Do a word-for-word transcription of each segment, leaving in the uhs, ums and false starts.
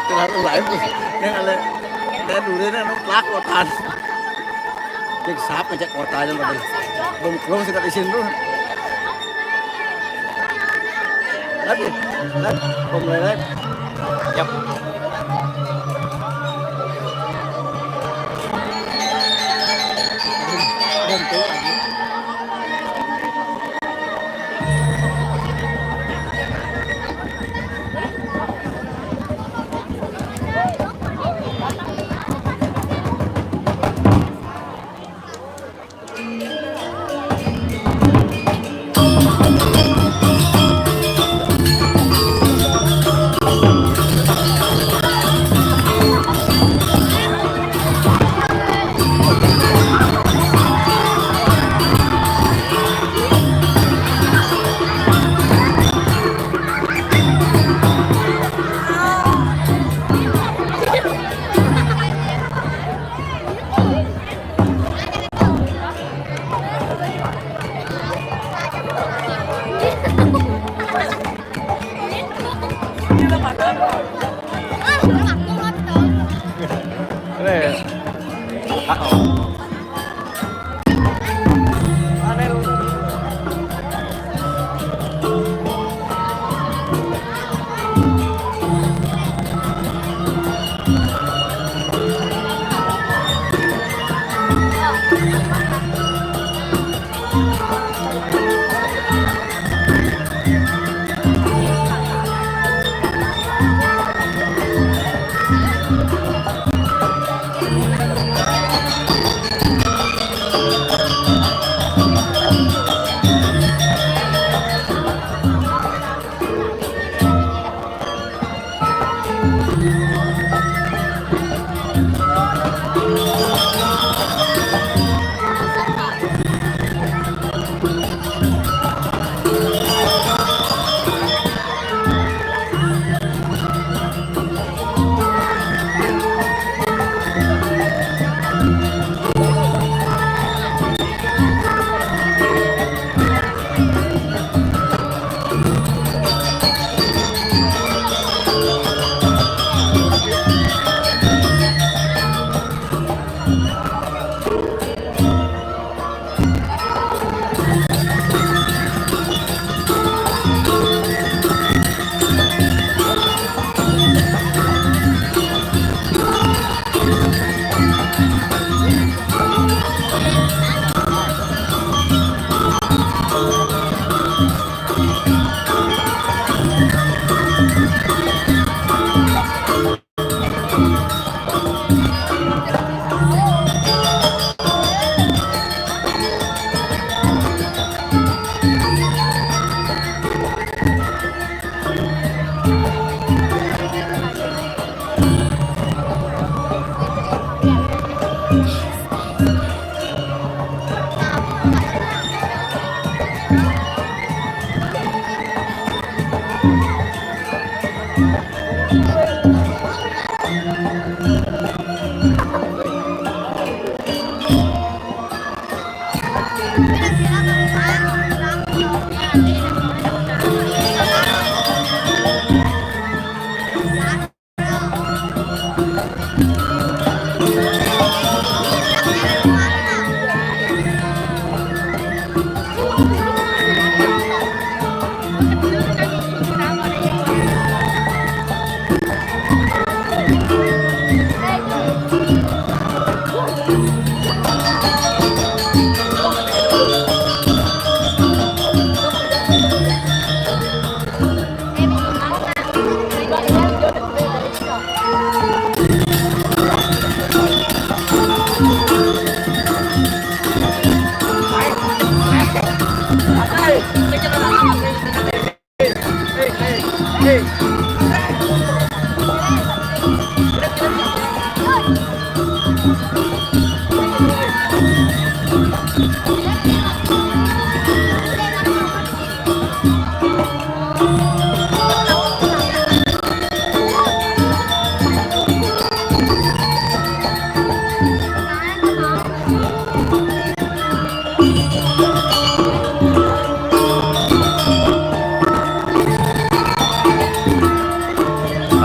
Terlalu lain tuh. Yang ada, ada dulu nih, anu, plak kotan. Cek siapa, cek kota aja tadi. Belum, belum sih, tak isin tuh. Lagi, lagi, belum mulai lagi. Yap. Belum tuh lagi.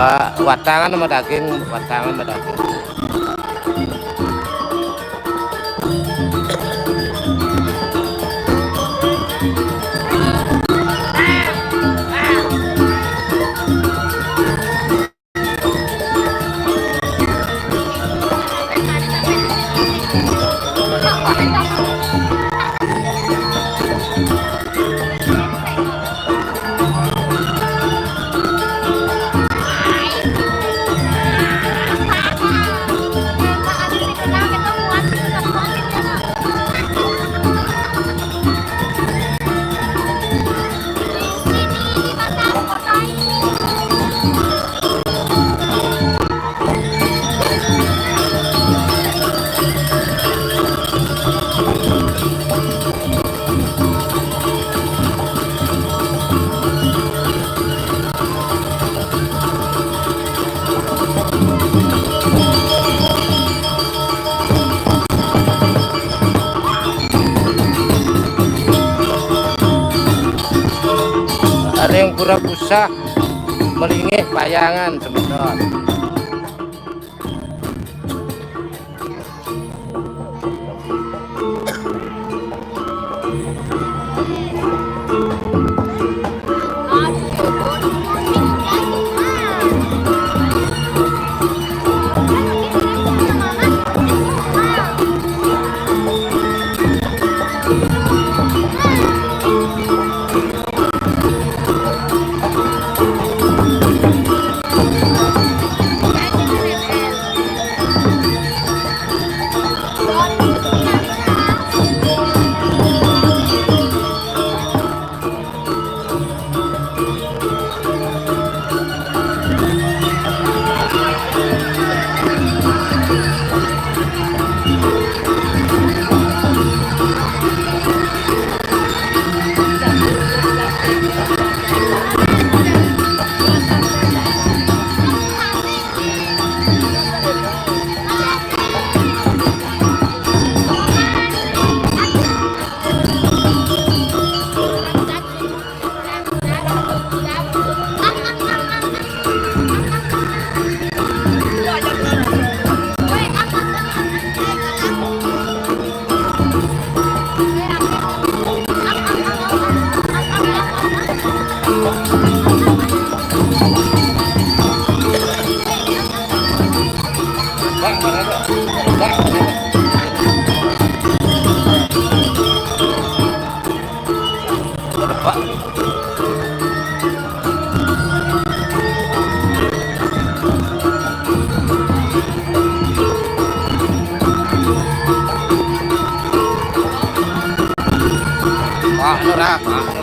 Ah, watangan sama daging, watangan sama daging. Ada yang pura pusah, melingih payangan, semeton. Pak Nur, ah, Pak Nur.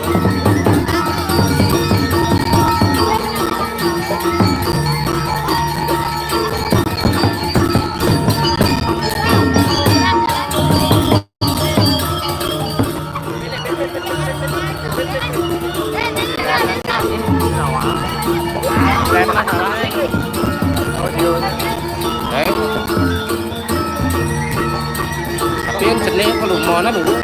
Tapi yang jenis kalau mau dulu.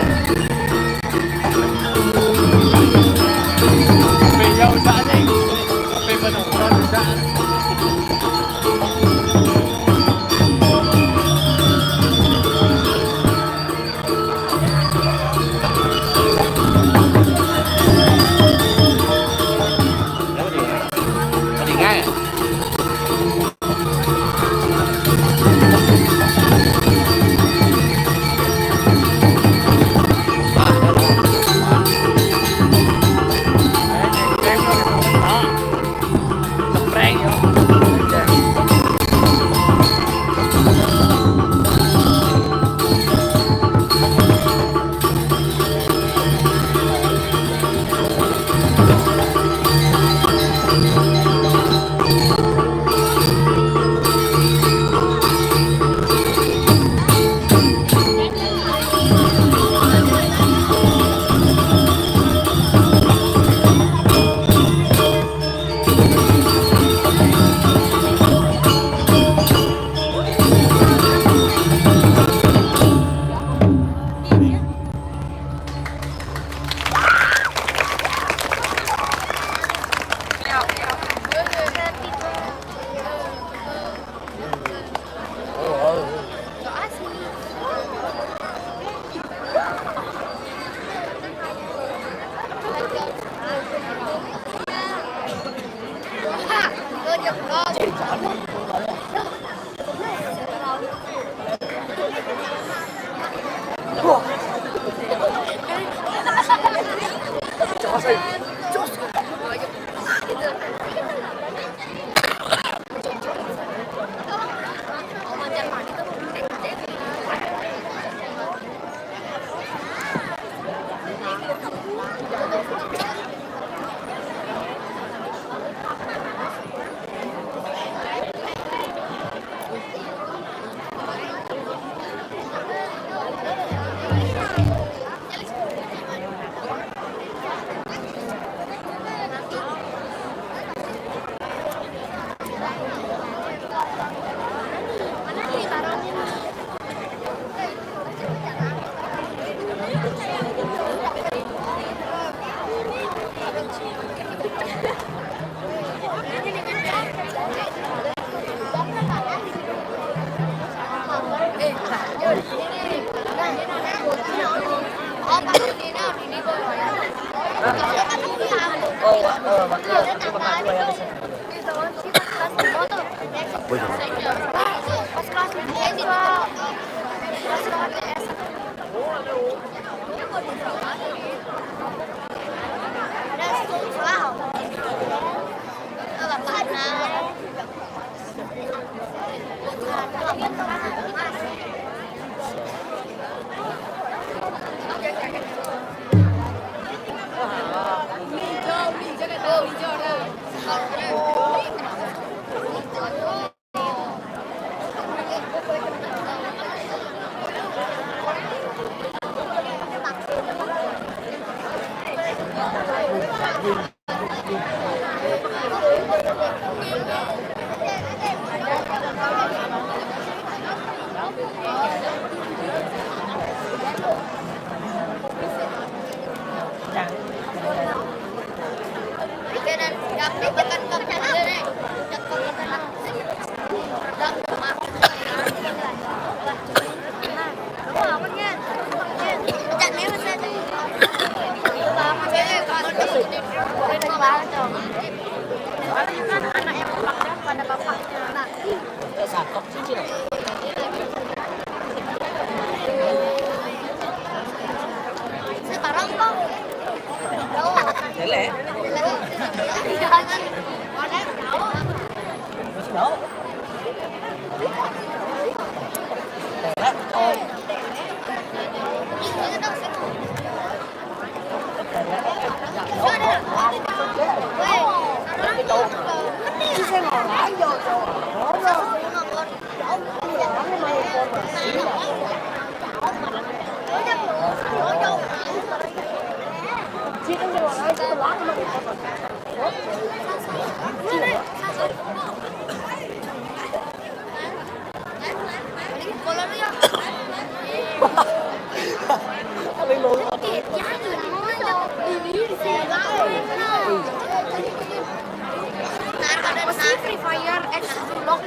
Free Fire X Blue Lock.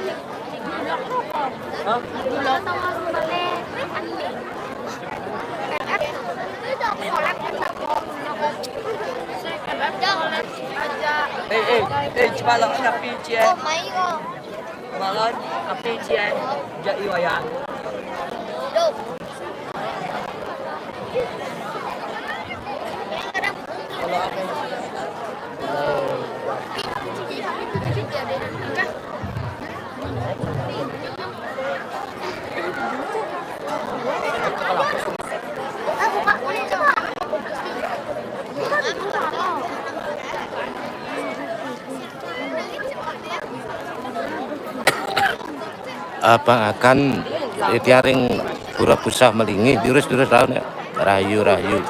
Hah? Blue Lock. Eh, eh, eh, coba lah, tapi cie. Malah, tapi cie, jadi wayang. Apa akan itiaring pura pusah melingi, jurus-jurus lawan ya. Rayu-rayu.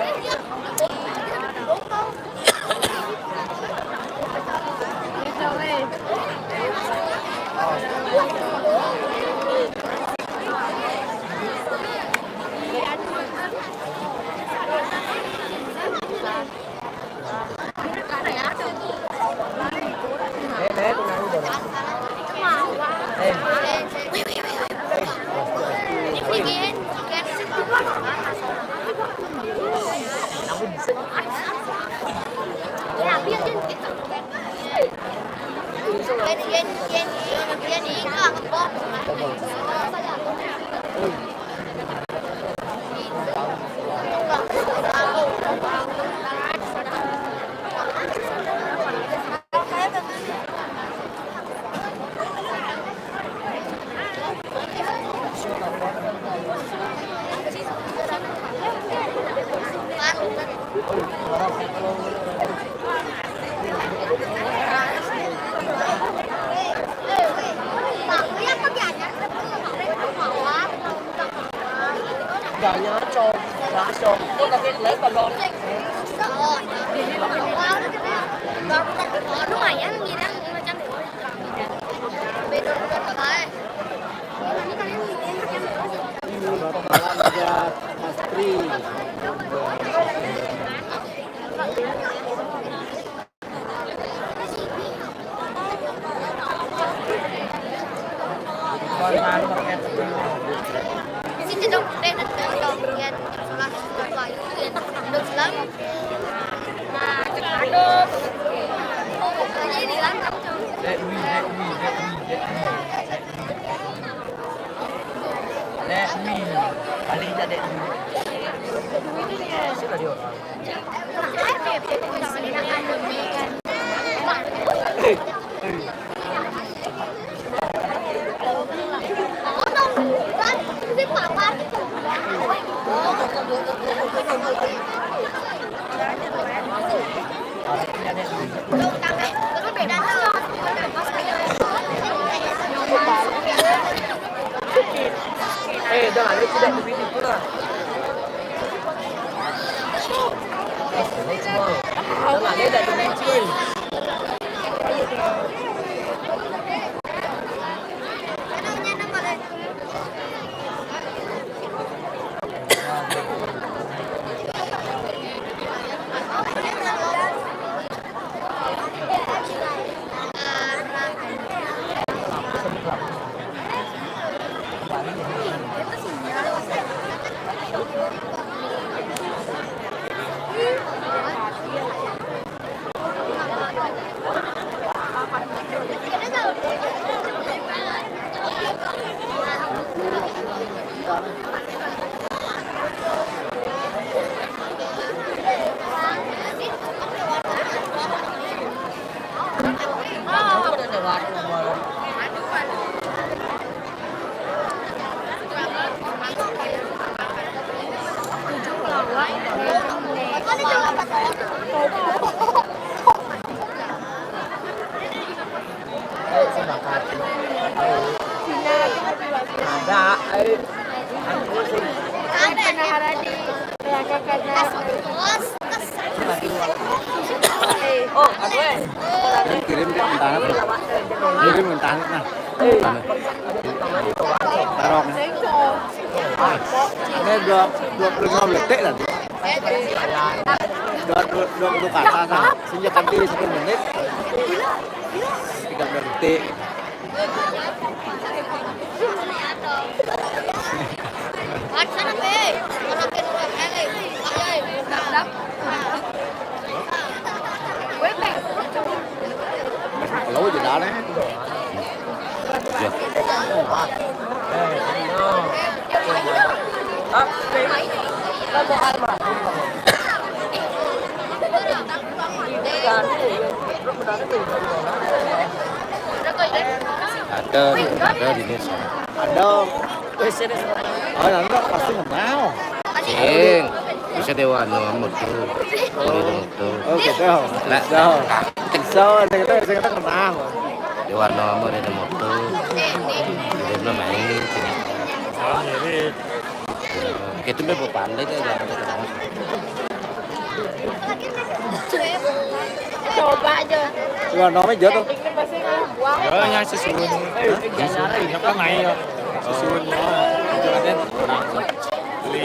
Lumayan, ngira macam. Ada, eh. Kan pernah ada di belakang kaca. Eh. Oh, aduh, eh. Kirim ke internet. Kirim internet nah. Tarong. Ini dua, dua puluh lima detik tadi. Dua, dua, dua puluh kata kan. Sejak tadi sepuluh menit. Tiga belas detik. Kalau aja dah, eh. Ya. Ada, ada di desa. Ada. Oh, nanti pasti kenal. Cing, bisa Dewa Nomo tuh. Ini dong tuh. Oh, gitu. Nah, so, kita, kita kenal. Dewa Nomo ada motor. Dia belum main. Kita udah pandai kan, jangan. Coba aja. Dewa Nomo jatuh. Ya, yang sesuai. Yang sesuai. Yang kan naik ya. Sesuai. Beli.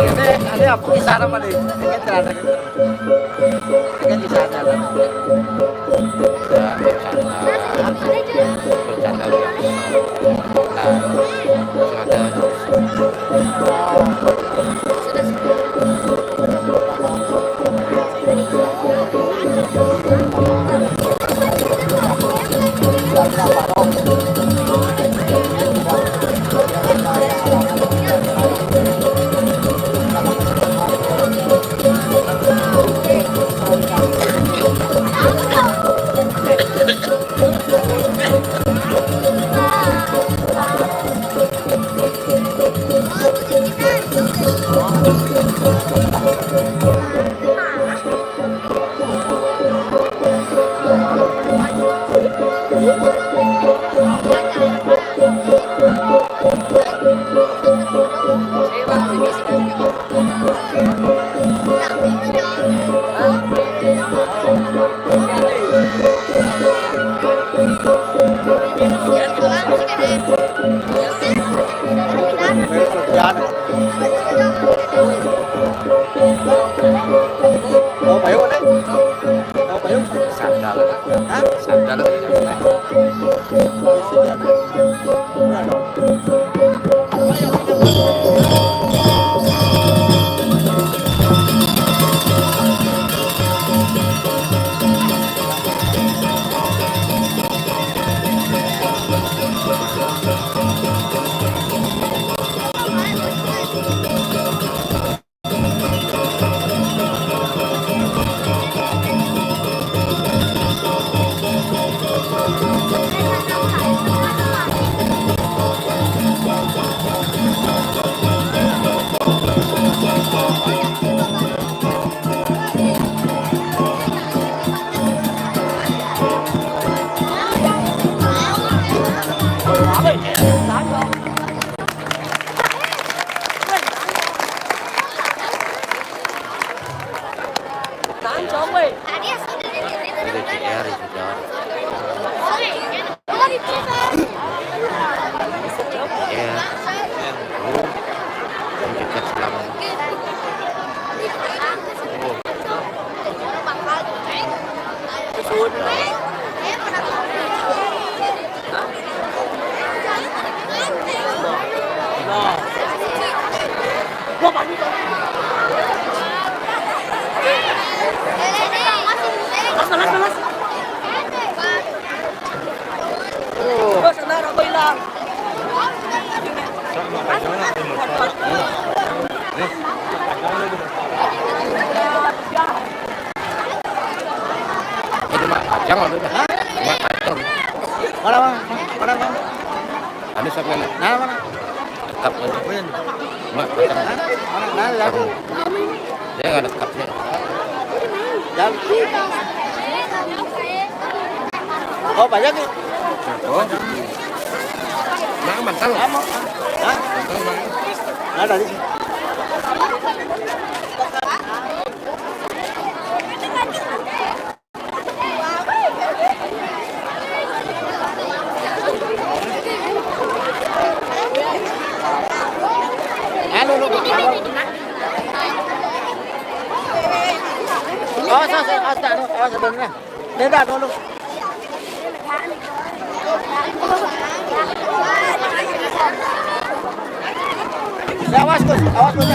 Ini, ini aku bisa Apa nih? Ini celana. Ini di sana lah. Ya, bercanda. Bercanda biasa. Nah, sengaja. Oh, payu, Nek. Oh, payu. Sandal. Hah? Sandal. Tahan, Cong, weh. Itu C R itu, Cong. Iya. Oh, dekat selama. Oh. Sudah. Itu mah kacang, maksudnya. Hah? Cuma kacang. Mana, Bang? Mana, Bang? Anu sampai mana? Nah, mana? Tetap aja. Win. Cuma kacang. Hah? Mana? Nah, lagu. Dia nggak ada cupnya. Dan oh, banyak nih. Oh. Nah, mantap. Hah? Mantap, mantap. Nah, dari sini. Anu, lu. Awas, awas, awas, awas, awas, awas, awas, awas. Beda dulu. Ya, awas, Gus. Awas, Gus.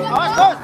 Awas, Gus.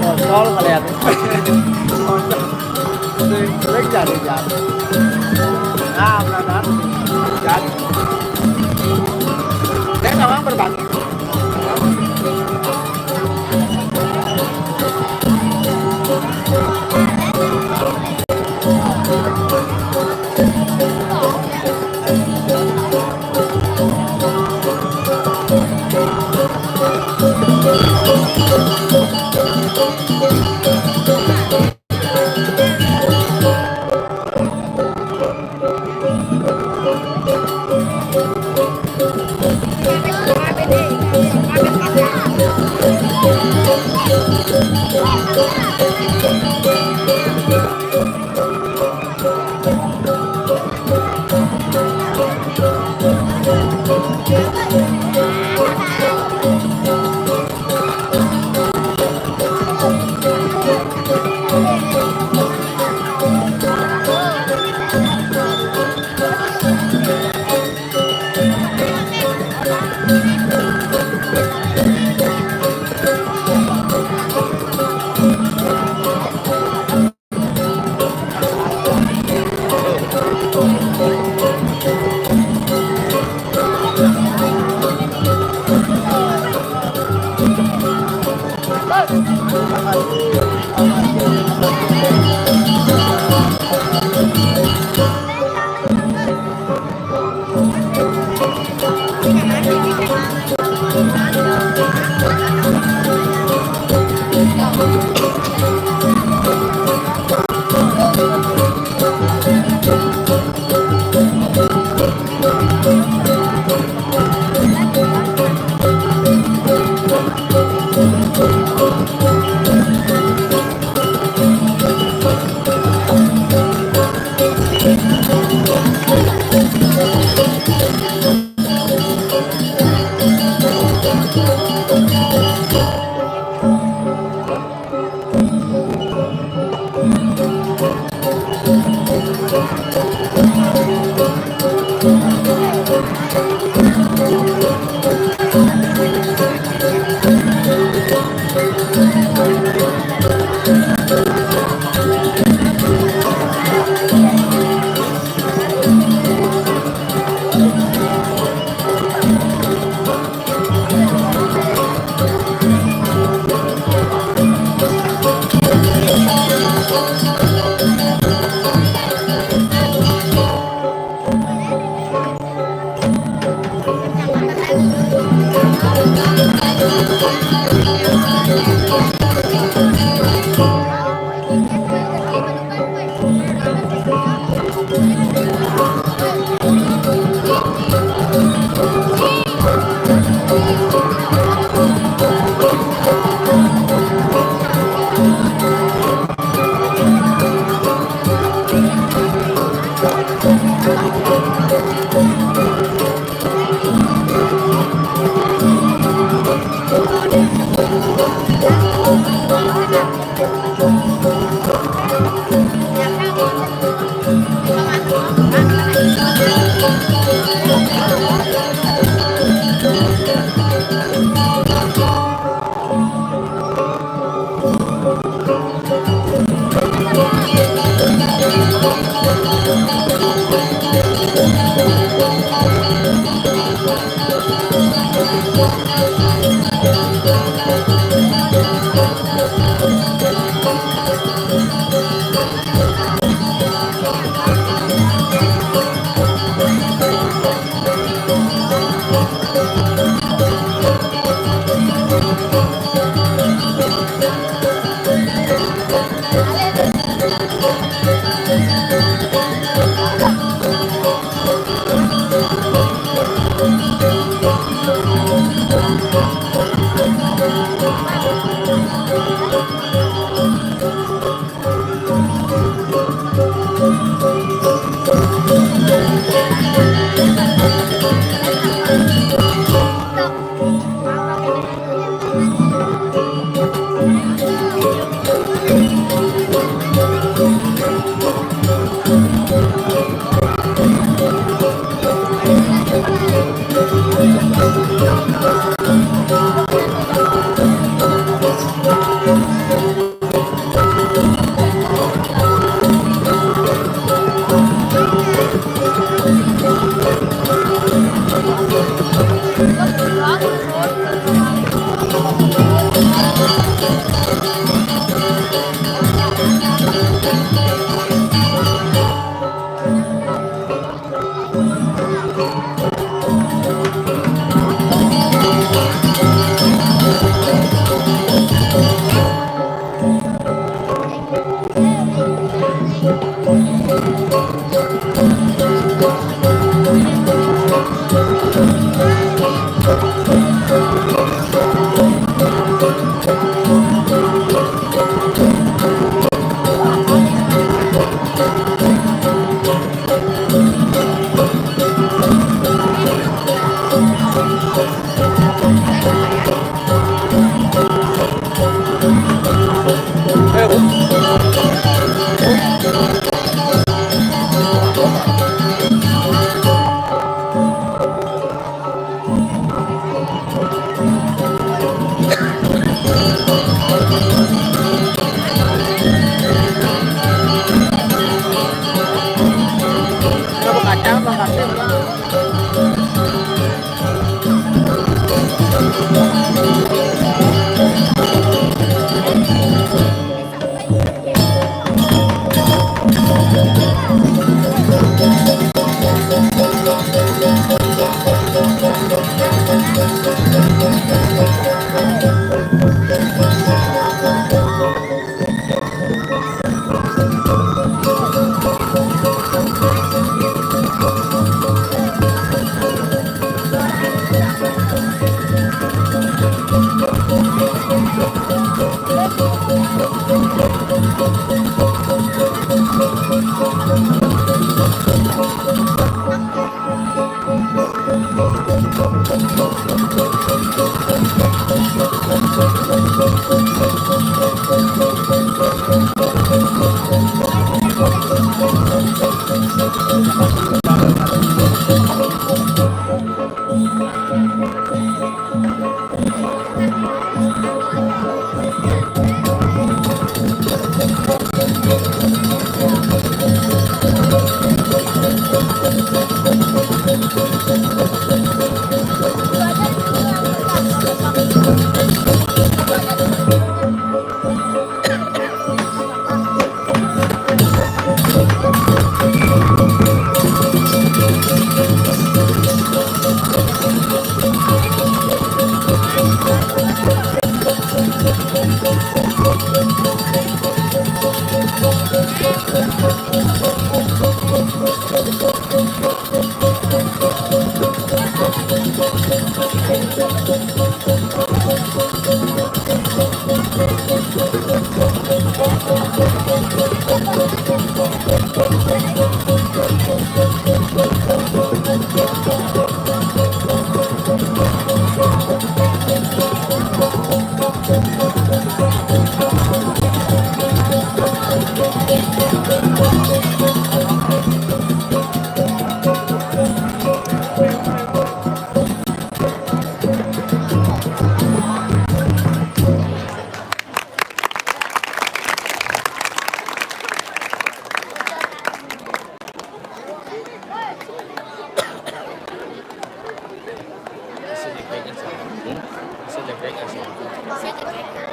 Kontol ngeliat. Sering, sering jadi, jadi. Nah, benar. Jadi. Saya sama berbagi.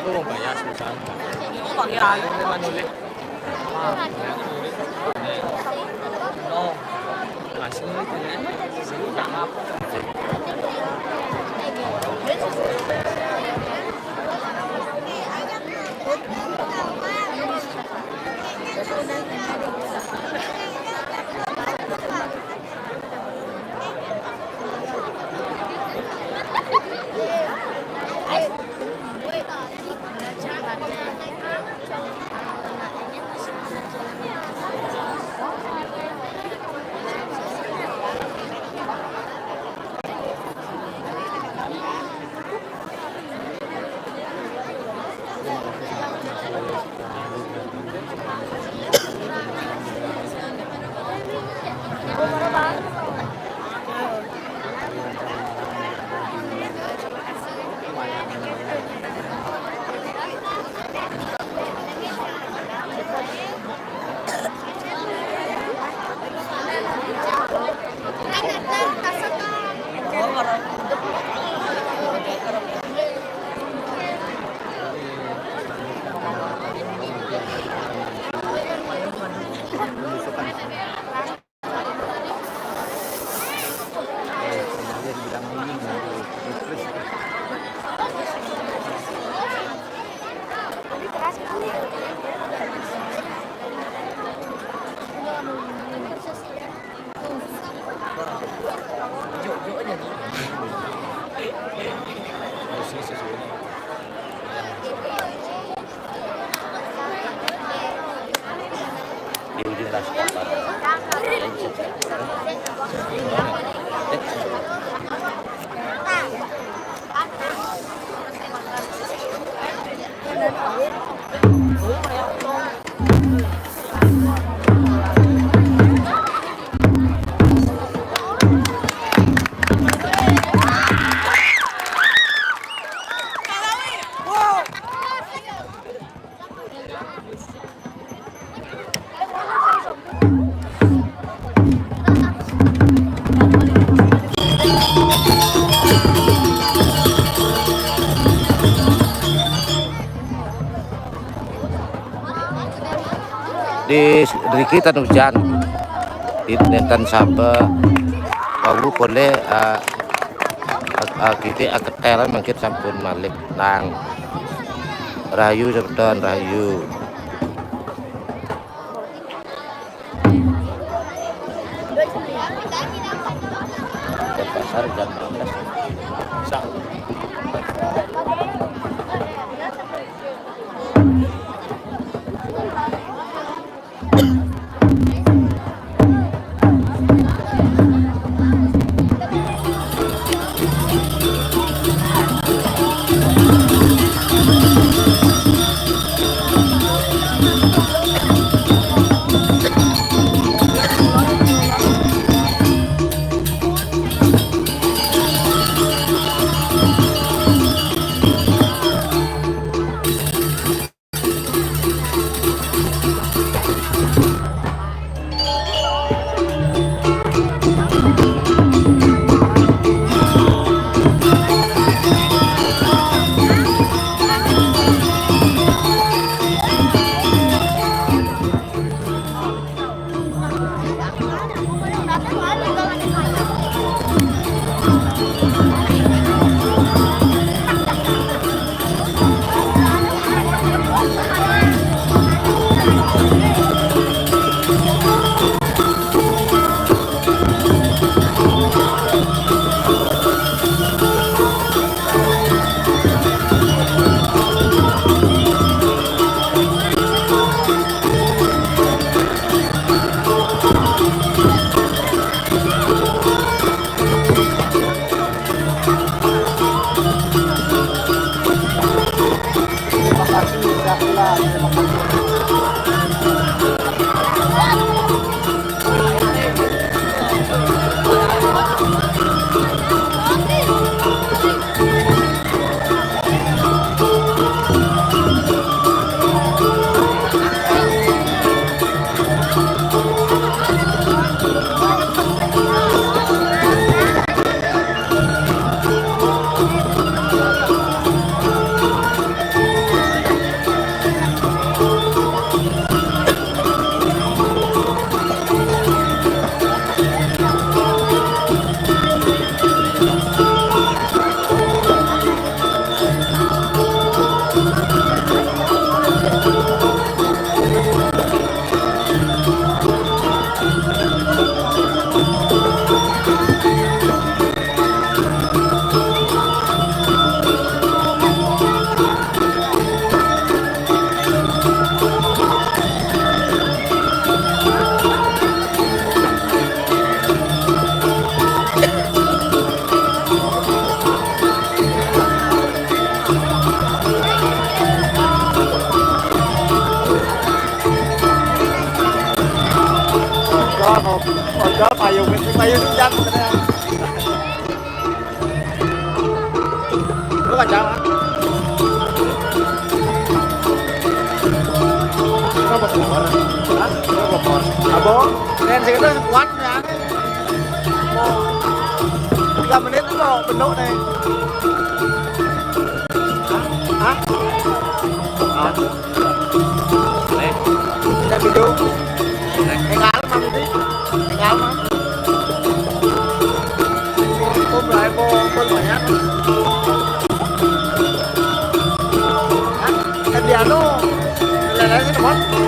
Ano bang bayas mo saan ka? Ano bang yan? Ano ulit? Di ujung raspa. Di, di kita hujan. Di nenten sampai wau boleh, eh, eh, eh, kita, eh, ketelan mungkin sampun malik nang. Rahayu semeton, rahayu. Pasar jam dua belas. Sa- Ôi, có payung, payung dân. Có quan trọng hả? Có một cua nè. Hả? Có một cua. À, bố. Nên thì nó quán nha. Tiga menit itu penuh nih. Hah? Hah? Hah? Nih. Kita duduk. Nih. Tinggal, Mang, Didi. Tinggal, Mang. Ôm lại cô, cô hỏi nhá. Hả? Em đi alo. Lại, lại, cái gì?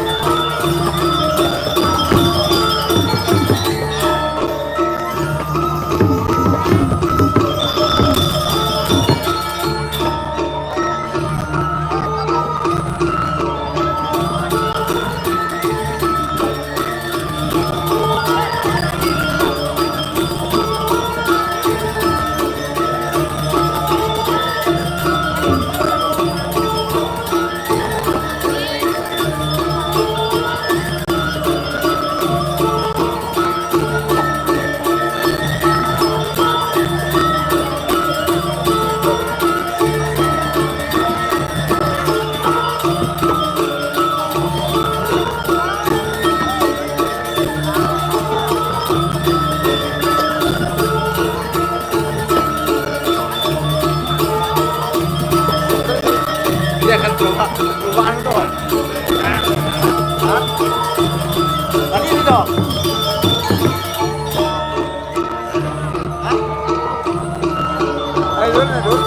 Iya kan, perubahan, perubahan tuh. Hah? Tadi ini dong. Hah? Ayo, dulu, dulu.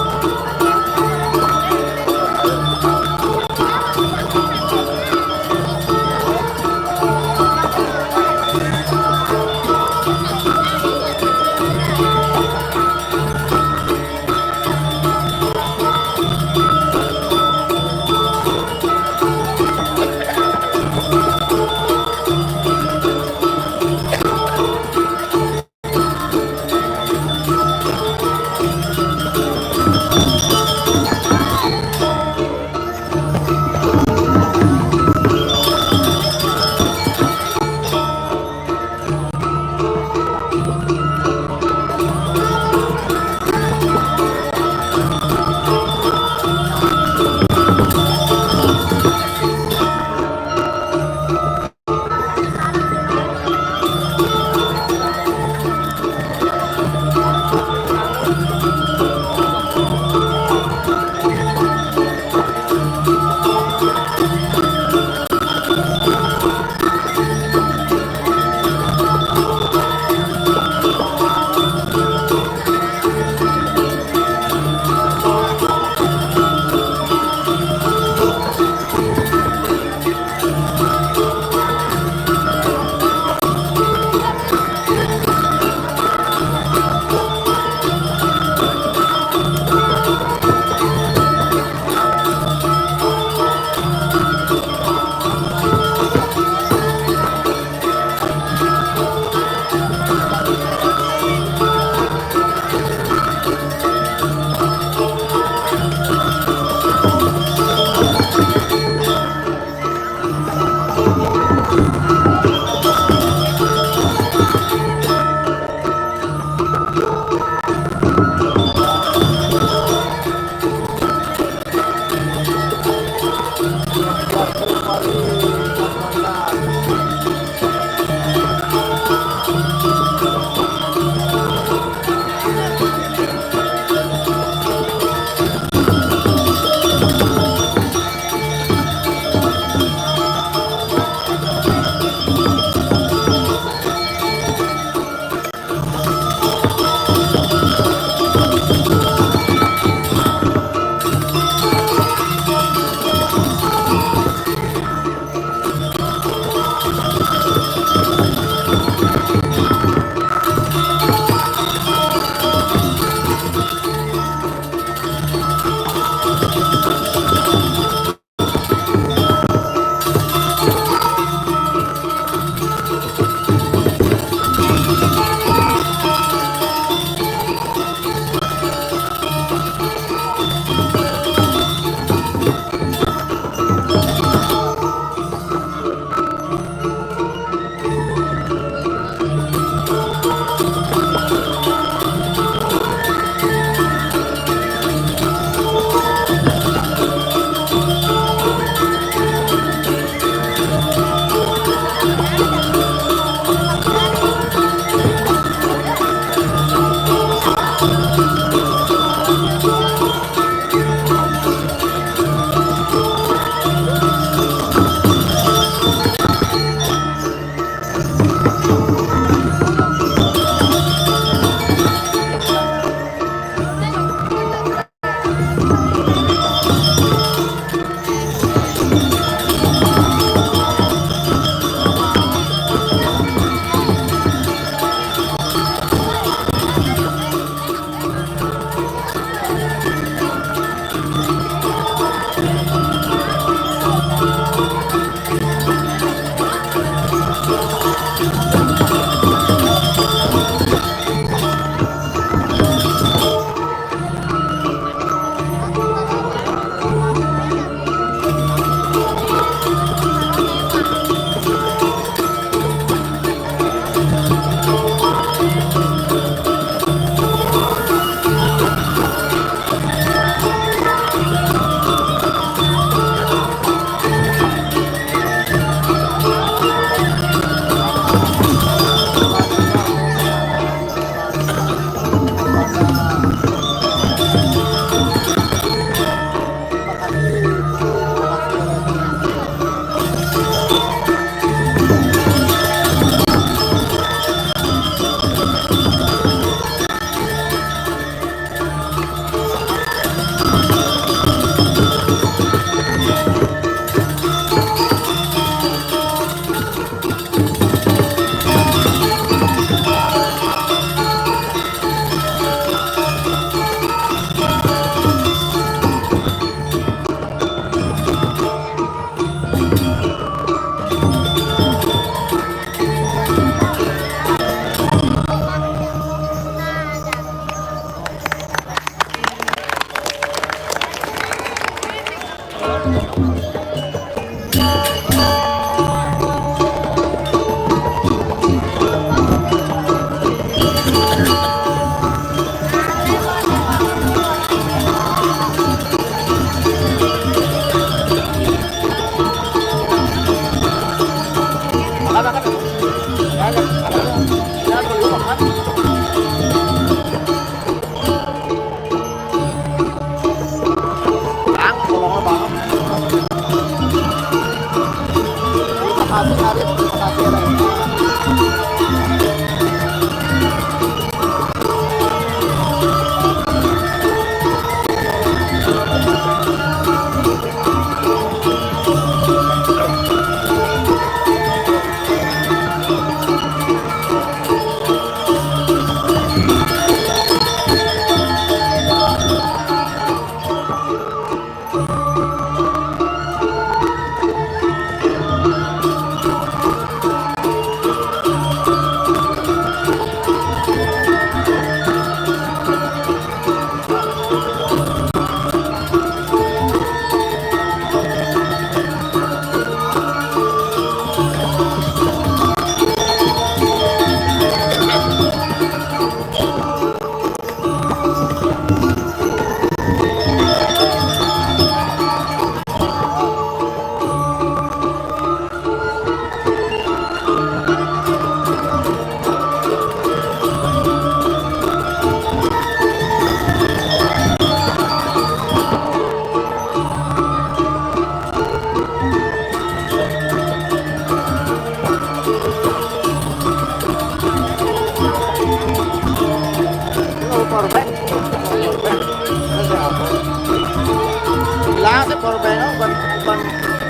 Bukan, bukan, bukan,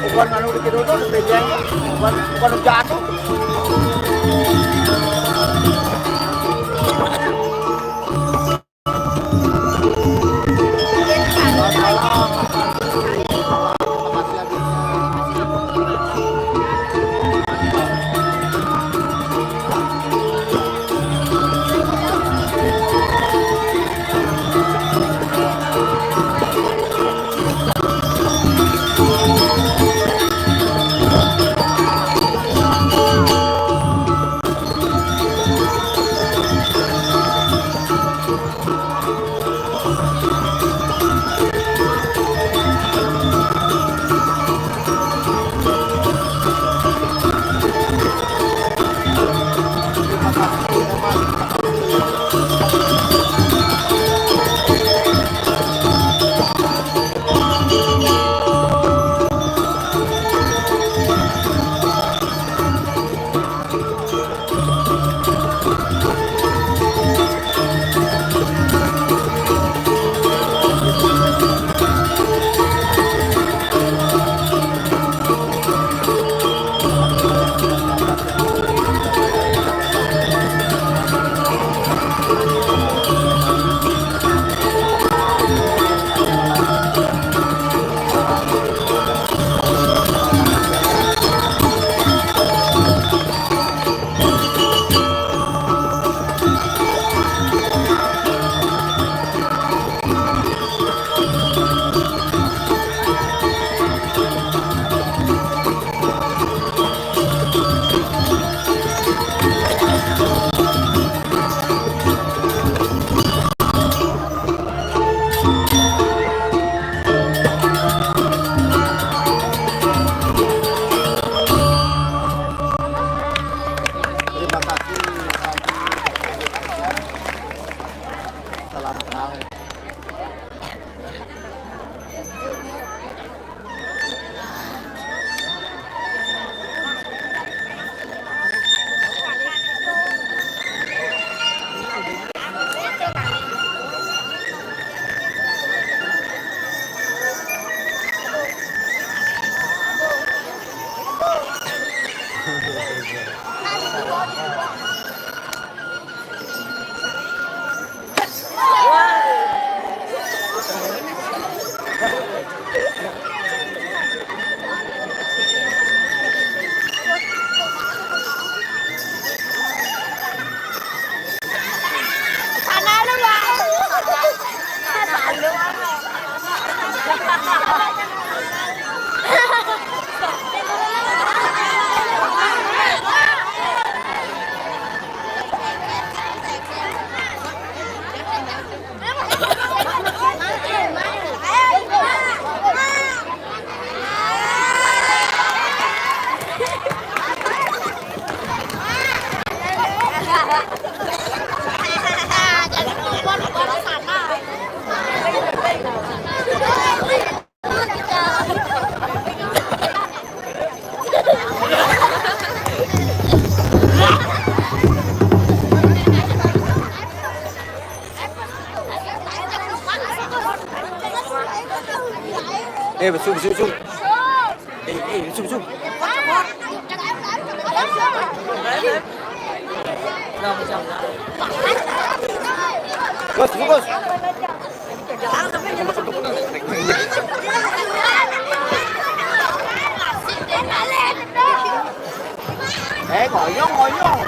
bukan anu dikit dulu, bukan, bukan jatuh. Terima kasih. Salam kenal. Eh, besul, besul, besul. Eh, eh, besul, besul. Bos, bos. Eh, ngoyong, ngoyong.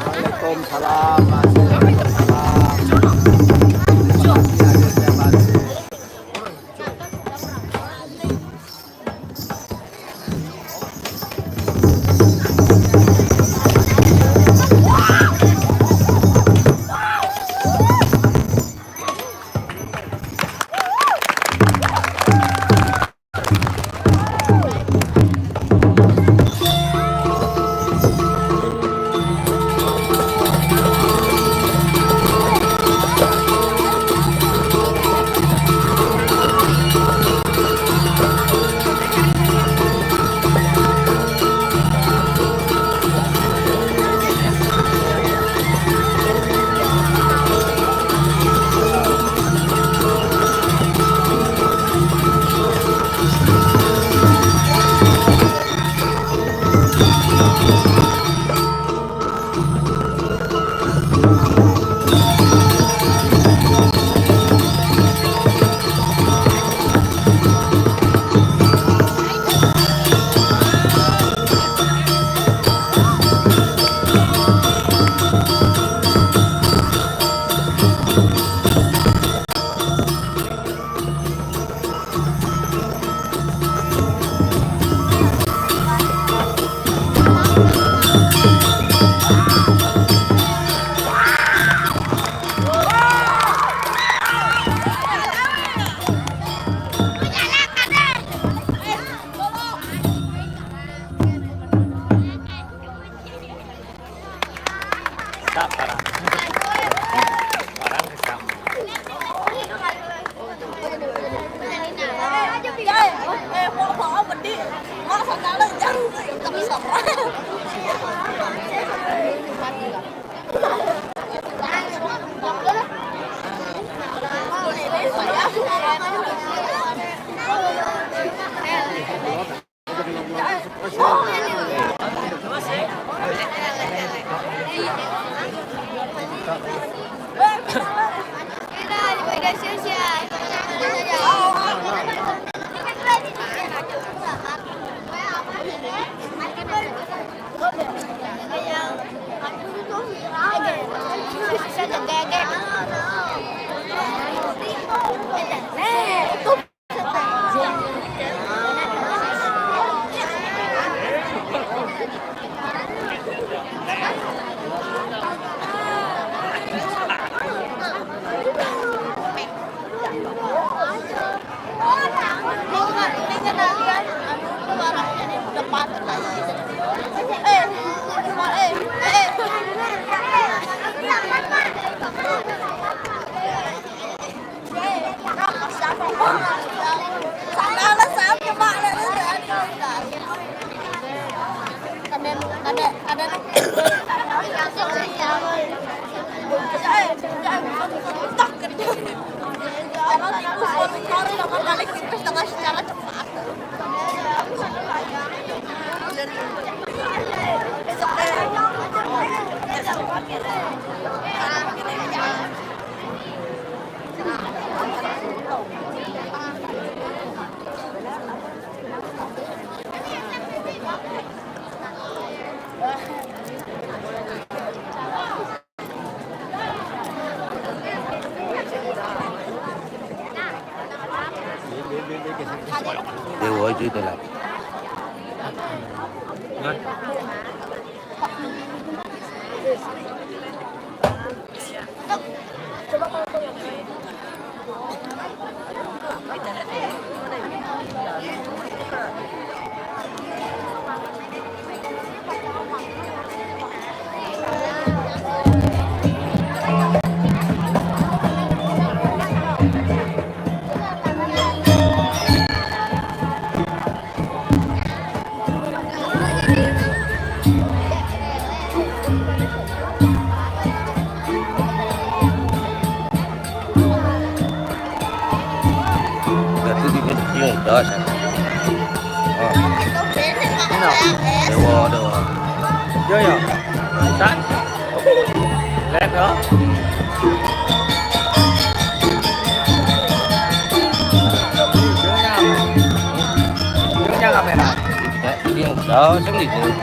Waalaikumsalam, Mas. Waalaikumsalam. Dewa itu itulah. Berarti di, di, di, oh. Dewa, dewa. Yo, yo. San. Lihat, yo. Yo, yo, kamera. Ini yang jauh sendiri.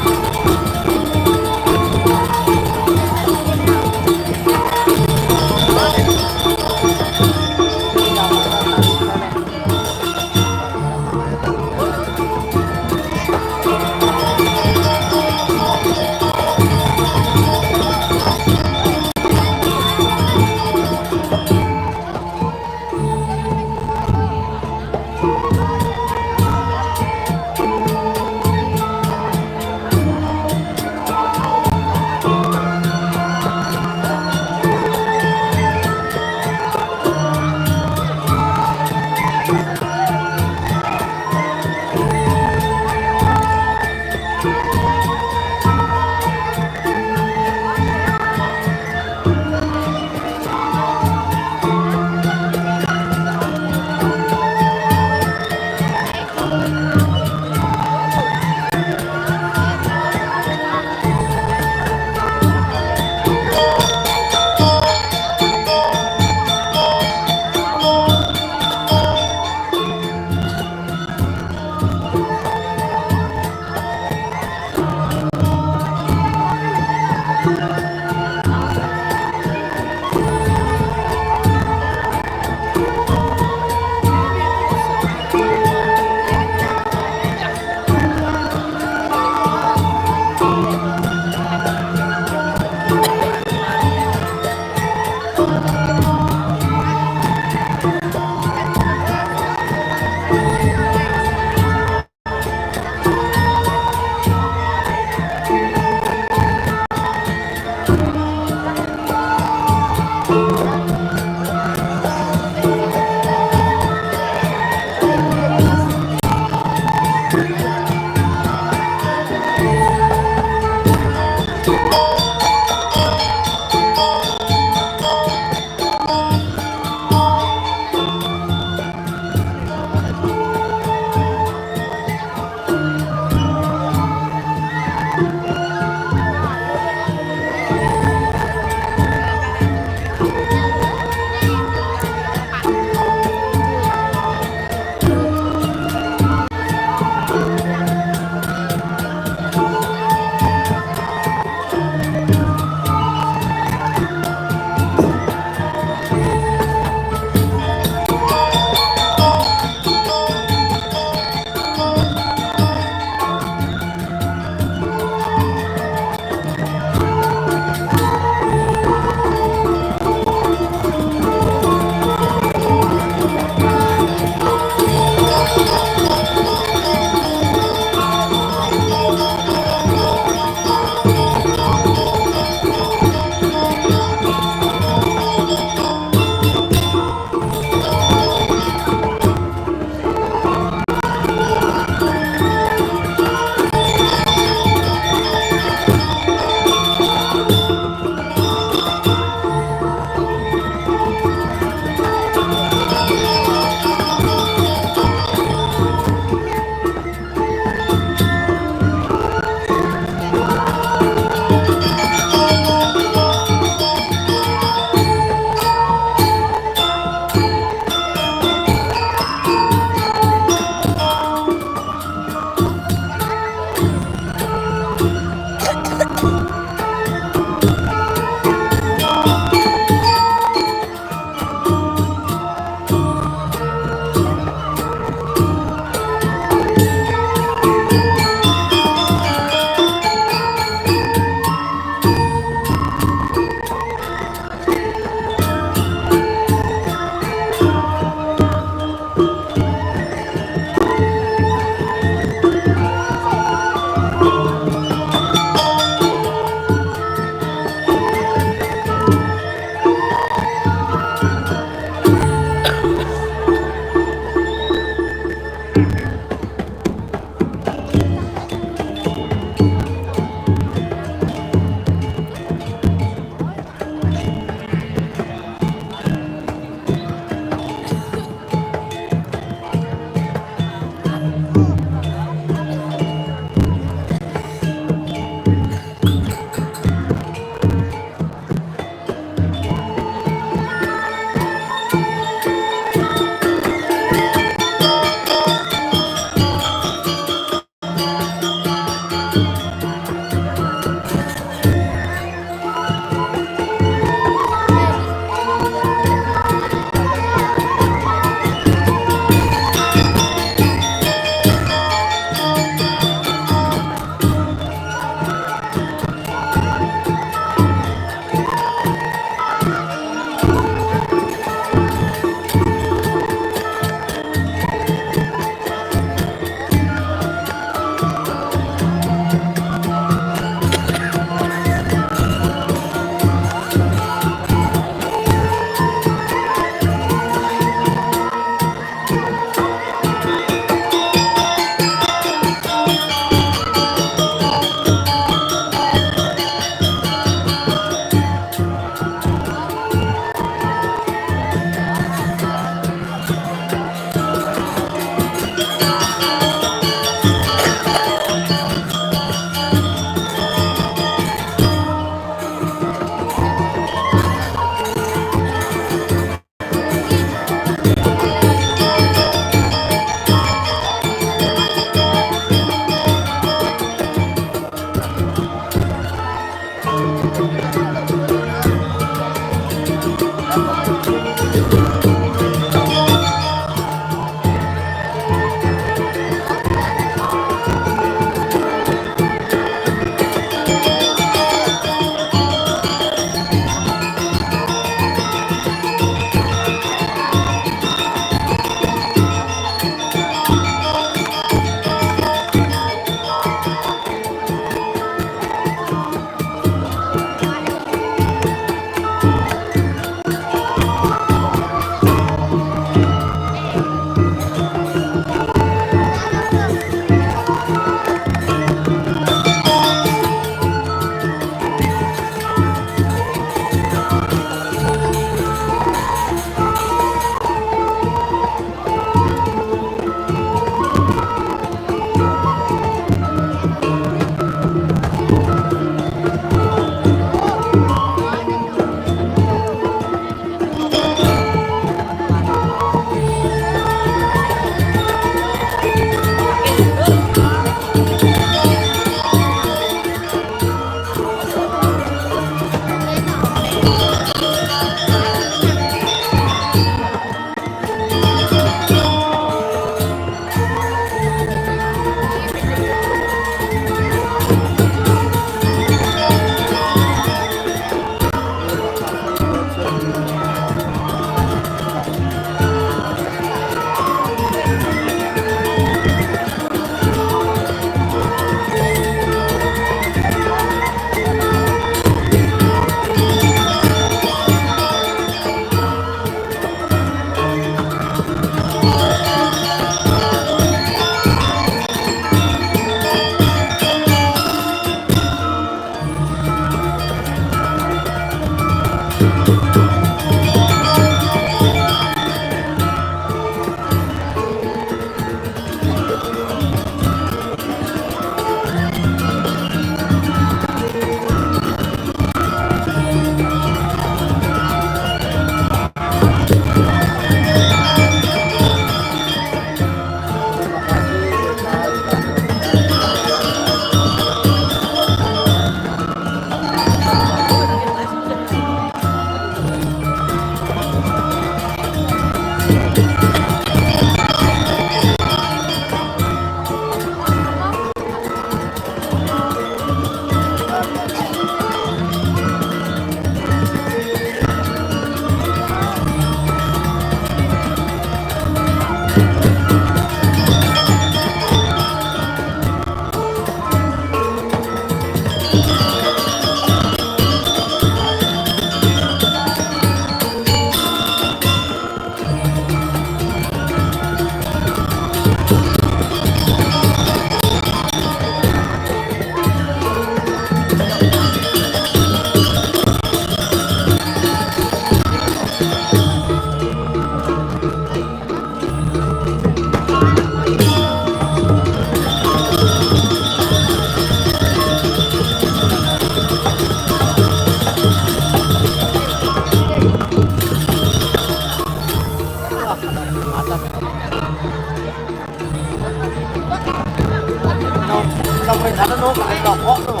Rokok tuh.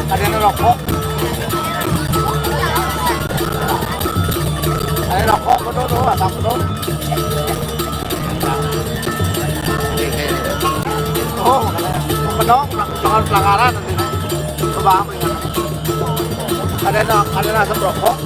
Ada yang rokok. Ada rokok betul tuh, asam betul. Oh, penuh pelanggaran nanti. Coba apa ya? Ada na-, ada nasib rokok.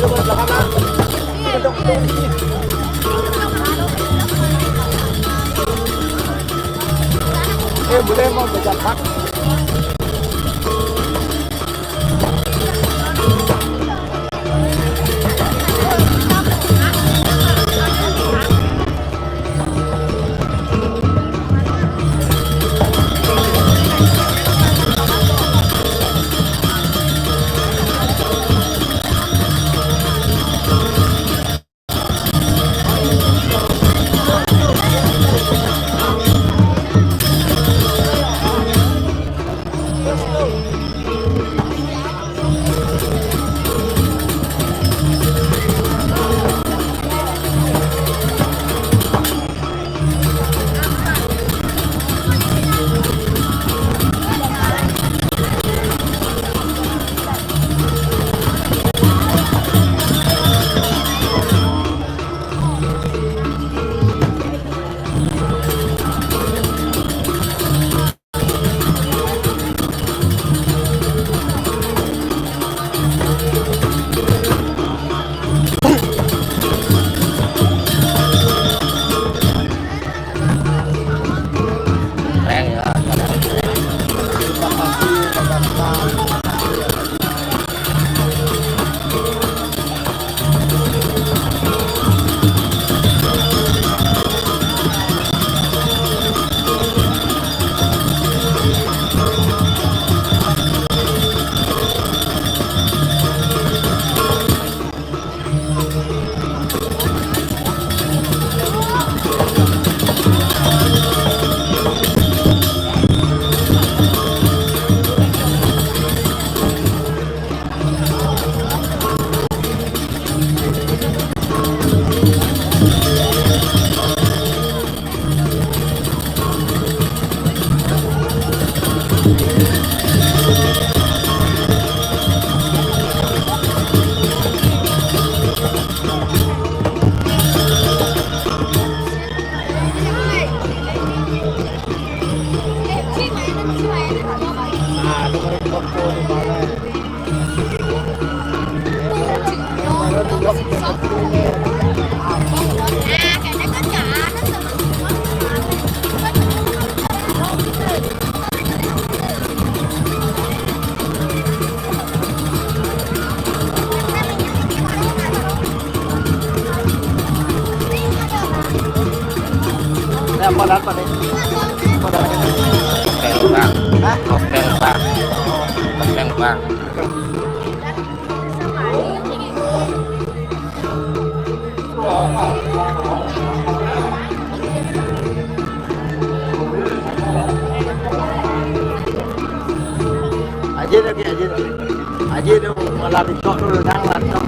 Eh, boleh mau baca hak. Ini apa, apa nih? Apa nih? Hotel, Pak. Hah? Hotel, Pak. Hotel, Pak. Aje dah, aje dah. Aje dah, malah dicok dulu, jangan lah, dicok.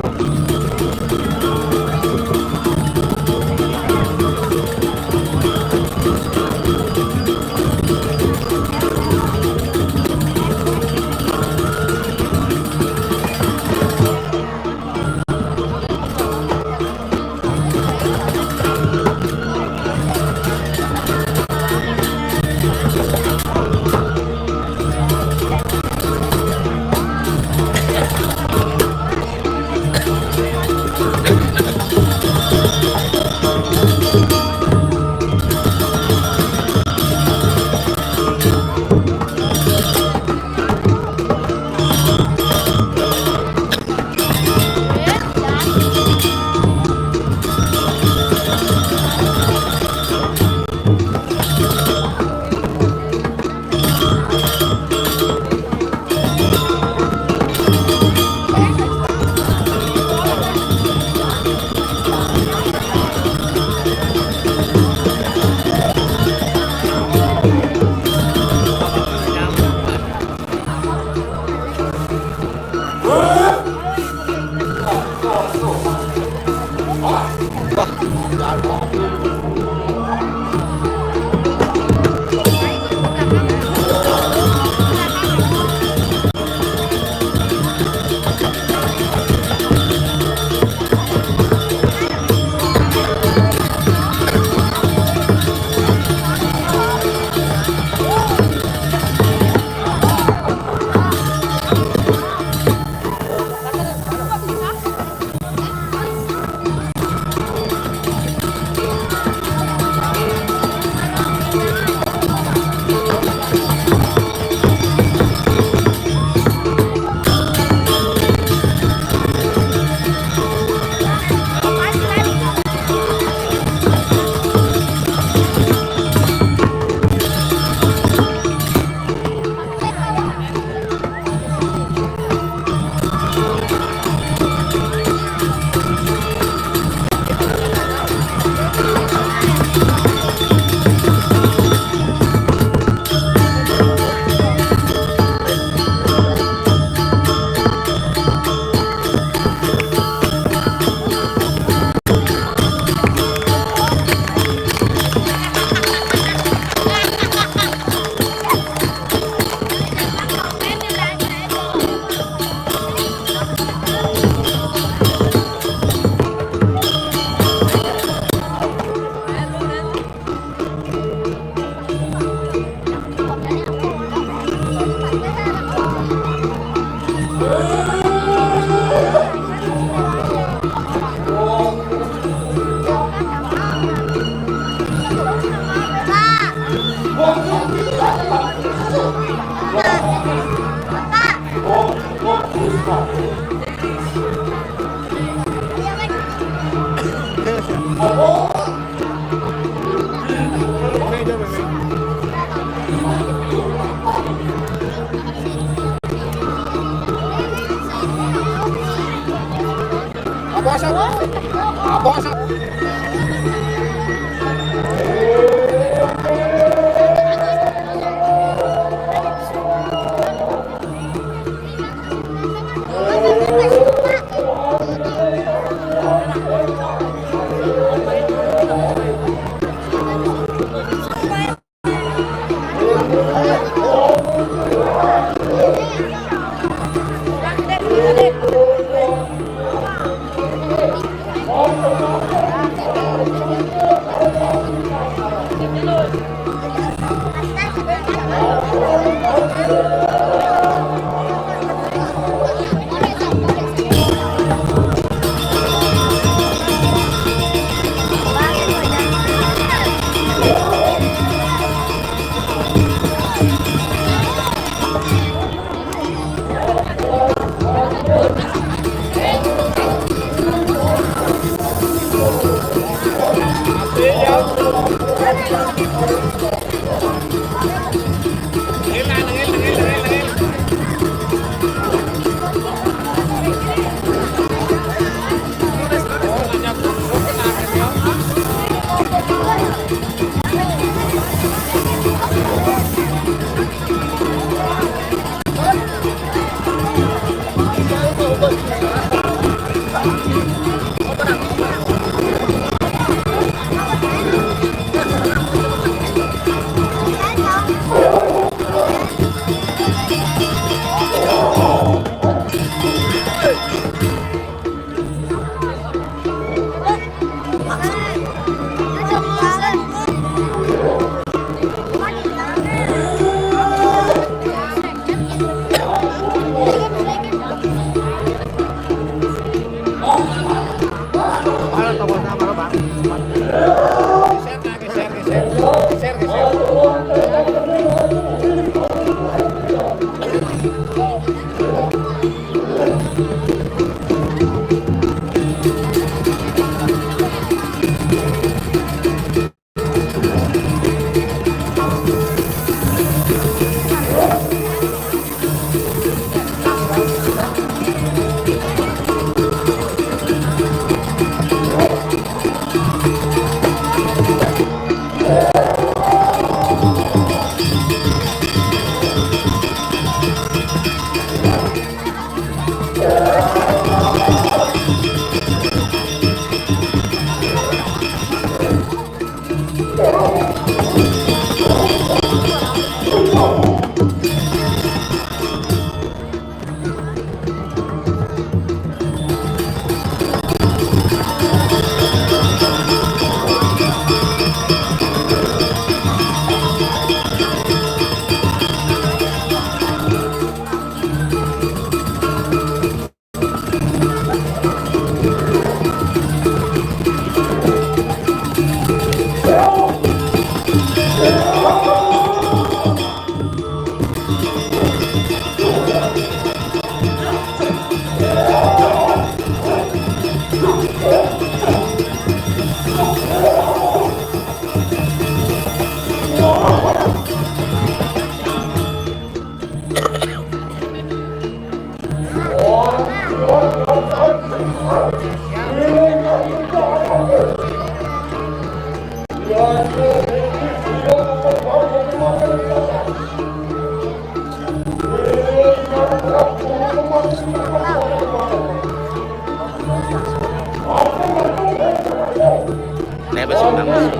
Never sih, Bang. Never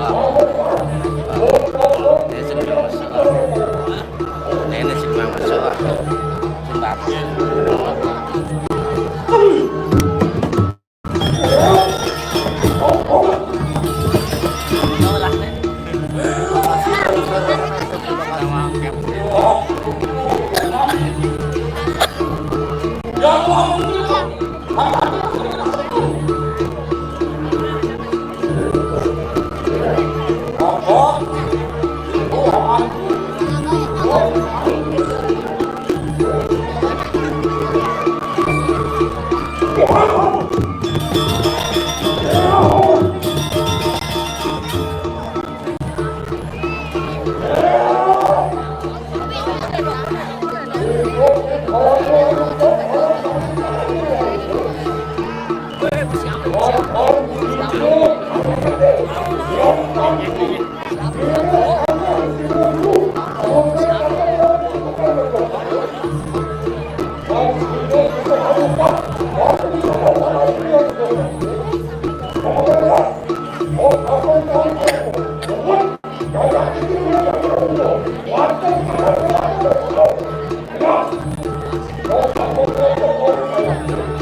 sih, Bang. Nenek sih, Bang. Sumpah.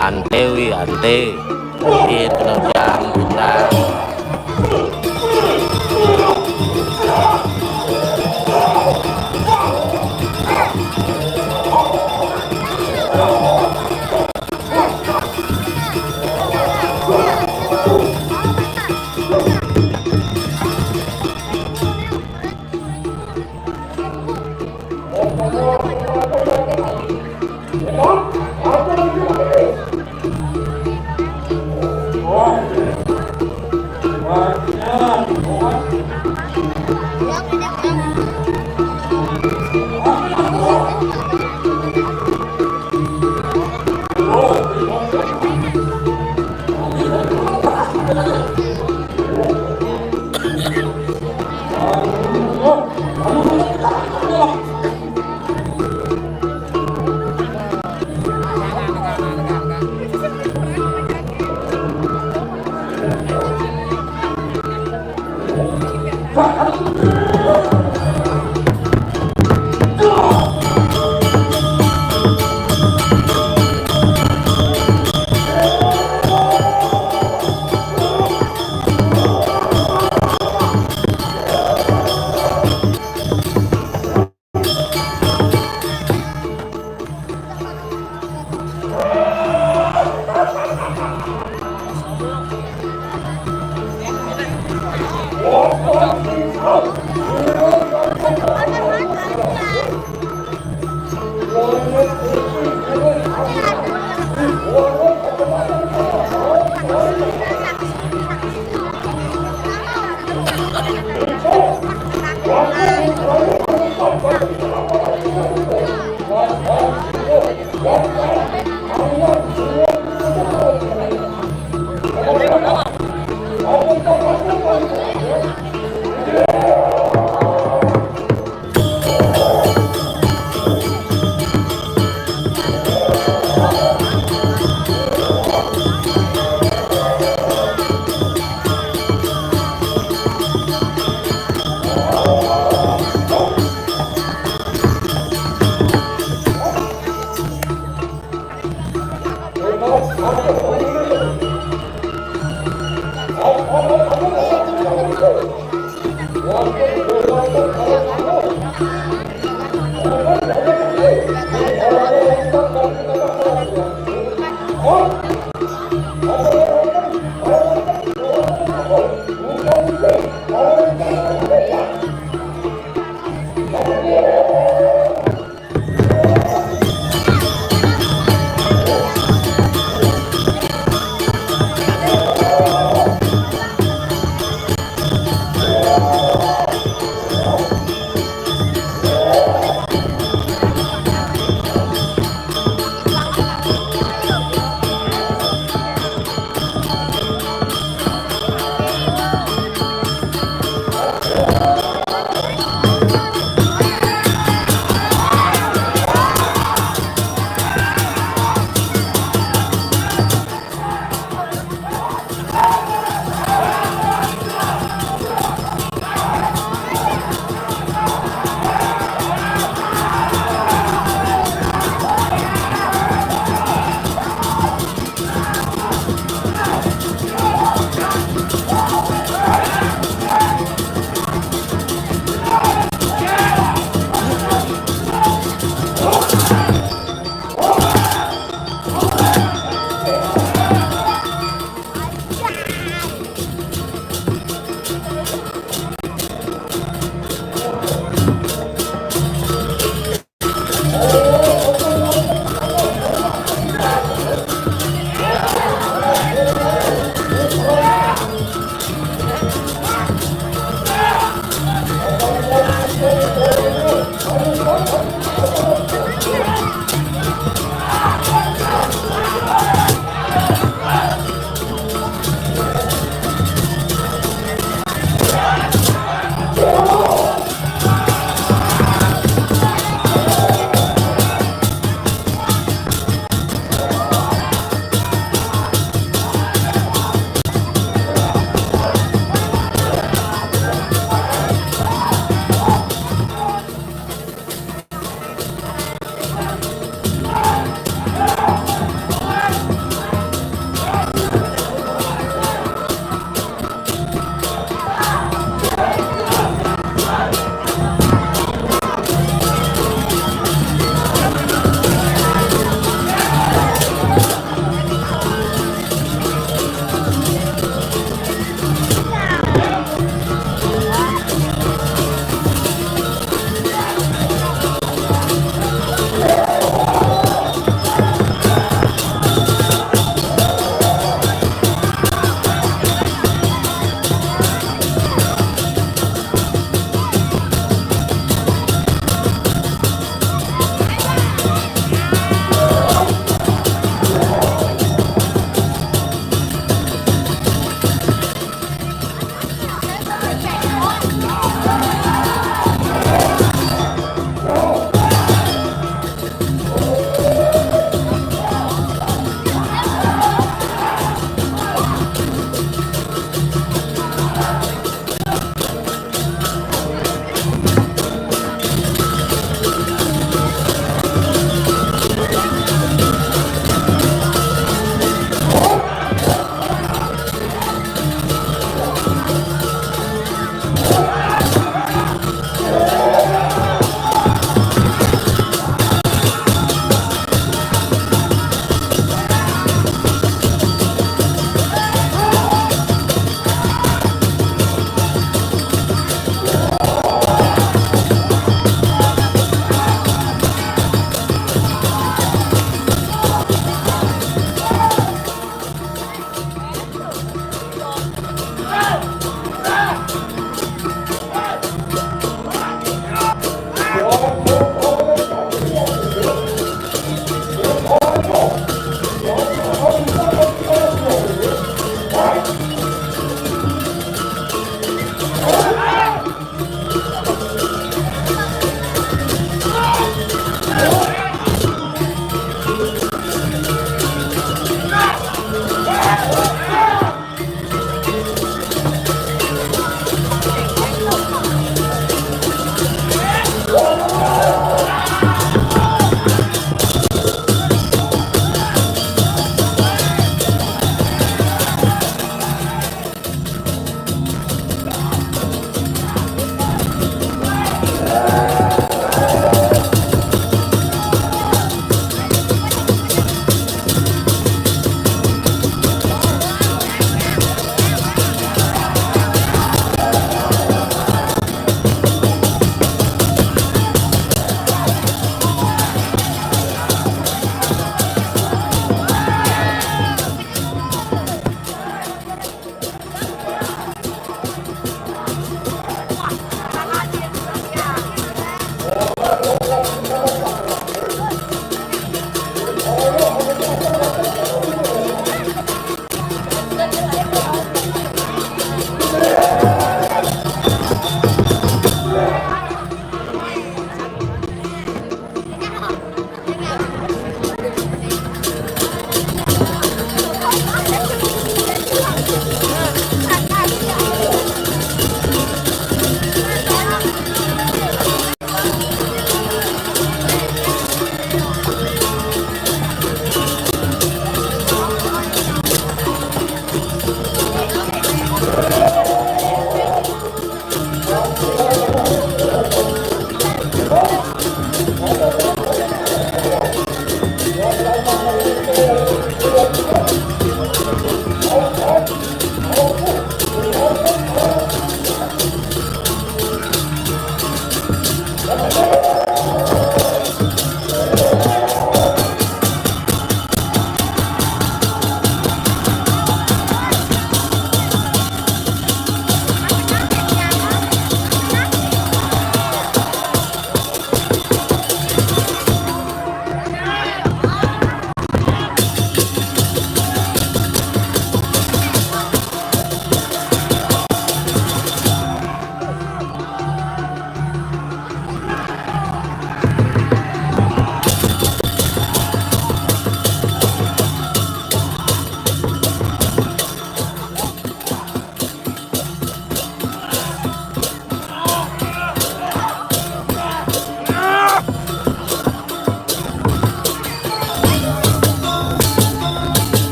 Ante wi, ante. Yen kena jam, jam.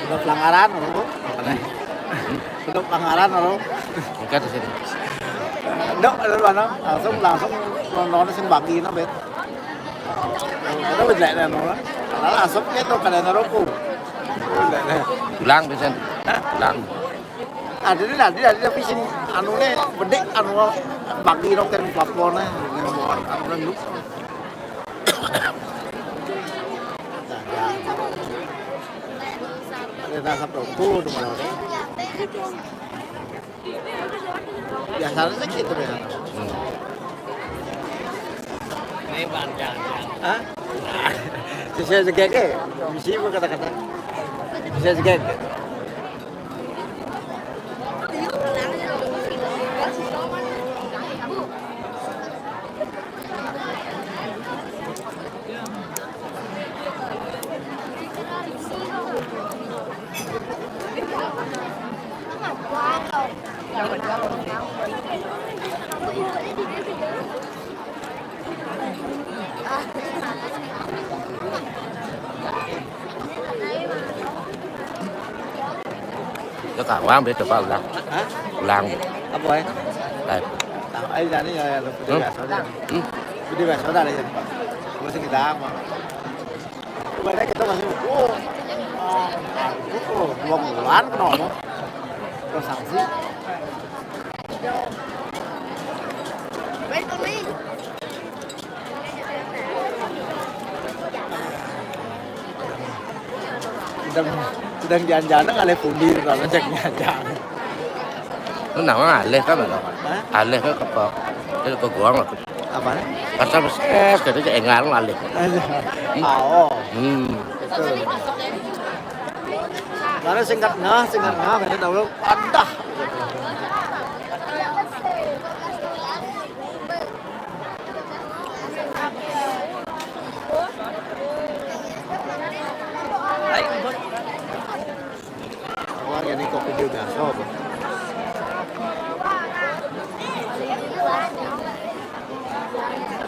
Udah pelanggaran, bro. Udah pelanggaran, bro. Bukan di sini. Dok, ada mana? Langsung, langsung nonton sing bagi, no, bet. Ada beda, no. Langsung gitu, kada ada rokok. Ulang, Vincent. Ulang. Ada ni, ada, ada, tapi sing anu ni, bedik, anu, bagi, no, kan, papornya. Yang buat, anu, lu. Ada rasa rokok, tu, mana, ni. Biasanya sih gitu ya. Hmm. Ini Bang Jajan. Hah? Bisa segege, bisa apa kata-kata? Bisa segege. Yo kawang, beda, Pak, ulang. Hah? Ulang. Apa, eh? Baik. Tahu aja nih, ya, ya, lu. Hmm? Biasa aja. Hmm? Biasa aja, ya. Gua sih kita apa? Ibaratnya kita masih, oh, oh, dua bulan kena ngomong. Terus sanksi. Sedang, sedang jangan-jangan kali pundi kalau cek jangan. Lu nama alih kan, mana? Hah? Alih kan ke, ke, ke gua nggak? Apa? Kata beses, kata cek engar alih. Ah, oh. Hmm. Betul. Karena singkat nah, singkat nah, kata tahu, pandah. Awal ini kopi juga, sob.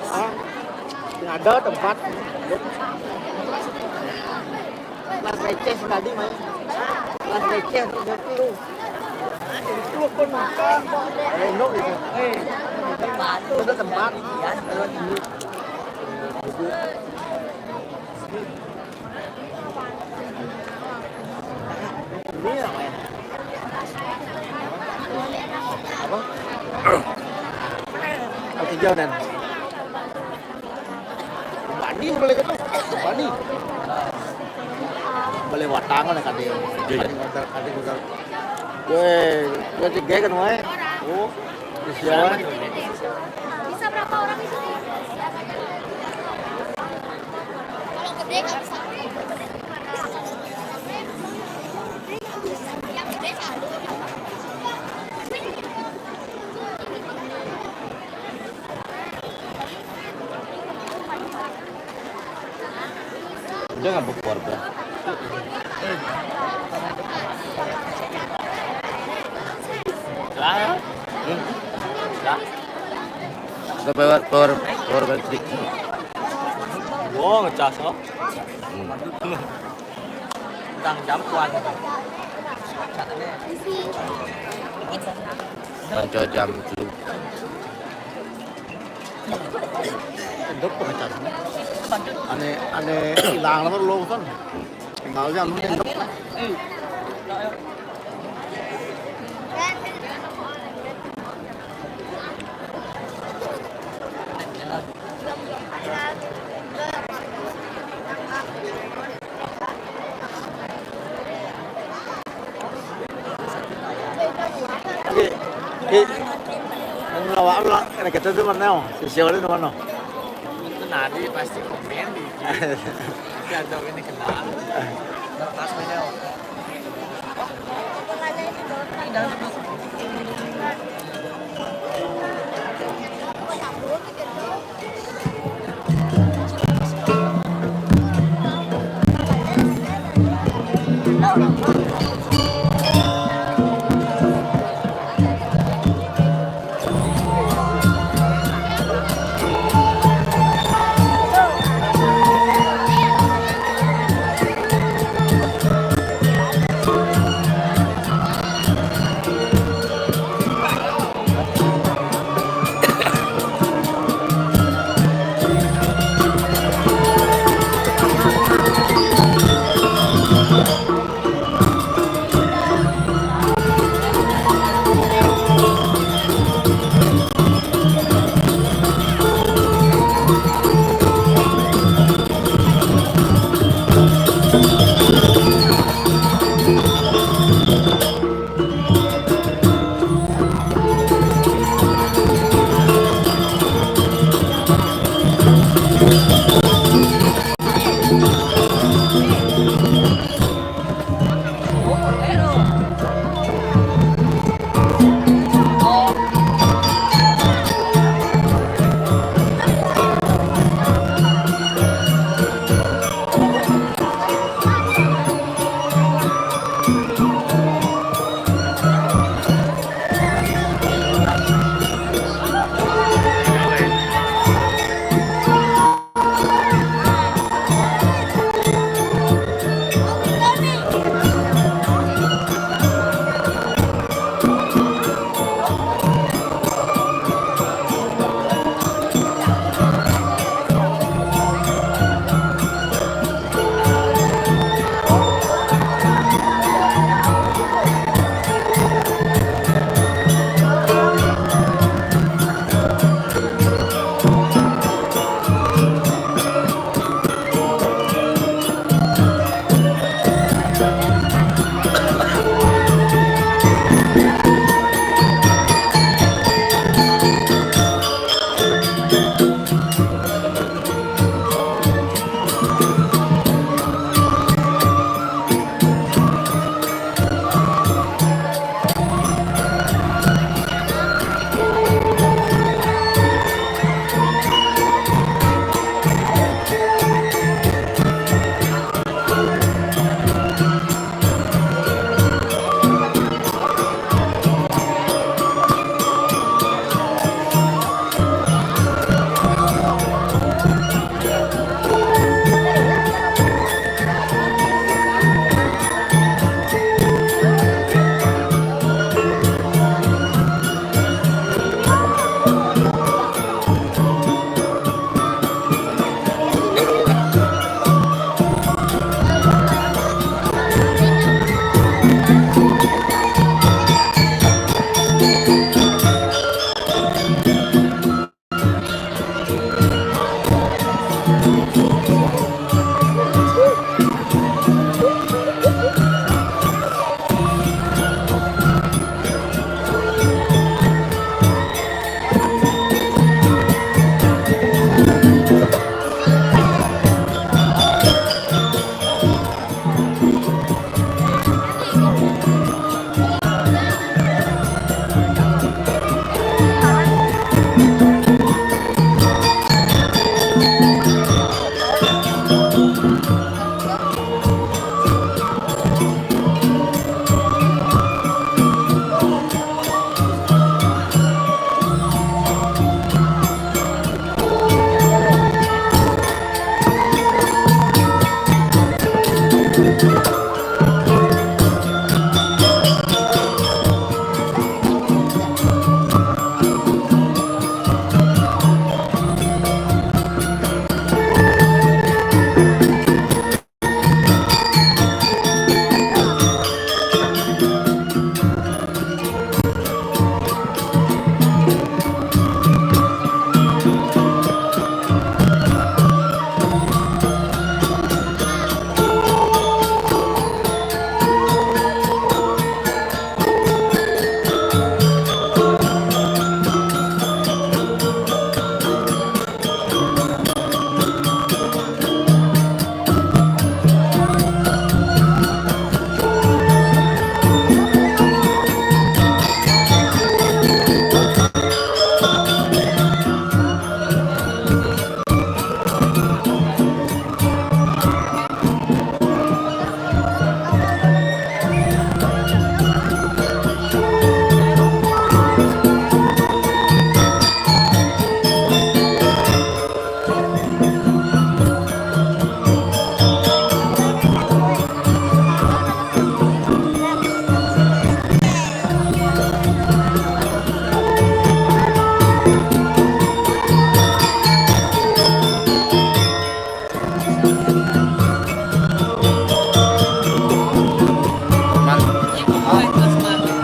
Ah, nggak ada tempat. Kelas receh tadi main. Kelas receh tiga puluh. Tiga puluh pun makan. Eh, no gitu. Ada tempat. Duduk. Ini apa ya? Apa? Oke, jauh dan. Bani boleh kata, bani. Boleh watang lah kata. Iya, iya. Kata, kata, kata. Weh, weh, tiga kan, weh. Oh, siapa? Bisa berapa orang itu? Kalau gede nggak bisa. Yang gede satu. Udah nggak berkeluarga? Lah, ya? Hmm? Lah. Udah bawa keluar, keluar balik. Wah, ngecas, oh. Hmm. Tang jam kuat. Kanca jam telu. Endut pengecas. Ane, ane hilang nomor lo kan. Tinggal aja lu endut. Ki, ki, anu lawa, anu lawa, kena kita tu mana? Si siapa tu mana? Itu nanti pasti komen di. Pasti ada ini kenal. Lepas mana?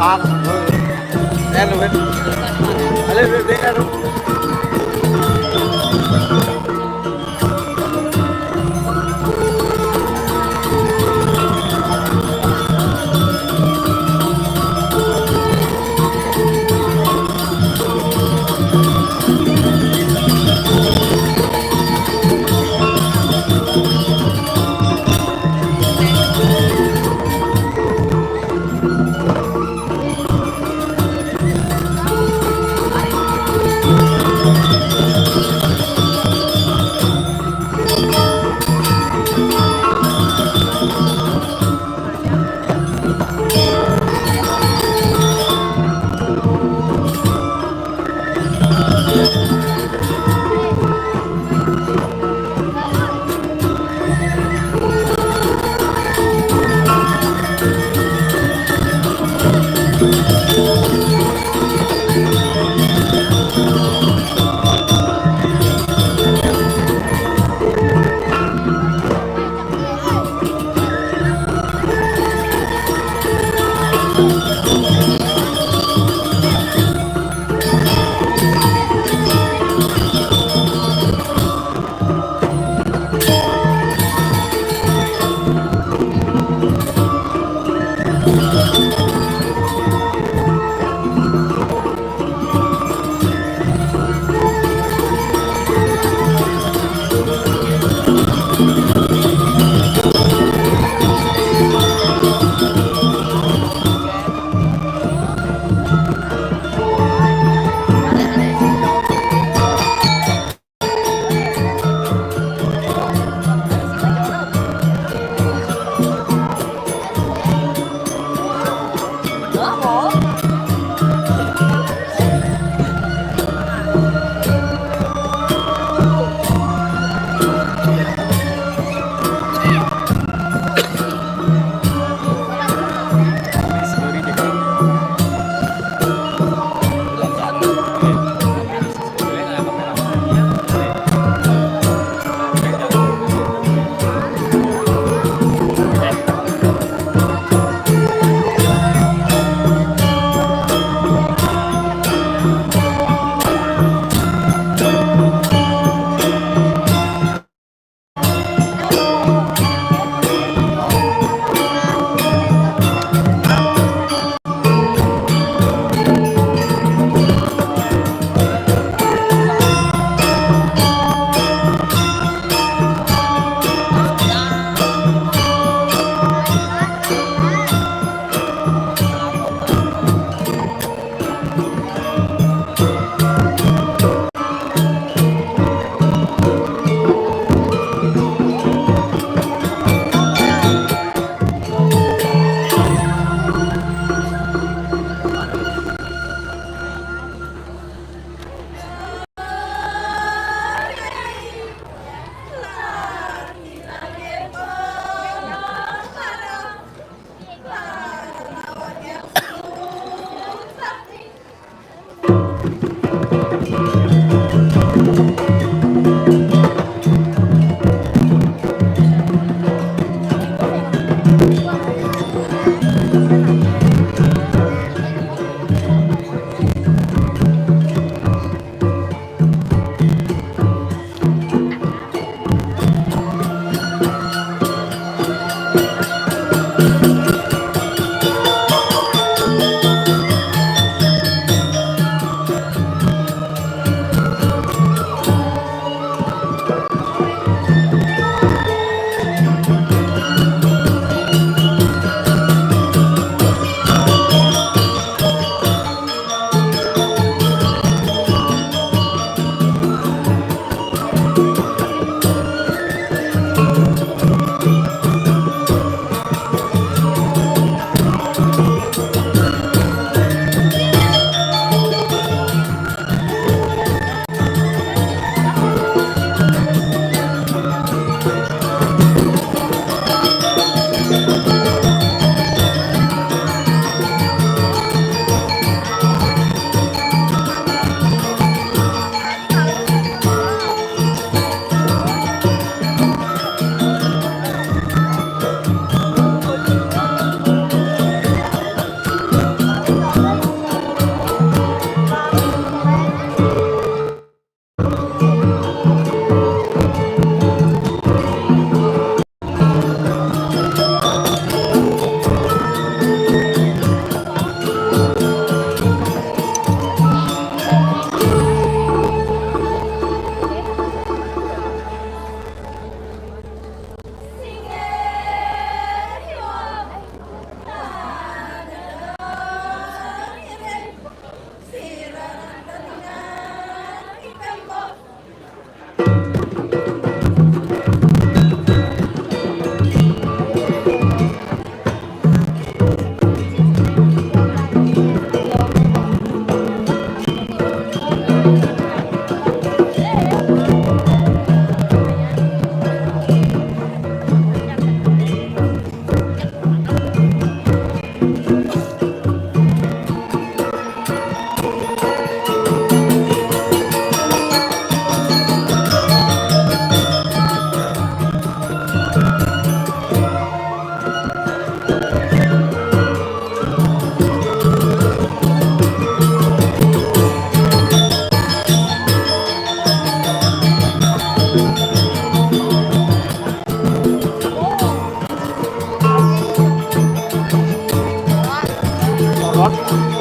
Alo, alo, alo.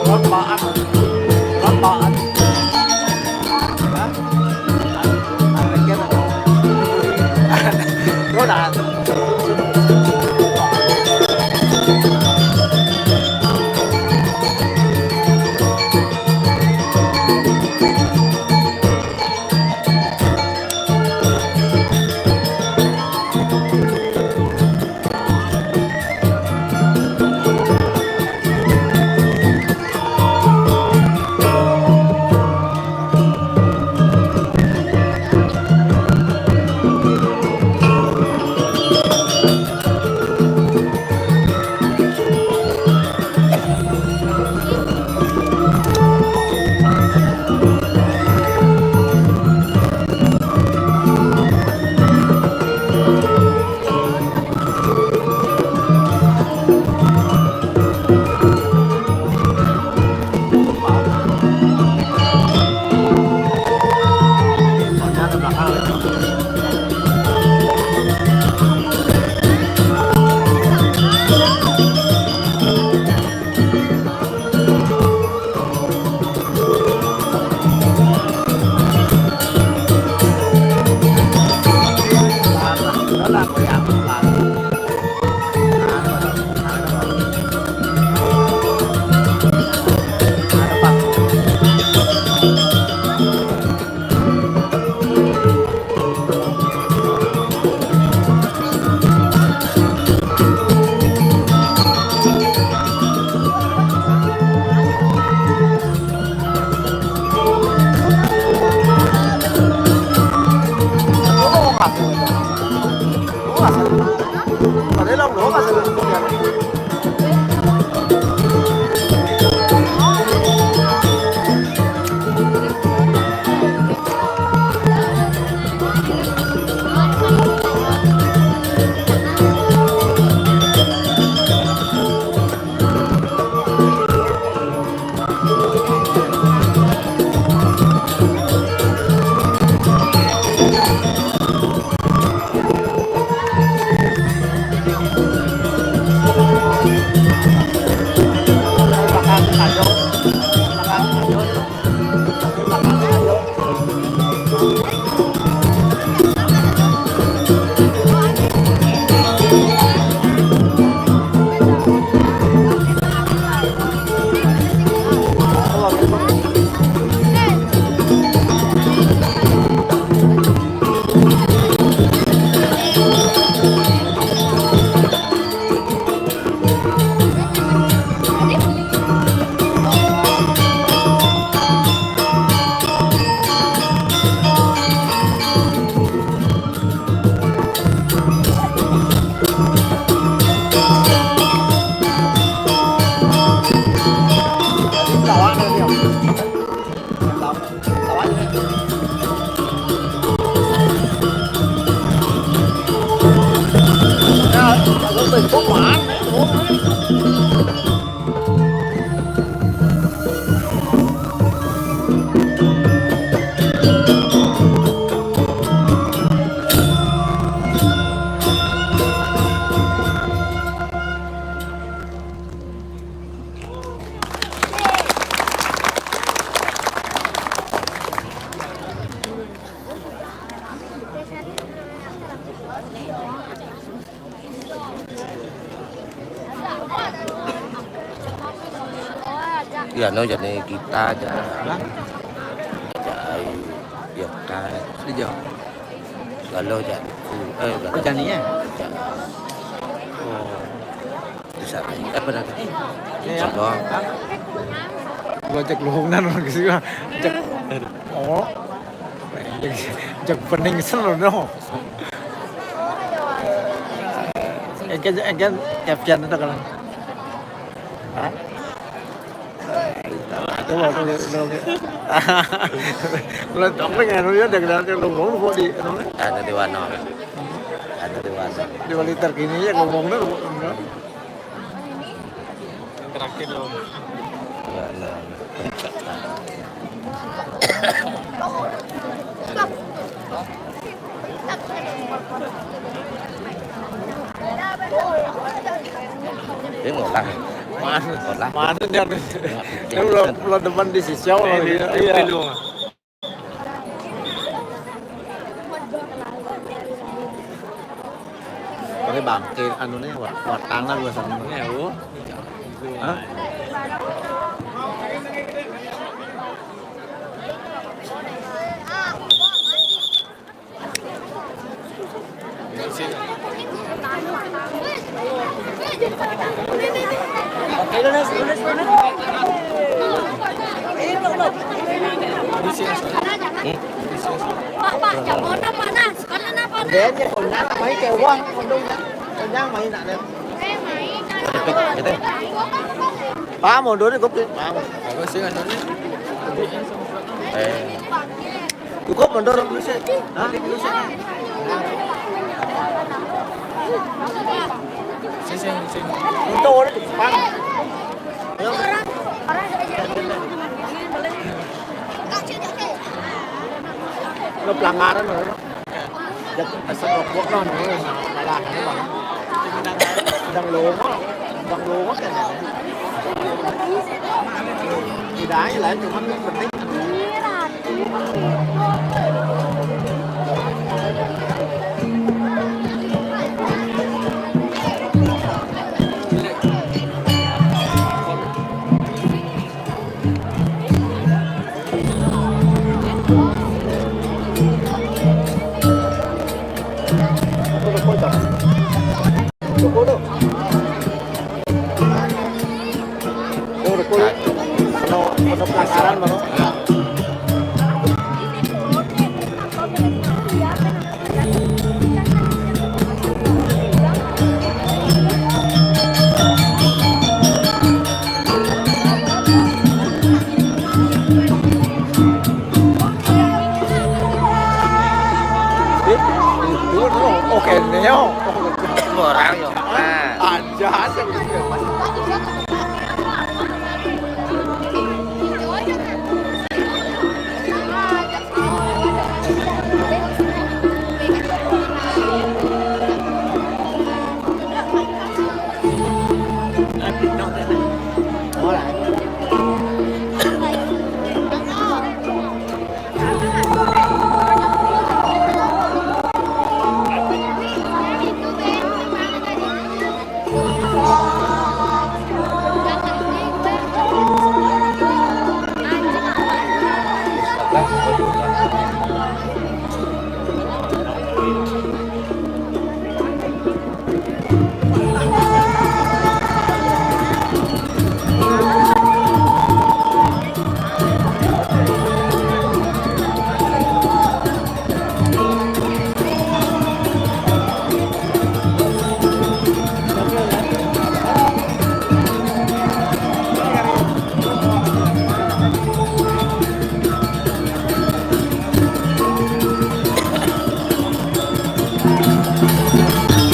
Lót bọ ăn. Lót bọ ăn. Hả? Ăn, ăn cái kia là Iya, no, jadi kita aja. Hah? Aja, ayo, ya, kan. Iya. Kalau jadi, eh, kalau Jani ya? Oh. Bisa, apa dah? Iya. Apa? Hah? Gua cek lowongan lagi sih, gua. Cek. Oh. Cek pening sel, no. Engke, engke, Kevin itu kalau. Hah? Coba, coba, coba. Lo topeng ya, lo ya, dengan lu ngomong kok di, apa namanya? Ada di Wano. Ada di Wano. Di Bali terkini ya, ngomongnya, ngomong. Terakhir lo. Wano. Ini ngolah. Mas. Mana dia? Dia belum, belum demen di sisiau. Eh, iya. Pakai bangke, anunya, war-, wartangnya dua sama. Iya, Bu. Hah? Pak, Pak, yang mana panas? Panas apa? Dia aja kena main kayak uang, untung kenyang main nak dia. Gitu. Pak, mundur nih, kopi. Pak, bagus sih, kan, ini. Eh. Cukup mundur dulu sih. Hah? Dulu sih. Sini, sini, sini. Mundur, Pak. Ayo. Lo pelanggaran lo. Jatuh asap rokok lo, malah ini, Bang. Sedang longok, sedang longok ya. Tidak aja lah, cuman yang penting. Tuh, tuh, tuh. Tuh, tuh, tuh. Penuh, penuh penasaran, Bang. Ih, itu tuh, oh, kene yo. Orang yo. Nah. Aja sih.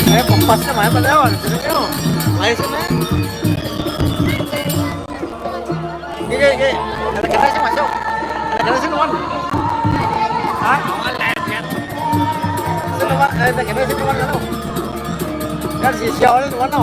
Eh, kompasnya main pada awal, sini, yuk. Ayo, sini. Gini, gini. Ada kena sih masuk. Ada kena sih, Nuan. Hah? Sini, Nuan. Eh, ada kena sih, Nuan, anu. Kan si Xiao ini, Nuan, no.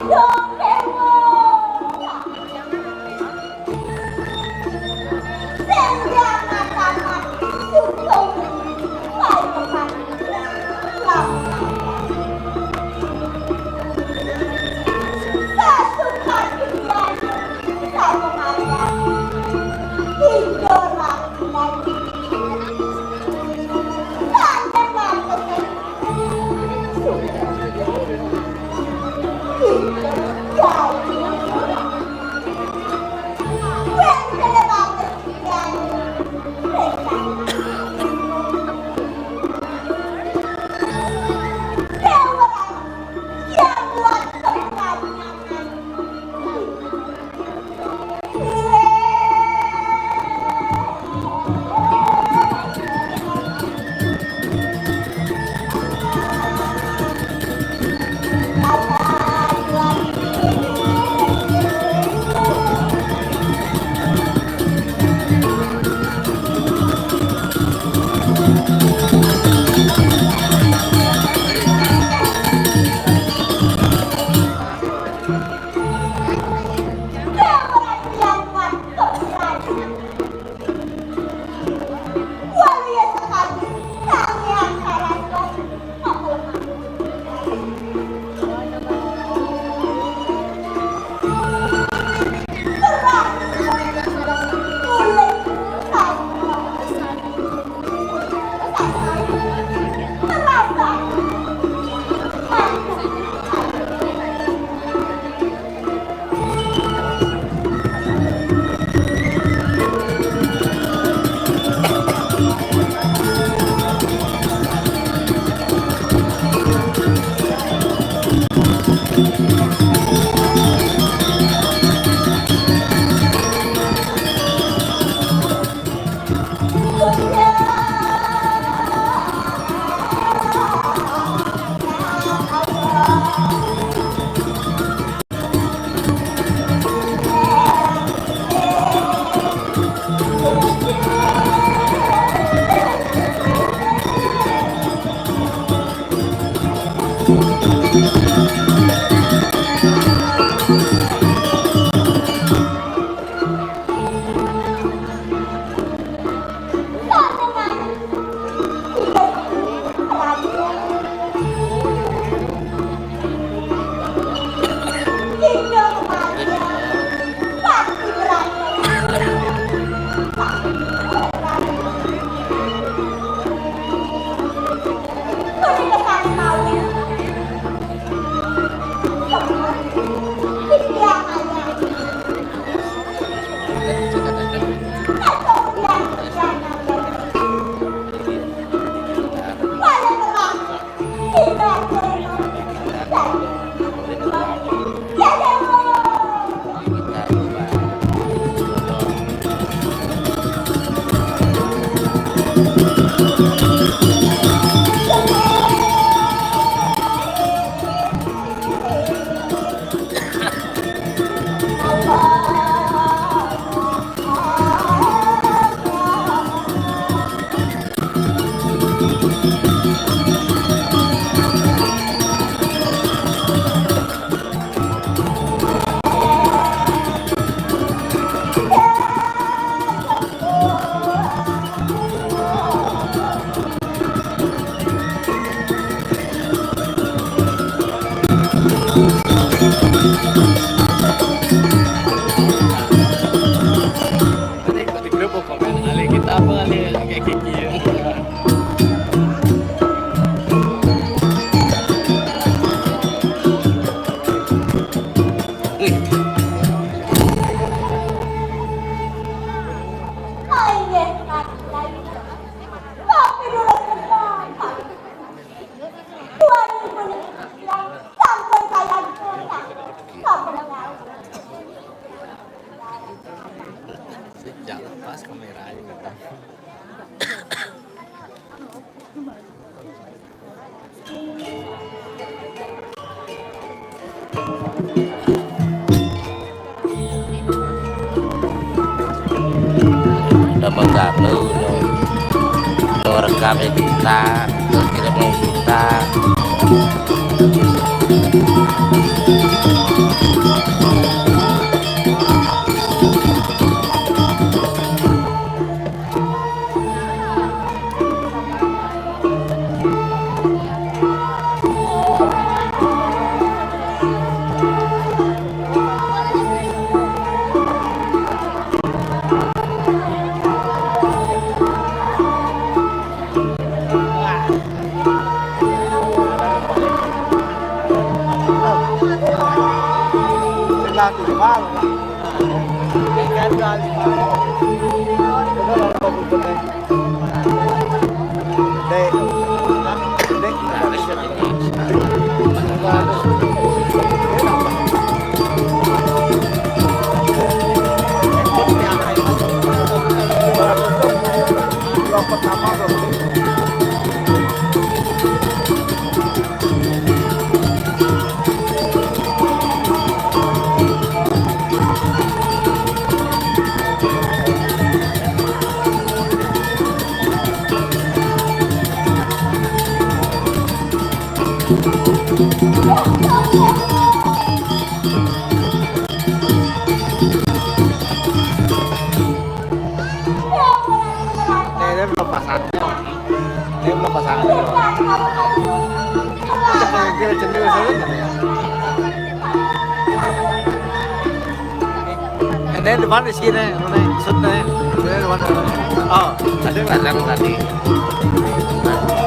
Dong Dewa. Sing diangkat-angkat, sukung padepokan. Sasukan pikiran, sakemarian. Indo Ratu Lanjut. Kanjeng Ratu. Di grup komen, "Ali kita apa, Ali?" Kayak gigi ya. Sejak lepas kameranya. Udah mengganggu, no. No rekam ya kita, no kirim no kita. Lah, tujuh malam lah. Kan dua lima. Itu kalau kau butuh, eh. Dek. Hah? Dek. Yang pertama, eh, dia belum pasang. Dia belum pasang. Dia cendil saja, ya. Ini di mana sih, nih? Ini shoot, nih. Ini di mana? Oh, tadi pasang tadi.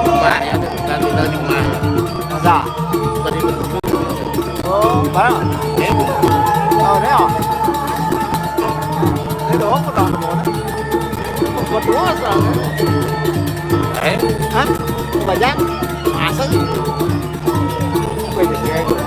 Rumah, ya, tadi, tadi rumah. Masa? Tadi betul. Oh, mana? Eh, oh, ini, oh. Ini doang, udah, udah. Buat dua, soalnya. Eh? Hah? Banyak? Masa sih? Gue jadi kayak gitu.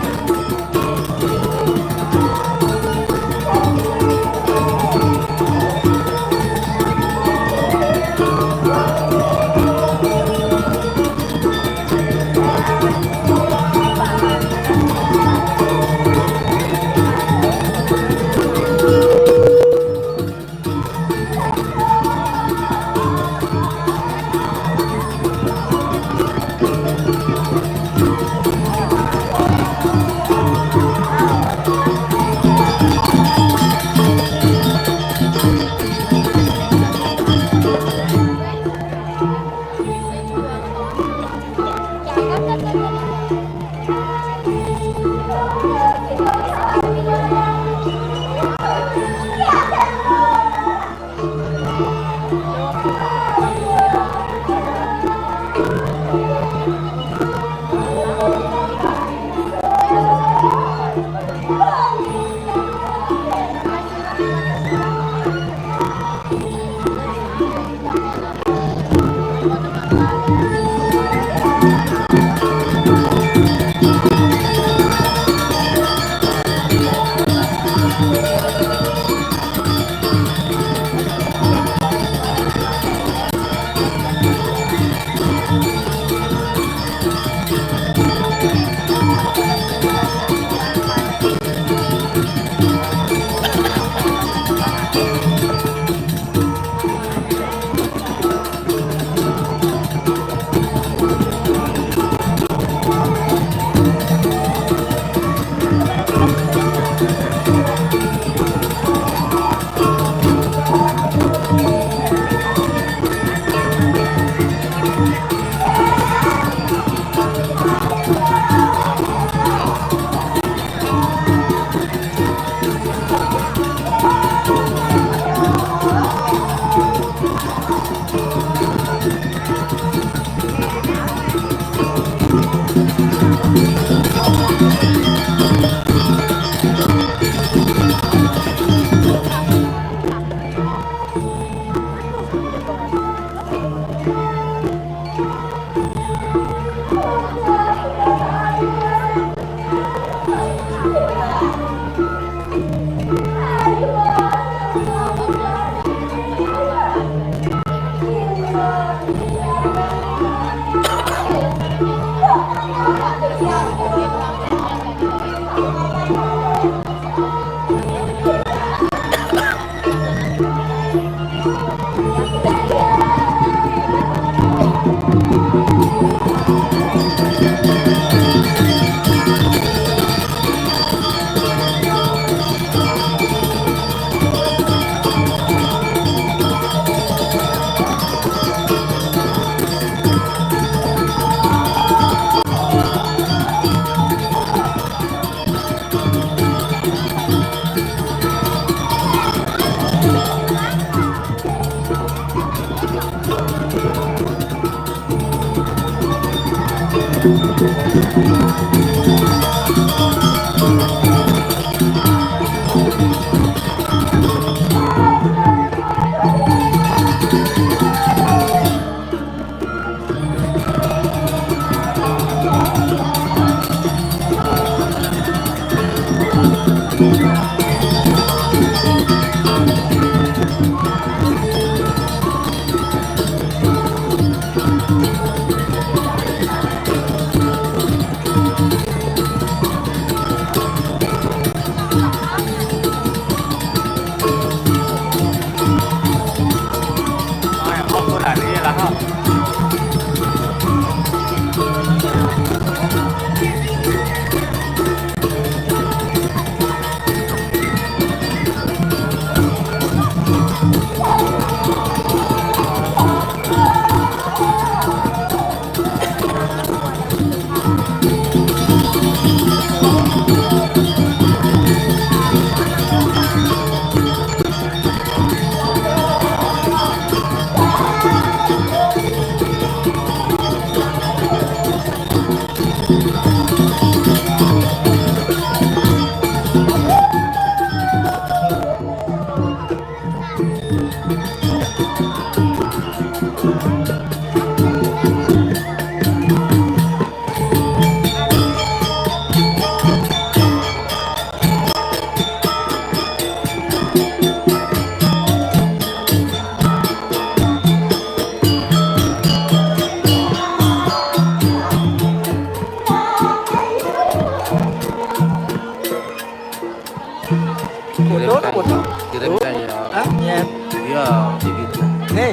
Tuh, tuh, tuh. Kirim saya. Hah? Iya. Iya, begitu. Nih.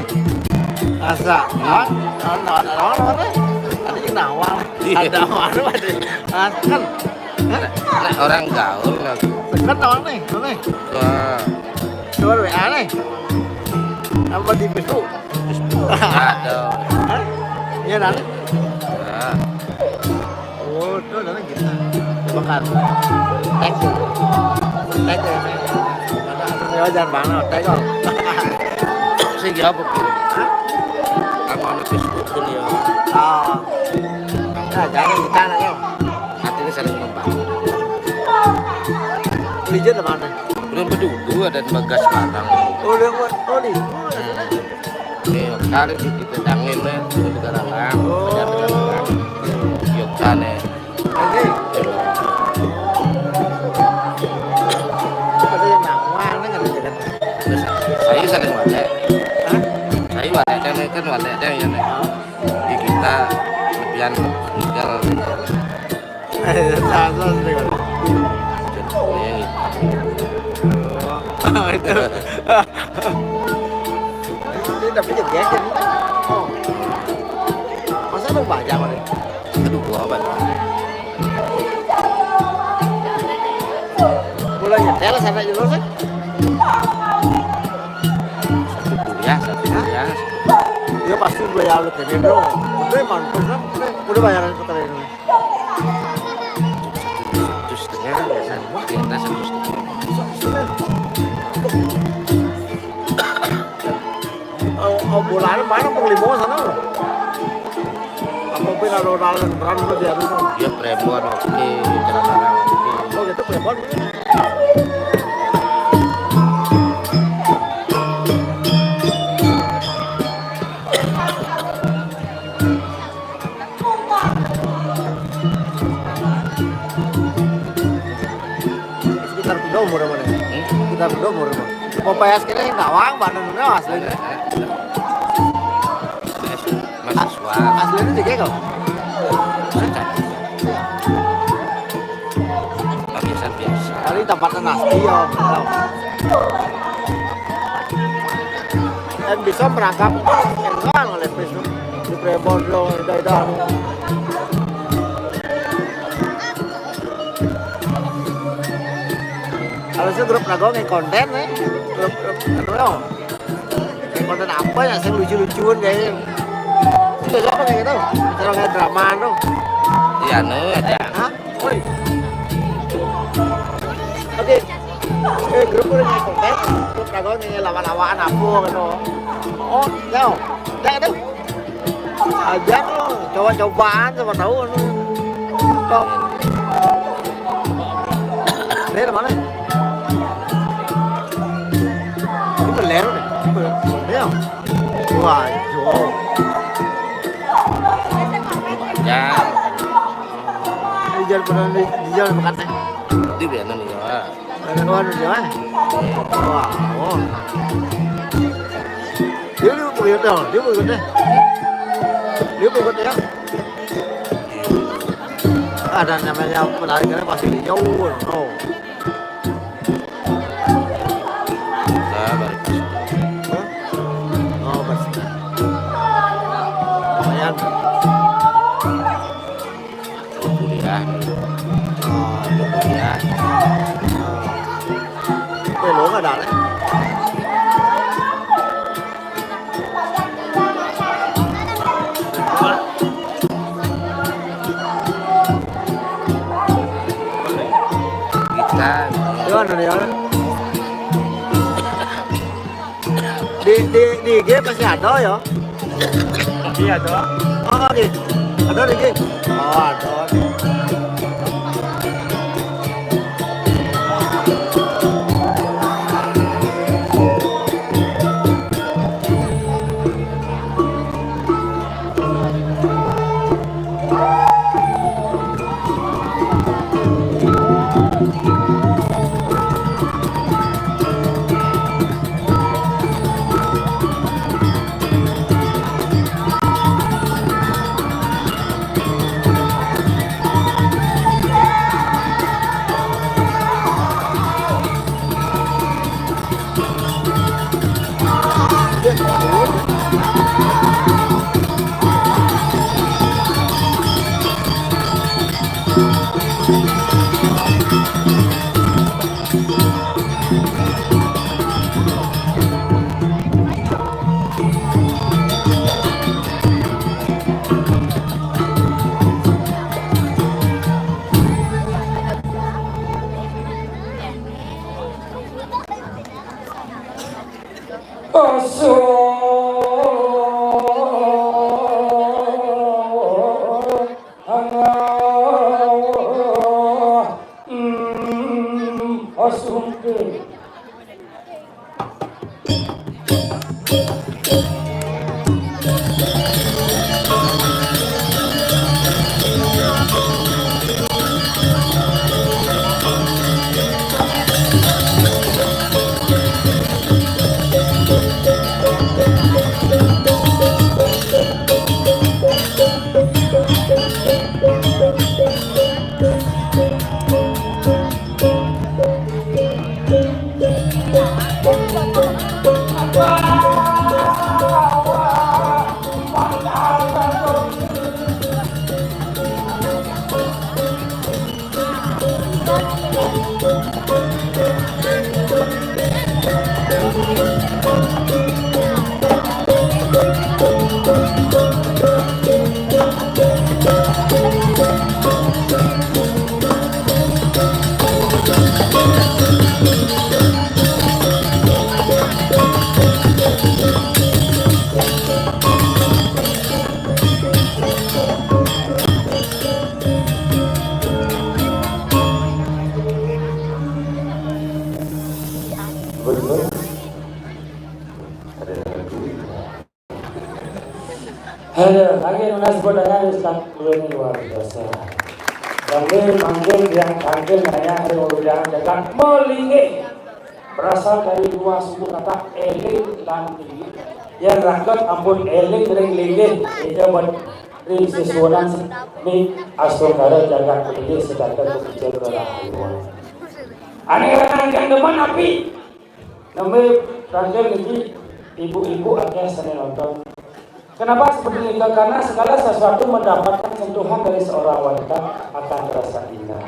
Asa. Naon? Naon, naon, naon, naon, naon? Ada yang nawang. Iya. Ada nawang, ada. Ah, kan. Hah? Nah, orang gaul lah. Kan nawang nih, nawang nih. Wah. Coba W A nih. Apa di Facebook? Ada. Hah? Iya, nanti. Nah. Oh, itu namanya gitu. Bukan. Tag. Tag ya. Ya, jangan banget, tag kok. Sing ya, Bu. Hah? Apa anu Facebook pun ya. Oh. Nah, jangan kita nanya. Artinya saling membangun. Rijal mana? Belum berdudu ada di Bagas Padang. Oh, dia buat, oh, di. Hmm. Iya, kali sih kita dangin, ya, kita dalam. Oh. Kita dalam. Yuk, sana. Oke. Ada yang nawar, ini kan ada kan. Terus, saya saling wadah. Hah? Saya wadah, kan, kan wadah, ada yang ini. Oh. Di kita lebihan tinggal. Eh, salah, salah, salah. Ini. Oh, itu. Ini tapi jeblek ya. Oh. Masa lu baca, Bang? Aduh, gua apa? Mulai nyetel sampai dulu sih. Satu kuliah, satu kuliah. Dia pasti bayar lu ini, bro. Udah, man, udah, udah bayaran ke ini. Satu setengah, biasa. Di atas satu setengah. Oh, oh, bolanya mana, Bang, lima sana, loh? Apa pun ada orang berani, dia, dia Prembon, oke, celana oke. Oh, gitu, Prembon. Sekitar pira umur mana? Hmm? Sekitar pira umur mana? Mau payas kene yang gawang, mana dulu asli. Mahasiswa. Asli ini juga kok. Biasa-biasa. Kali tempatnya nasi ya. Dan bisa merangkap enggak oleh Facebook. Di Prembon lo, dah, dah. Kalau saya grup lagu nge konten nih, grup, grup, grup, konten apa ya, saya lucu-lucuan kayaknya. Itu siapa kayak gitu? Kalau kayak drama tuh. Iya, no, ada. Hah? Woi. Oke. Eh, grup udah nge konten, grup lagu nge lawan-lawan apa gitu. Oh, ya. Ya itu. Aja tuh, coba-cobaan sama tahu anu. Tok. Dari mana? Ini beler nih. Ya. Wah, jo. Jam. Di jalan pernah di, di jalan bekatnya. Di mana nih, ya? Ada kawan di mana? Wah, oh. Dia, dia mau ikut ya, dia mau ikut ya. Dia mau ikut ya. Ada namanya penarikannya pasti di jauh, no. Nah, balik. Hah? Oh, pas. Lumayan. Kuliah. Oh, kuliah. Eh, lo nggak ada. Kita. Gimana nih, ya? Di, di, di I G pasti ada ya? Iya, ada. Oh, oke. Ada di I G? Oh, ada. Halo, lagi nunas bodangan Ustaz Kulo ini luar biasa. Sambil mangkin yang tangkil nanya hari udah dekat melinggih. Berasal dari dua suku kata eling dan linggih. Yang raket ampun eling ring linggih. Itu buat ring siswonan mi astungkara jagat linggih sedangkan kebicara rahayu. Ane orang yang demen api. Nami terakhir niki ibu-ibu akeh sane nonton. Kenapa seperti itu? Karena segala sesuatu mendapatkan sentuhan dari seorang wanita akan terasa indah.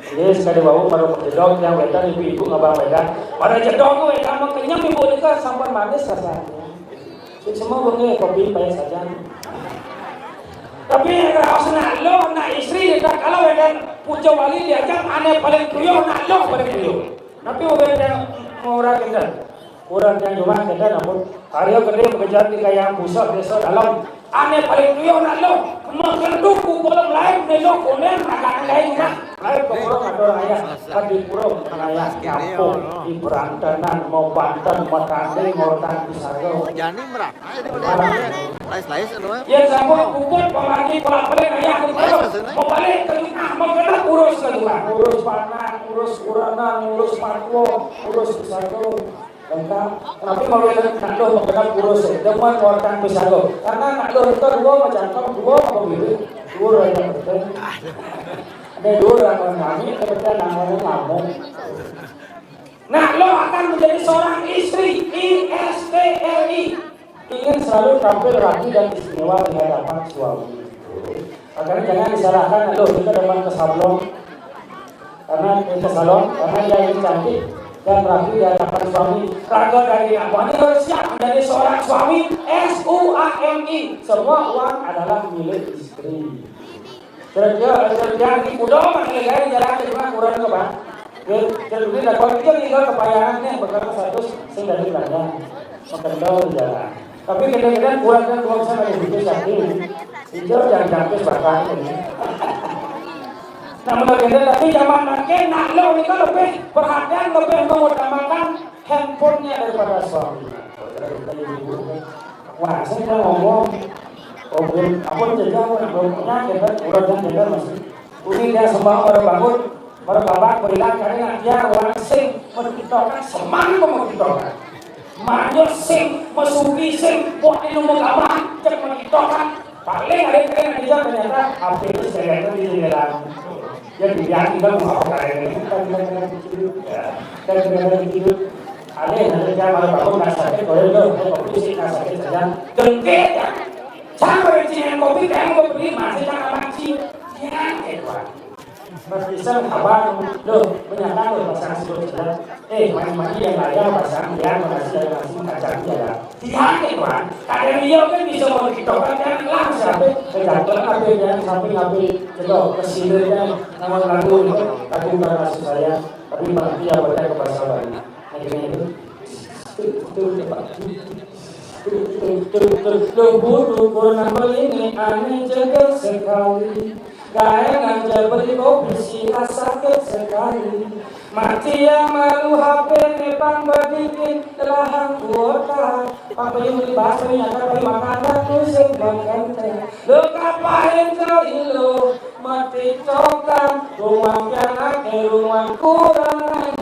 Jadi sekali wau baru jedok yang wedan ibu-ibu ngabang wedan. Pada jedok wedan mau kenyang ibu nika sampun manis rasanya. Sing semua bengi kopi pahit saja. Tapi yang raos nak lo, nak istri, kalau wedan puja wali diajak ane paling tuyuh, nak lo paling tuyuh. Tapi orang yang orang gendel, orang yang cuma gendel ampun. Karya gede mengejar di kayang pusat desa dalam. Ane paling tuyuh nak lo, mengendu ku kolom lain melo konen agak lain nak. Lain ke orang ada orang ayah, kan di pura orang ayah nyampung, di perantanan, mau banten, matanding, ngortan, pisarga. Jani merah. Lais-lais anu. Ya sampun puput pamargi pelak-pelik ayah. Lais maksudnya? Mau balik ke rumah, mau kena urus ke rumah. Urus panak, urus uranan, urus patwa, urus pesatu. Lengkap. Tapi mau yang nak lo mau kena urus ya. Demen wartang pesatu. Karena nak lo itu dua macam, dua apa bibit? Dua raja betul. Ada dua orang kami, kebetulan namanya ngomong. Nah, lo akan menjadi seorang istri, I S T R I. Ingin selalu tampil rapi dan istimewa di hadapan suami. Makanya jangan disalahkan, aduh, kita demen ke salon. Karena ke salon, karena dia ingin cantik dan rapi di hadapan suami. Raga dari apa? Ini harus siap menjadi seorang suami, S U A M I. Semua uang adalah milik istri. Kerja, kerja di kuda, mana lagi jalan di rumah kurang ke, Pak? Kerja dulu, dah kalau kita tinggal kepayangan nih, bakal satu sing dari belakang. Makan dong di jalan. Tapi kadang-kadang kurang kan, kurang sama di situ satu. Itu jangan sampai sepakat ini. Nah, benar, tapi zaman makin nak lo ini kan lebih perhatian, lebih mengutamakan handphonenya daripada suami. Wah, saya udah ngomong, oh, belum, aku jaga, aku nak belum punya, jaga, udah jaga masih. Ini dia sembah pada bangun, pada babak, pada hilang, karena dia orang sing menentukan, semangat menentukan. Maju sing, mesuki sing, buat ilmu agama, cek menentukan. Paling ada yang kerja ternyata H P itu sekalian di jendela. Jadi dia tinggal mau apa kayak ini, kita tinggal dengan kecil, ya, kita tinggal dengan kecil. Ada yang ada jam malam bangun nggak sakit, boleh dong, saya kopi sih nggak sakit saja. Dengke ya, sama dengan kopi kayak mau beli masih tak amat sih, ya, kayak gitu. Mas Isan abang, loh, menyatakan loh pasangan sebut saja. Eh, main-main yang ada pasangan dia masih ada masih kacang dia. Tiang, Tuan. Kadang dia kan bisa mau TikTok kan, kan lah siapa? Kejatuhan apa yang sampai ngapain? Coba ke sini kan, nama lagu itu, lagu bukan maksud saya, tapi maaf ya, buatnya ke bahasa Bali. Akhirnya itu. Tuh, tuh, tuh, tuh, tuh, tuh, tuh, tuh, butuh kurang ini aneh jaga sekali. Kayak aja beli kopi sih sakit sekali. Mati yang malu H P nepang badikin telahan kuota. Pakai beli bakso yang kata beli makanan tuh sing makan teh. Lo kapain kau ilo mati cokan rumah pianak rumah kurang.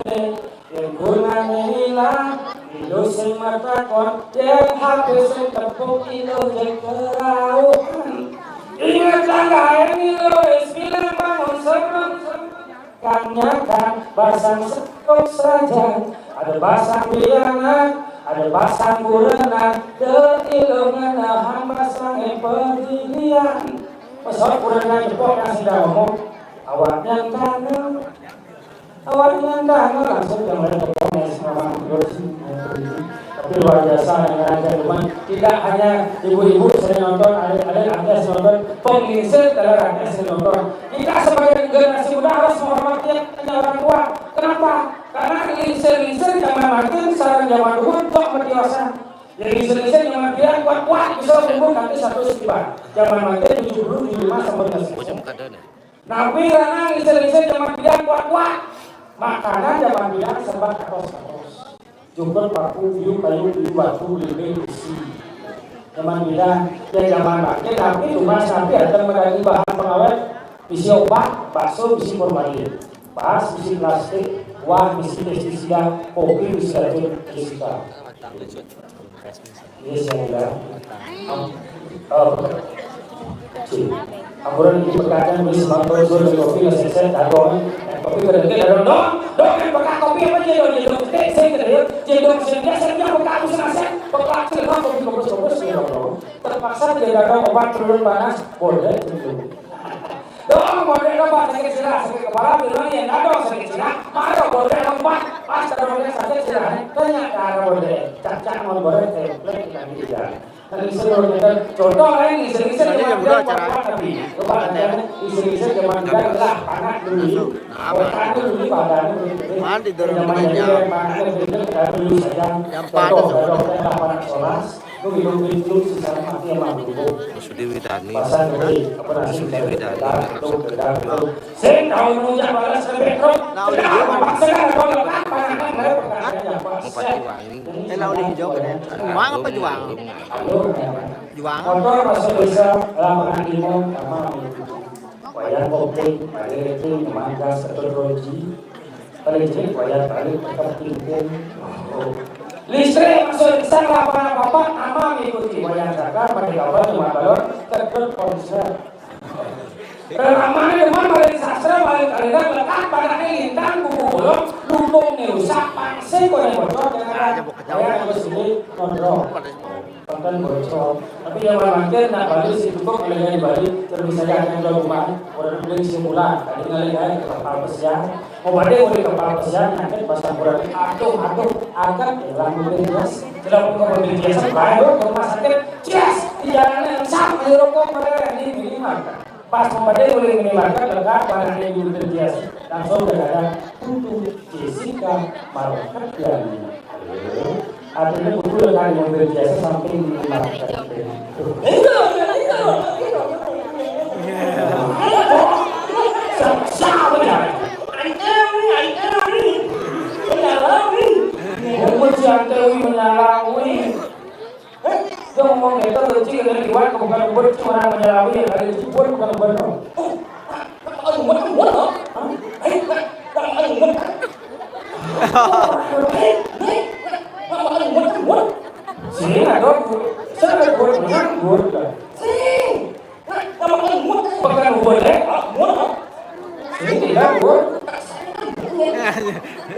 Yang gunanya hilang, ilo sing matakon, yang H P sing tepuk ilo yang kerauhan. Ingat tangga ini lo, es bilang bangun serem. Kanyakan basang setok saja, ada basang biana, ada basang burana, dan ilo ngena hamba sange pedidian. Pesawat burana jepok yang sudah ngomong, awaknya tanah. Awalnya nggak langsung yang lain pokoknya sama terus. Tapi luar biasa yang ada, cuman tidak hanya ibu-ibu sering nonton, adik-adik ada sering nonton, pengisir teler ada sering nonton. Kita sebagai generasi muda harus menghormati yang punya orang tua. Kenapa? Karena lingsir-lingsir zaman makin sarang zaman dulu kok berdiwasa. Jadi lingsir-lingsir zaman dia kuat-kuat bisa sembuh nanti satu setiba. Zaman makin tujuh puluh tujuh lima sampai dengan sembuh. Napi lanang isi-isi zaman bidan kuat-kuat. Makanan zaman bidan serba katos-katos. Cukup paku, biu, kayu, biu, batu, lilin, besi. Zaman bidan, ya zaman makin napi rumah napi ada menjadi bahan pengawet. Bisi obat, bakso, bisi formalin. Bahas bisi plastik, wah bisi pestisida, kopi bisi racun pestisida. Iya, saya bilang. Am-, oh, cik. Ampun, ini berkaitan beli semangkuk, jual kopi, nasi set, dagon. Kopi berhenti, dagon, dong. Dong, yang bekas kopi apa, cik? Dong, cik, dong, cik, saya kira, cik, dong, cik, biasa dia bekas, habis nasi, bekas, cik, dong, kopi, kopi, kopi, cik, dong, dong. Terpaksa dia dagang obat penurun panas, boleh, cik, dong. Dong, model dong, Pak, sakit sirah, sakit kepala, bilang yang dadong sakit sirah, marah model dong, Pak, pas dadong dia sakit sirah, tanya ke arah model, cak-cak mau goreng, template, kita tidak. Nah, bisa dong, kita contoh lain, bisa-bisa zaman dia kuat-kuat, tapi coba aja, bisa-bisa zaman dia lah, anak dulu, otak dulu, badan dulu, mandi dorong zaman dia, anak dulu, kita dulu saja, yang contoh, panas, dadong, kita panas, solas, Sudiwidani. Sudiwidani. Sing tahu ngucap balas ke Petro. Nah, udah dia mah. Mau pakai wangi. Eh, nah, udah hijau kan ya? Juang apa juang? Juang. Motor masuk bisa lapangan timur sama. Wayang kopling, ada itu, mangga, setor roji. Paling jelek wayang paling tetap pinggir. Listrik masuk desa lapangan apa-apa, nama mengikuti wayang saka, pada kabar cuma balon, kedut konser. Ramai teman paling sastra, paling kalender, lekat pada lintang, buku bolong, lumpung ni rusak, pangsi, kau yang bocor, dengan wayang yang bersini, kontrol. Konten bocor. Tapi yang mangkin nak Bali si cukup kalau di Bali terus saya akan jual rumah. Orang beli si mula tadi ngalih ke kapal pesiar. Mau pada boleh kapal pesiar nanti pas campuran aduh aduh agak hilang mobil bias. Tidak pun mobil bias baru ke rumah sakit. Yes, di jalan yang sama di rokok mereka ini minimal. Pas pembadai boleh minimalkan lekat pada yang dulu terbiasa. Langsung terhadap tutu Jessica Marketiani. Artinya betul kan yang terbiasa sampai minimalkan. Itu, itu, itu, itu. Siapa ya? Antewi, Antewi. Menyalawi. Umur si Antewi menyalawi. Dia ngomong gitu, lucu, yang dari luar bukan buat orang menyalawi, yang dari luar bukan buat. Oh, apa lu buat, buat, oh? Hah? Eh, apa lu buat? Sini ada, saya ada buat, buat, buat. Sini. Pekan Ubud, eh? Ini tidak, Bud.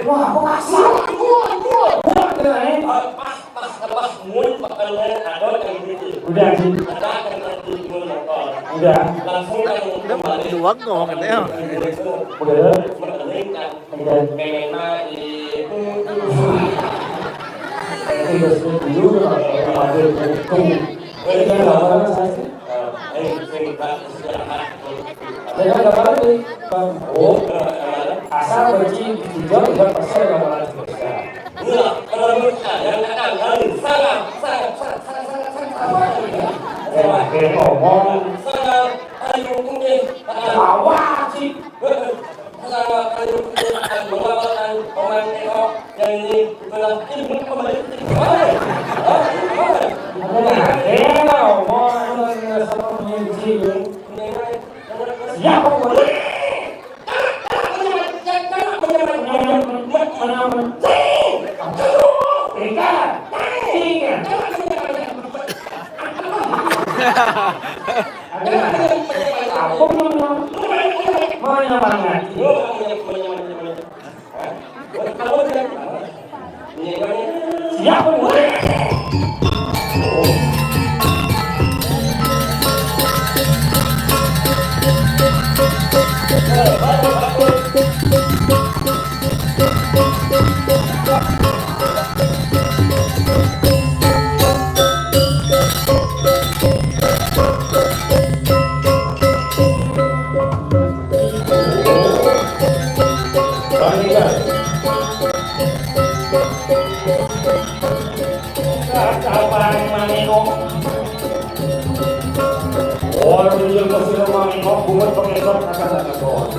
Wah, apa kasar? Buat, buat, buat, eh? Pas, pas, pas, mun, pekan, ada yang gitu. Udah, sih. Ada yang gitu, mun, motor. Udah. Langsung kan kembali. Dua ngomong katanya. Udah. Meningkat. Iya. Mengenai itu. Itu udah setuju, kalau kemarin itu. Ini kan gambaran saya sih. Dengan gambaran di Bang, oh, asal benci hijau tidak pasti ada gambaran spesial. Iya, kalau menurut saya, Wong. Sangat ayu mungkin. Awak sih. Sangat ayu mungkin. Mengapa orang yang ini itulah ilmu kembali. Ada lah. Siapa boleh? Apa namanya? Mana mangan? Siapa? Orang yang masih lemah, kok buat pengecer kata-kata kau.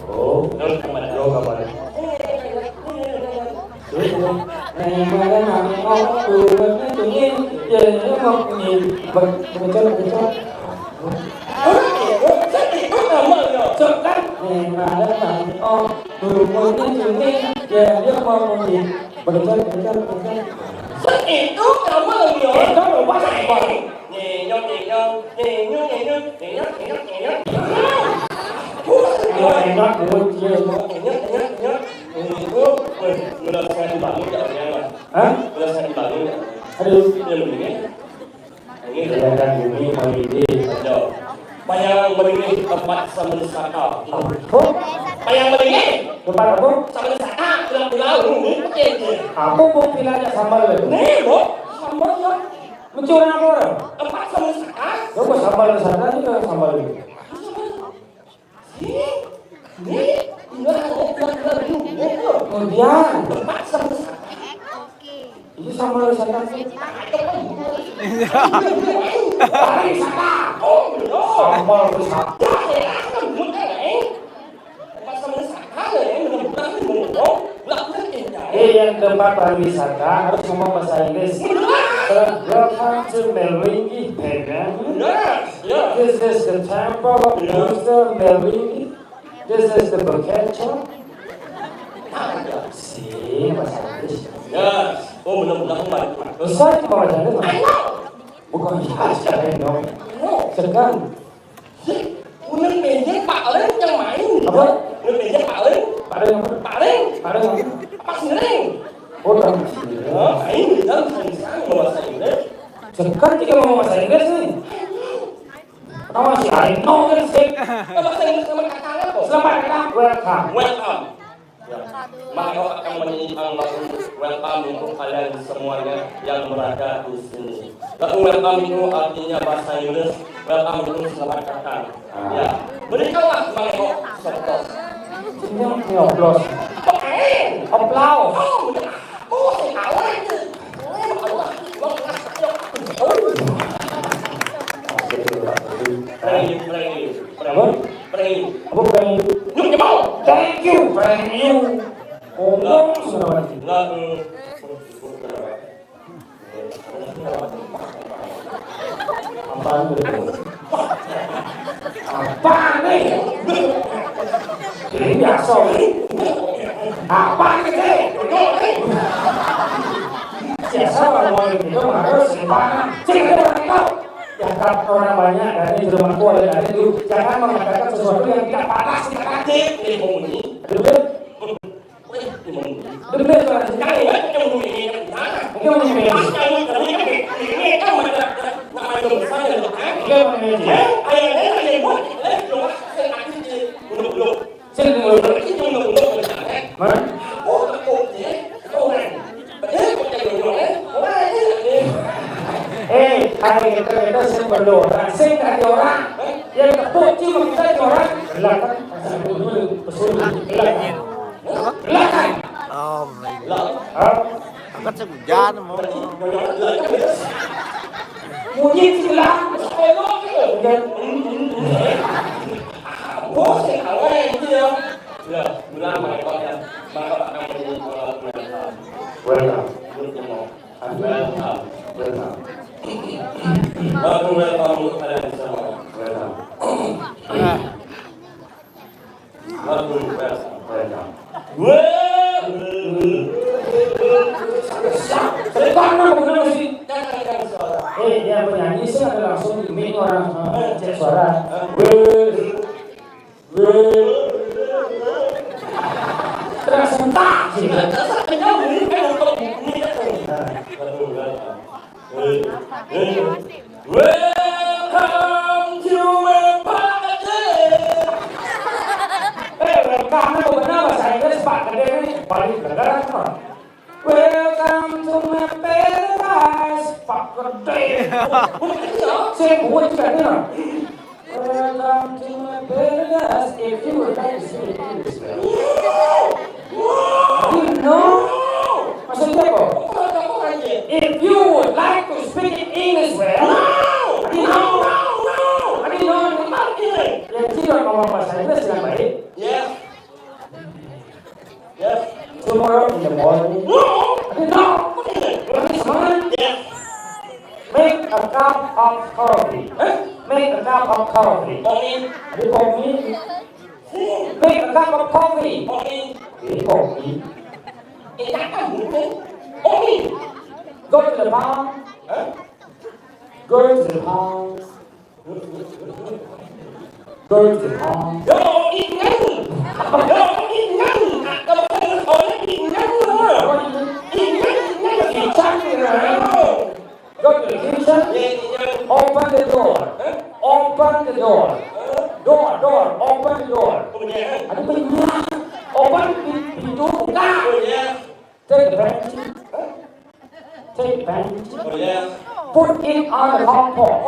Oh, terus kemana? Lo kemana? Terus, terus. Nih, mana nami? Oh, tuh, ini tuh, ini. Ya, ya, mau, ini. Ber-, berkencang, berkencang. Sekitu nama ya. Sekan. Nih, mana nami? Oh, tuh, ini tuh, ini. Ya, ya, mau, ini. Berkencang, berkencang, berkencang. Sekitu nama ya. Eh, kamu apa sih? Nyenyok, nyenyok, nyenyok, nyenyok, nyenyok, nyenyok, nyenyok. Ayo, enak, enak, iya, enak. Nyenyok, nyenyok, nyenyok. Itu, weh, udah saya dibangun ya, orangnya, Mas. Hah? Udah saya dibangun ya. Aduh. Udah mendingan. Ini kelihatan bumi, mau ide. Ayo. Payang beringin tempat semen saka. Apa? Payang beringin. Tempat apa? Semen saka, pulang-pulang, ini pakai aja. Apa mau bilangnya sama lo? Nih, Bu, sama ya. Mencuri apa orang? Tempat semen saka. Lo mau sambal di sana, ini kan sambal ini. Ih, ih, tinggal, tinggal, tinggal dulu, gitu. Kemudian. Tempat semen saka. Ini sambal wisata sih. Sambal wisata. Oh, belum. Sambal wisata. Ya, ya, kan, bukan, eh. Pas sama wisata, ya, bener-bener, kan, ngomong. Lah, kan, eh, ya. Eh, yang tempat pariwisata harus ngomong bahasa Inggris. Bener. Eh, welcome to Meringgi, Penang. Yes, yes. This is the temple of Mister Meringgi. This is the Bukit. Sih, bahasa Inggris. Yes. Oh, benar-benar kemarin. Usah cuma bahasa Inggris. Bukan bahasa Inggris. Sekarang. Udah meja paling yang main. Apa? Udah meja paling. Paling apa? Paling. Paling apa? Pas ngering. Oh, tahu. Ya, main di dalam bisa bahasa Inggris. No kan sih. Kalau bahasa Inggris selamat datang apa? Selamat datang, welcome. Welcome. Ya. Maka akan menyimpang lagu welcome untuk kalian semuanya yang berada di sini. Lagu welcome itu artinya bahasa Inggris, welcome itu selamat datang. Ah. Ya. Berikanlah Mang Eko sebelah. Ini nyoblos. Oke. Applause. Oh, udah. Oh, saya tahu itu. Oh, Allah. Astagfirullah. Prank you, prank you, prank you. Apa? Prank you. Apa prank you? Nyuk, nyuk. Thank you, prank you. Ngomong sudah mati. Enggak, eh. Apaan tuh? Apaan nih? Ini biasa nih. Apaan nih? Biasa orang mau gitu harus gimana? Sih, kita orang tahu. Ya, kan orang banyak, dan ini rumahku ada, dan itu jangan mengatakan sesuatu yang tidak pantas, tidak kaget, ini mau bunyi. Betul? Wih, ini mau bunyi. Betul, Tuan. Jangan ya, yang bunyi ini yang gimana? Ini mau bunyi. Mas, yang bunyi ini kan ini kan ada, ada, namanya besar ya, kan? Ini mau bunyi. Eh, ayah, ayah, ayah, buat, eh, doa, saya kasih dia, duduk, duduk. Sing dulu. Hah? Eh, hari kita, kita sing berdoa, sing kaki orang. Yang tepuk cium kita orang. Belakang. Belakang. Belakang. Oh my God. Hah? Angkat sehujan mau. Bunyi sebelah. Oke. Bos, yang awal itu ya. Ya, ulang mereka ya. Maka akan menjadi pola mereka. Welcome. Welcome. Welcome. Welcome. Welcome untuk kalian semua. Welcome. Welcome. Welcome. Wah. Sekarang benar sih. Eh, yang penyanyi sih ada langsung di mic orang, eh, cek suara. Wah. Terus entah sih. Welcome to my paradise. Eh, welcome itu benar bahasa Inggris, Pak Gede ini. Paling benar apa? Welcome to my paradise, Pak Gede. Saya buat juga nih. Welcome to my paradise. If you would like to speak English, well. You know? Maksudnya apa? If you would like to speak in English, well. I didn't know. I didn't know. Yang tidak ngomong bahasa Inggris dengan baik. Yes. Yes. Tomorrow in the morning. No. I didn't know. This morning. Yes. Make a cup of coffee. Huh? Make a cup of coffee. Kopi. Ada kopi. Make a cup of coffee. Kopi. Ini kopi. Enak kan, bukan? Kopi. Go to the pond. Huh? Go to the pond. Go to the pond. Yo, ingat. Yo, ingat. Kalau saya orang ingat. Ingat, ingat. Ingat, ingat. Go to the kitchen. Open the door. Open the door. Door, door. Open the door. Ada penyiar. Open pi-, pintu, buka. Take the panty. Take the panty. Put it on the hot pot.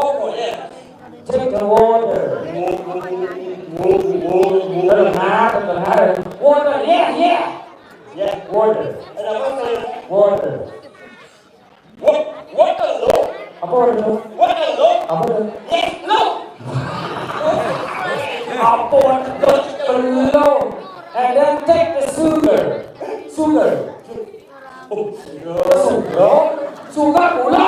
Take the water. Terdengar, terdengar. Water, yeah, yeah. Water. Water. What? What a look! Apa water? What a look! Apa water? Yes, look! Apa water? Belum. And then take the sugar. Sugar. Oh, sugar. Sugar. Sugar gula.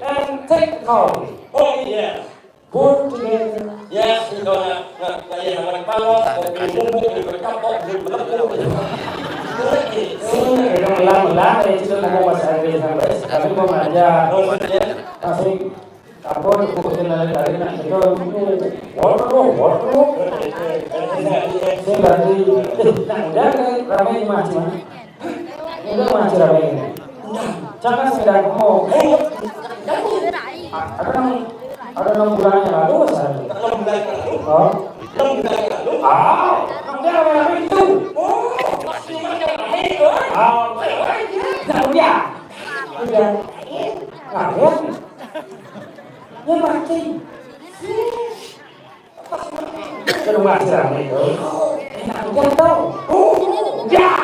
And take the coffee. Oh, yes. Put together. Ya, sudah nak, nak, nak, ya, nak, nak, kopi bubuk, kopi kapok, kopi melepuh. Sini, kita melang-melang, ya, kita ngomong bahasa Inggris sampai sekarang mau ngajak. Oh, maksudnya? Masih, apa, buku kita lari-lari, nak, kita, waduh, waduh. Saya berarti, eh, nah, udah, ramai di mana? Ini mah cerita ini. Jangan sekedar ngomong. Eh, apa namanya? Ada enam bulan yang lalu, saya. Enam bulan yang lalu? Oh. Enam bulan yang lalu? Ah, enam bulan yang lalu itu. Oh, pas cuma yang lain, kan? Ah. Nah, udah. Udah. Nah, ya. Dia mati. Terus masih rame itu. Enak, udah tahu. Oh, udah.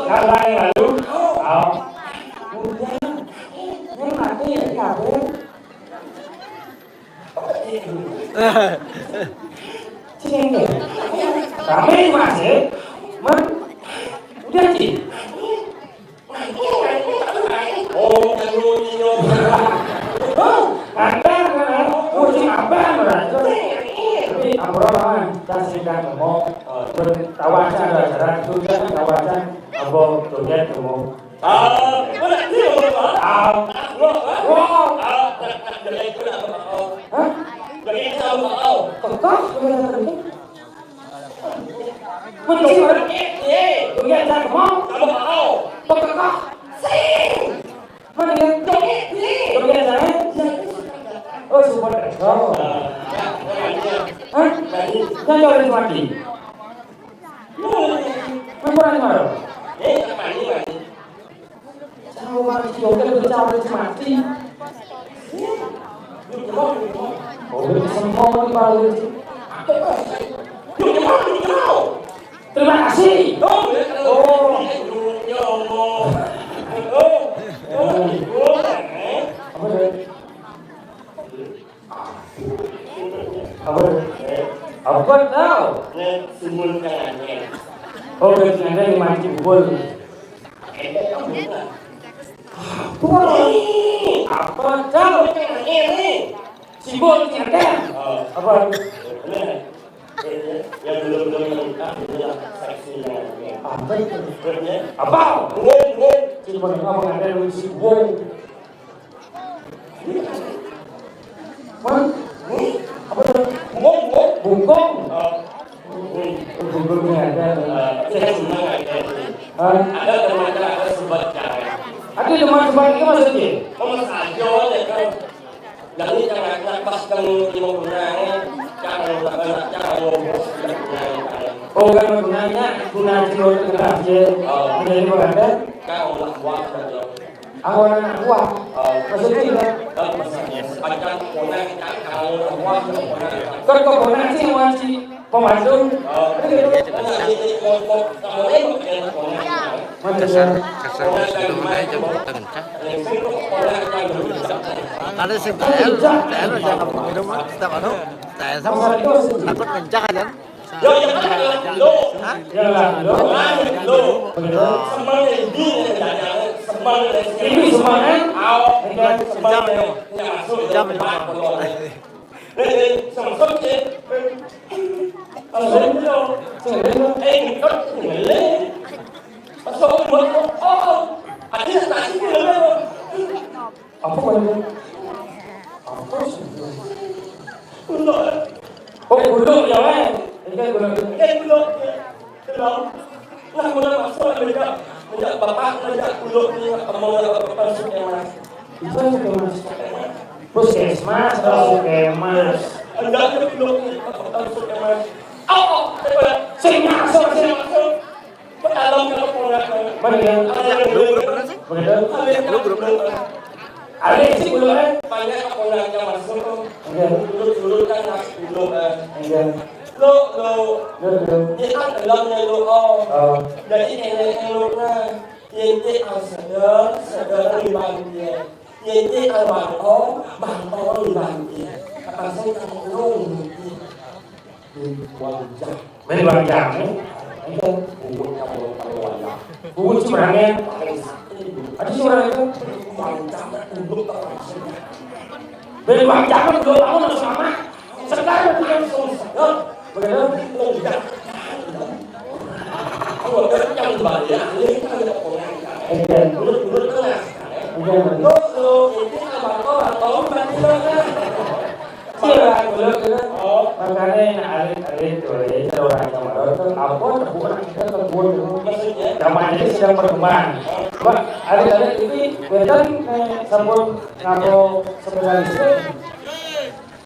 Enam bulan yang lalu? Oh. Udah. Dia mati ya, kabur. Sini. Rame, Mas, ya? Man? Udah, Ci? Oh, anu, iya. Hah? Ada, kan? Musim apa, Mas? Tapi, ampura, Man. Kasih kan, mau. Tawacan, tawacan. Sudah, tawacan. Apa, tuh, dia, tuh, mau. Ah, mana dia, Bang? Ah. Wah, wah. Ah, dari itu nak apa? Hah? Dari itu apa? Kekah, benar itu. Betul, orang ini. Dunia tak mau. Apa kau? Kekah. Sing. Mana dia? Dunia ini. Dunia saya. Oh, support. Oh. Hah? Kan jauh dari mati. Kan kurang mana? Eh, apa ini, Bang? Tahu mati, oke, udah tahu mati. Oh, udah semua mau dibawa itu. Terima kasih. Oh. Apa dia? Apa? Apa tahu? Nek simbol tangannya. Oh, dari tangannya lima ribu bol. Apa? Apa tahu? Ini. Simbol tangannya. Oh. Apa? Benar. Ya, belum, belum lengkap, itulah saksinya. Apa itu? Apa? Wong, wong. Simbol apa? Ada yang si wong. Hah? Apa tuh? Bungkung, bungkung. Bungkung. Oh. Bungkungnya ada. Eh, saya senang aja. Hah? Ada teman ada sebat cara. Ada teman sebat itu maksudnya? Oh, Mas Ajo aja kan. Jadi jangan pas kamu di mau guna, jangan guna, jangan ngomong. Oh, kan gunanya, guna cilok keras ya. Oh. Jadi berada. Kau lah buat saja. Awan anak buah. Maksudnya, kan kok buah sih, masih pembantu. Kasar, kasar, sudah mulai jam kita kencang. Ada sing T L, T L aja nggak mau minum, tetap anu, T L sama takut kencang aja. Yo, yo, yo. Hah? Yo, yo. Yo, yo. Semang ini, semang ini. Ini semang, eh? Ayo, semang ini. Jam, jam. Eh, eh, semang, semang, eh. Semang, semang. Eh, ini kan, ini. Masuk, masuk. Oh, ada nasi, ini. Apa namanya? Apa sih? Kuluk. Oh, kuluk ya, weh. Ini kan kuluk. Ini kuluk. Kuluk. Nah, kuluk masuk, ngajak, ngajak bapak, ngajak kuluk ni, ngajak kamu, ngajak bapak, masuk ya, Mas. Itu masuk ya, Mas. Puskesmas, masuk ya, Mas. Ngajak dia kuluk ni, bapak, masuk ya, Mas. Oh, oh, saya masuk, saya masuk. Mana dia? Lu grup mana sih? Begitu. Lu grup mana? Ada sih, belum, eh. Banyak keponakan masuk. Iya. Dulu, dulu kan masih dulu, eh. Iya. Lu, lu. Lu, lu. Dia kan dalamnya lu, oh. Oh. Jadi nenek lu, nah. Dia, dia kan sedang, sedang di bangkit. Dia, dia kan bangkit, bangkit di bangkit. Kata saya kan lu, gitu. Wajah. Beri wajah, eh? Itu. Bubut kamu kalau wajah. Bubut si mana? Paling sakit. Ada si mana itu? Wajah, bubut kamu. Beri wajah, bubut kamu sama. Sekarang bukan susah. Begitu? Wajah. Kalau kerja balik, ini kan ada orang. Iya. Bubut, bubut kan. Iya. Lo, lo, ini abang kau, abang kau, berarti lo kan. Iya, betul, betul. Oh. Makanya alit-alit tuh, ya, itu orang yang baru tuh, apa, teguran kita teguran dulu. Maksudnya? Zaman ini sedang berkembang. Pak, alit-alit ini, betul, eh, sampun ngapa sepeda listrik?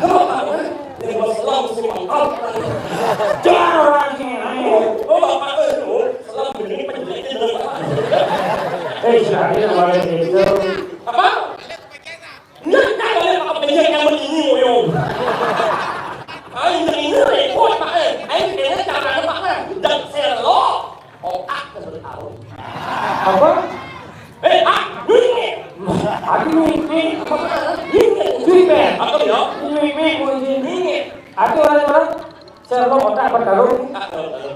Bapak, eh, yang mau selam mesti mangkal. Jangan, eh. Oh, Bapak, eh, oh, selam begini, penjelekin, Bapak. Eh, silakan, Bapak, itu. Apa? Nah, kalau Bapak penjelekin yang begini, oh, yo. Ah, ini, ini repot, Pak, eh. Ayo, kita caranya, Pak, eh. Dan selok. Otak seperti tahu. Apa? Eh, ah, duit ni. Aduh, duit ni. Apa? Duit ni. Duit ni. Apa dia? Duit ni, duit ni. Ada orang, orang. Saya mau otak bertarung. Tak tahu, tak tahu.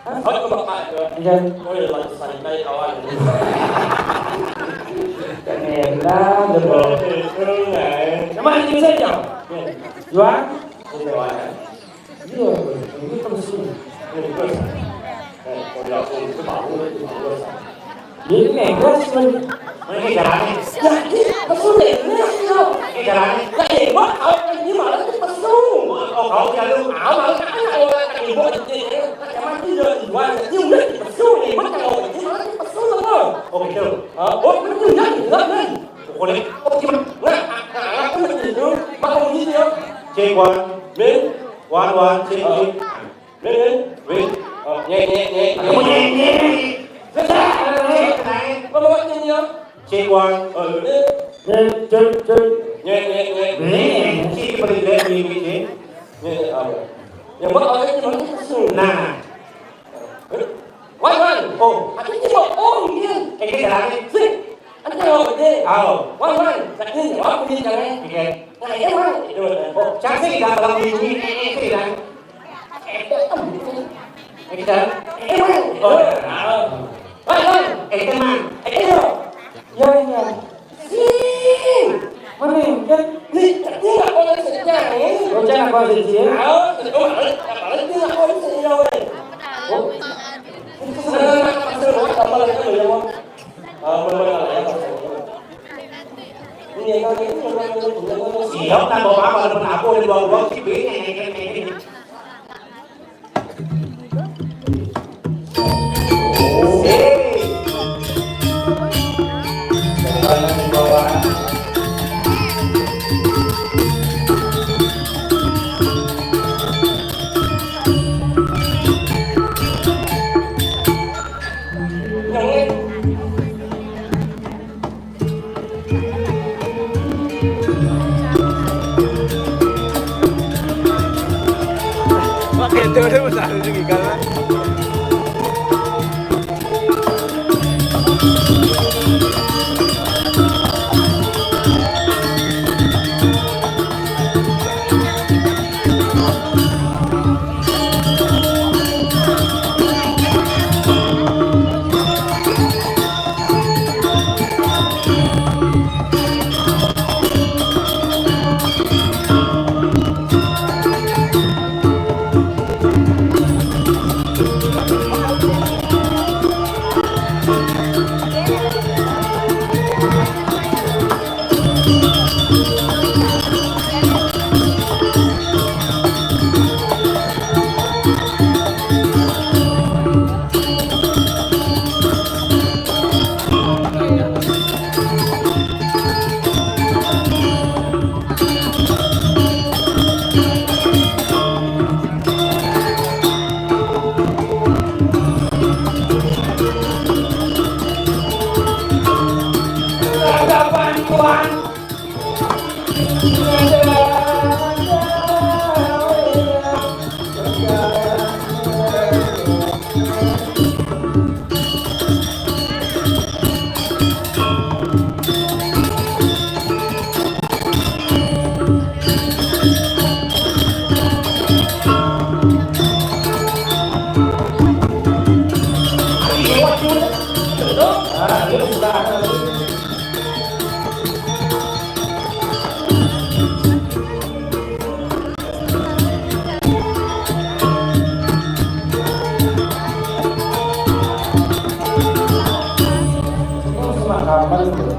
Hah? Kau ke bapak ke? Iya. Oh, ya, lagi santai kawan. Jangan lah, betul. Betul, eh. Nama ini saya jauh. Ya. Jual? Ini jual. Iya, ini terus. Ini terus. Eh, kalau aku itu baru, itu baru. Ini negas, men. Ini jalannya. Ya, ini terus negas, ya. Ini jalannya. Ya, ya, mak, kalau ini malah itu pesu. Oh, kau jalan. Ah, malah kan orang tak ibu aja, ya. Macam mana dia jual? Dia udah dipesu, ni, mak, kalau ini malah itu pesu, loh. Oh, gitu. Ah, oh, betul, ya, jelas, men. Pokoknya, oh, gimana? Nah, nah, aku begitu. Mak, kamu gitu, ya. Check one. Men. One, one, check, check. Wait, wait. Oh, nyek, nyek, nyek, nyek. Apa nyek, nyek? Susah, nyek, nyek. Apa bawa nyek, nyek? Check one. Oh, wait. Nyek, check, check. Nyek, nyek, nyek. Nyek, nyek. Check paling jelek di ini, check. Nyek, nyek, apa? Yang buat orang ini mana? Nah. Wan, wan. Oh. Aku ni buat om dia. Eh, kita jalan ni. Sini. Ante awak gede. Aw. Wan, wan. Sakit ni, awak punya jangan. Okey. Nah, ya, wan. Oh, cantik dah kalau bunyi, eh, eh, eh, dah. Eh, eh, em. Eh, kita. Eh, wan. Oh, ya. Wan, wan. Eh, teman. Eh, eh, ya. Ya, ya. Sing. Mana ni, kan? Ni, ni nak orang setia ni. Oh, jangan kau setia. Aw, oh, malas, malas ni nak orang setia ni. Oh. Sana, sana, sana, sana, sana, sana, sana, sana, sana. Siap, tak bawa apa, walaupun aku ada dua-dua, si B,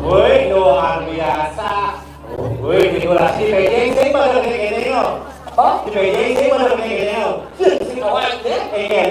Woi, luar biasa. Woi, dekorasi pejeng sing pada kene-kene yo. Apa? Di pejeng sing pada kene-kene yo. Sing awak, ya? Eh, kan.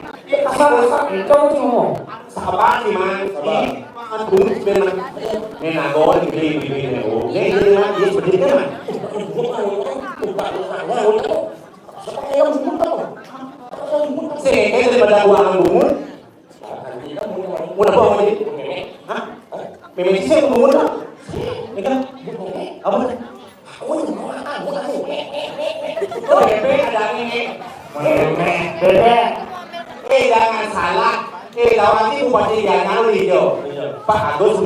Asal-asal, kamu tuh ngomong. Sabar sih, Man. Sabar. Ini Pak Agung sebenarnya. Ini nagon, ini, ini, ini. Oh, ini, ini, ini, ini, sebenarnya, Man. Sih, kayak daripada gua akan bungut. Mau apa, Bang Haji? Hah? Meme sih saya bungut, Bang. Ini kan, apa? Aku yang mau makan, mau makan. Itu bebek ada ini. Bebek. Eh, jangan salah. Eh, lawan si Bupati Gianyar, Pak Agus,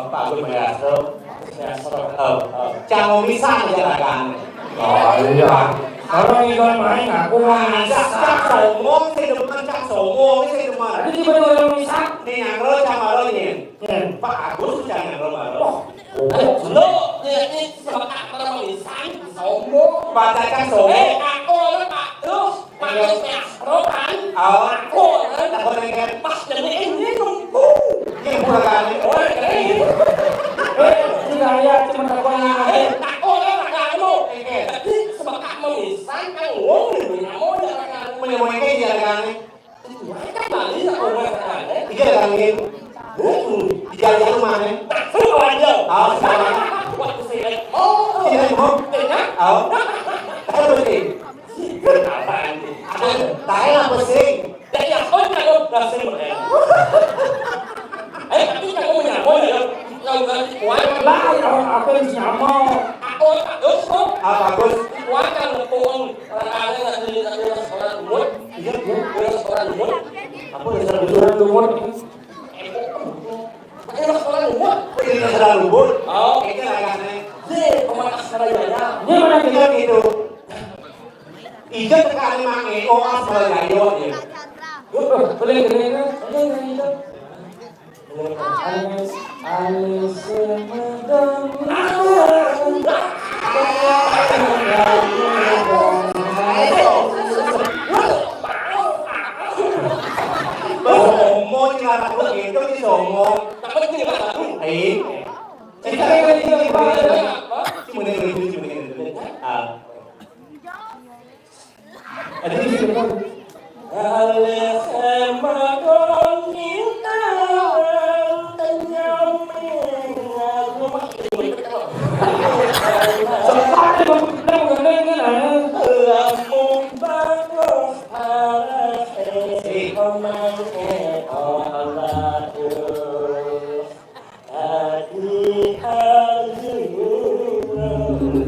Pak Agus Mayasro. Mayasro. Eh, eh. Cang Omisan aja dagang. Oh, iya. Kalau ikan main, aku mau masak. Cak Songong, saya demen, Cak Songong, saya demen. Tadi tiba-tiba ada Omisan. Nih, yang lo, Cang Maro, nih. Pak Agus, Cang, yang lo, Maro. Oh, lo, ya, ini sebakat orang Omisan, sombong. Baca, Cak Songong. Eh, aku, lo, Pak, terus. Maksudnya, rokan. Oh. Takut kan? Takut kan? Pas jadi ini nunggu. Ini bukan. Oh, ini. Eh, ini gaya cuma takut ini. Eh, takut kan, takut. Oke. Tapi sebakat memisan kan ngomong ini, mau jangan. Punya mau ini jangan. Itu kan balik, tak mau jangan. Iya, jangan. Di jalan rumah, nih. Tak seru aja. Oh, sekarang. Waktu saya, oh, tidak mau. Tidak. Oh. Apa sih? Apaan? Ada tahu apa sih? Ya, ya, oh, ya, oh, dah sering, ya. Eh, tapi kamu punya apa, ya? Kalau ganti uang, lah, ya, apa yang siapa? Aku, terus, oh. Apa, Gus? Uang kan, uang. Orang ada nggak beli, tapi orang sekolah umur. Iya, Bu. Orang sekolah umur. Apa dasar betulan lumut? Pakai orang sekolah lumut. Ini dasar lumut. Oh. Ini agaknya. Ye, pemanas saya ya. Ini mana kita gitu? Ija tekan mang E O asal ya, yo, ya. Boleh, boleh, boleh. Alis, alis, semedang. Somo, celana gue gitu di somo. Eh, cerita yang tadi, cuma dengerin dulu, cuma dengerin dulu. Ah. Ada di sini, Bang. Aleh, emang dong kita kenyang. Lamun bagus, aleh, emang, eh, oh, Allah.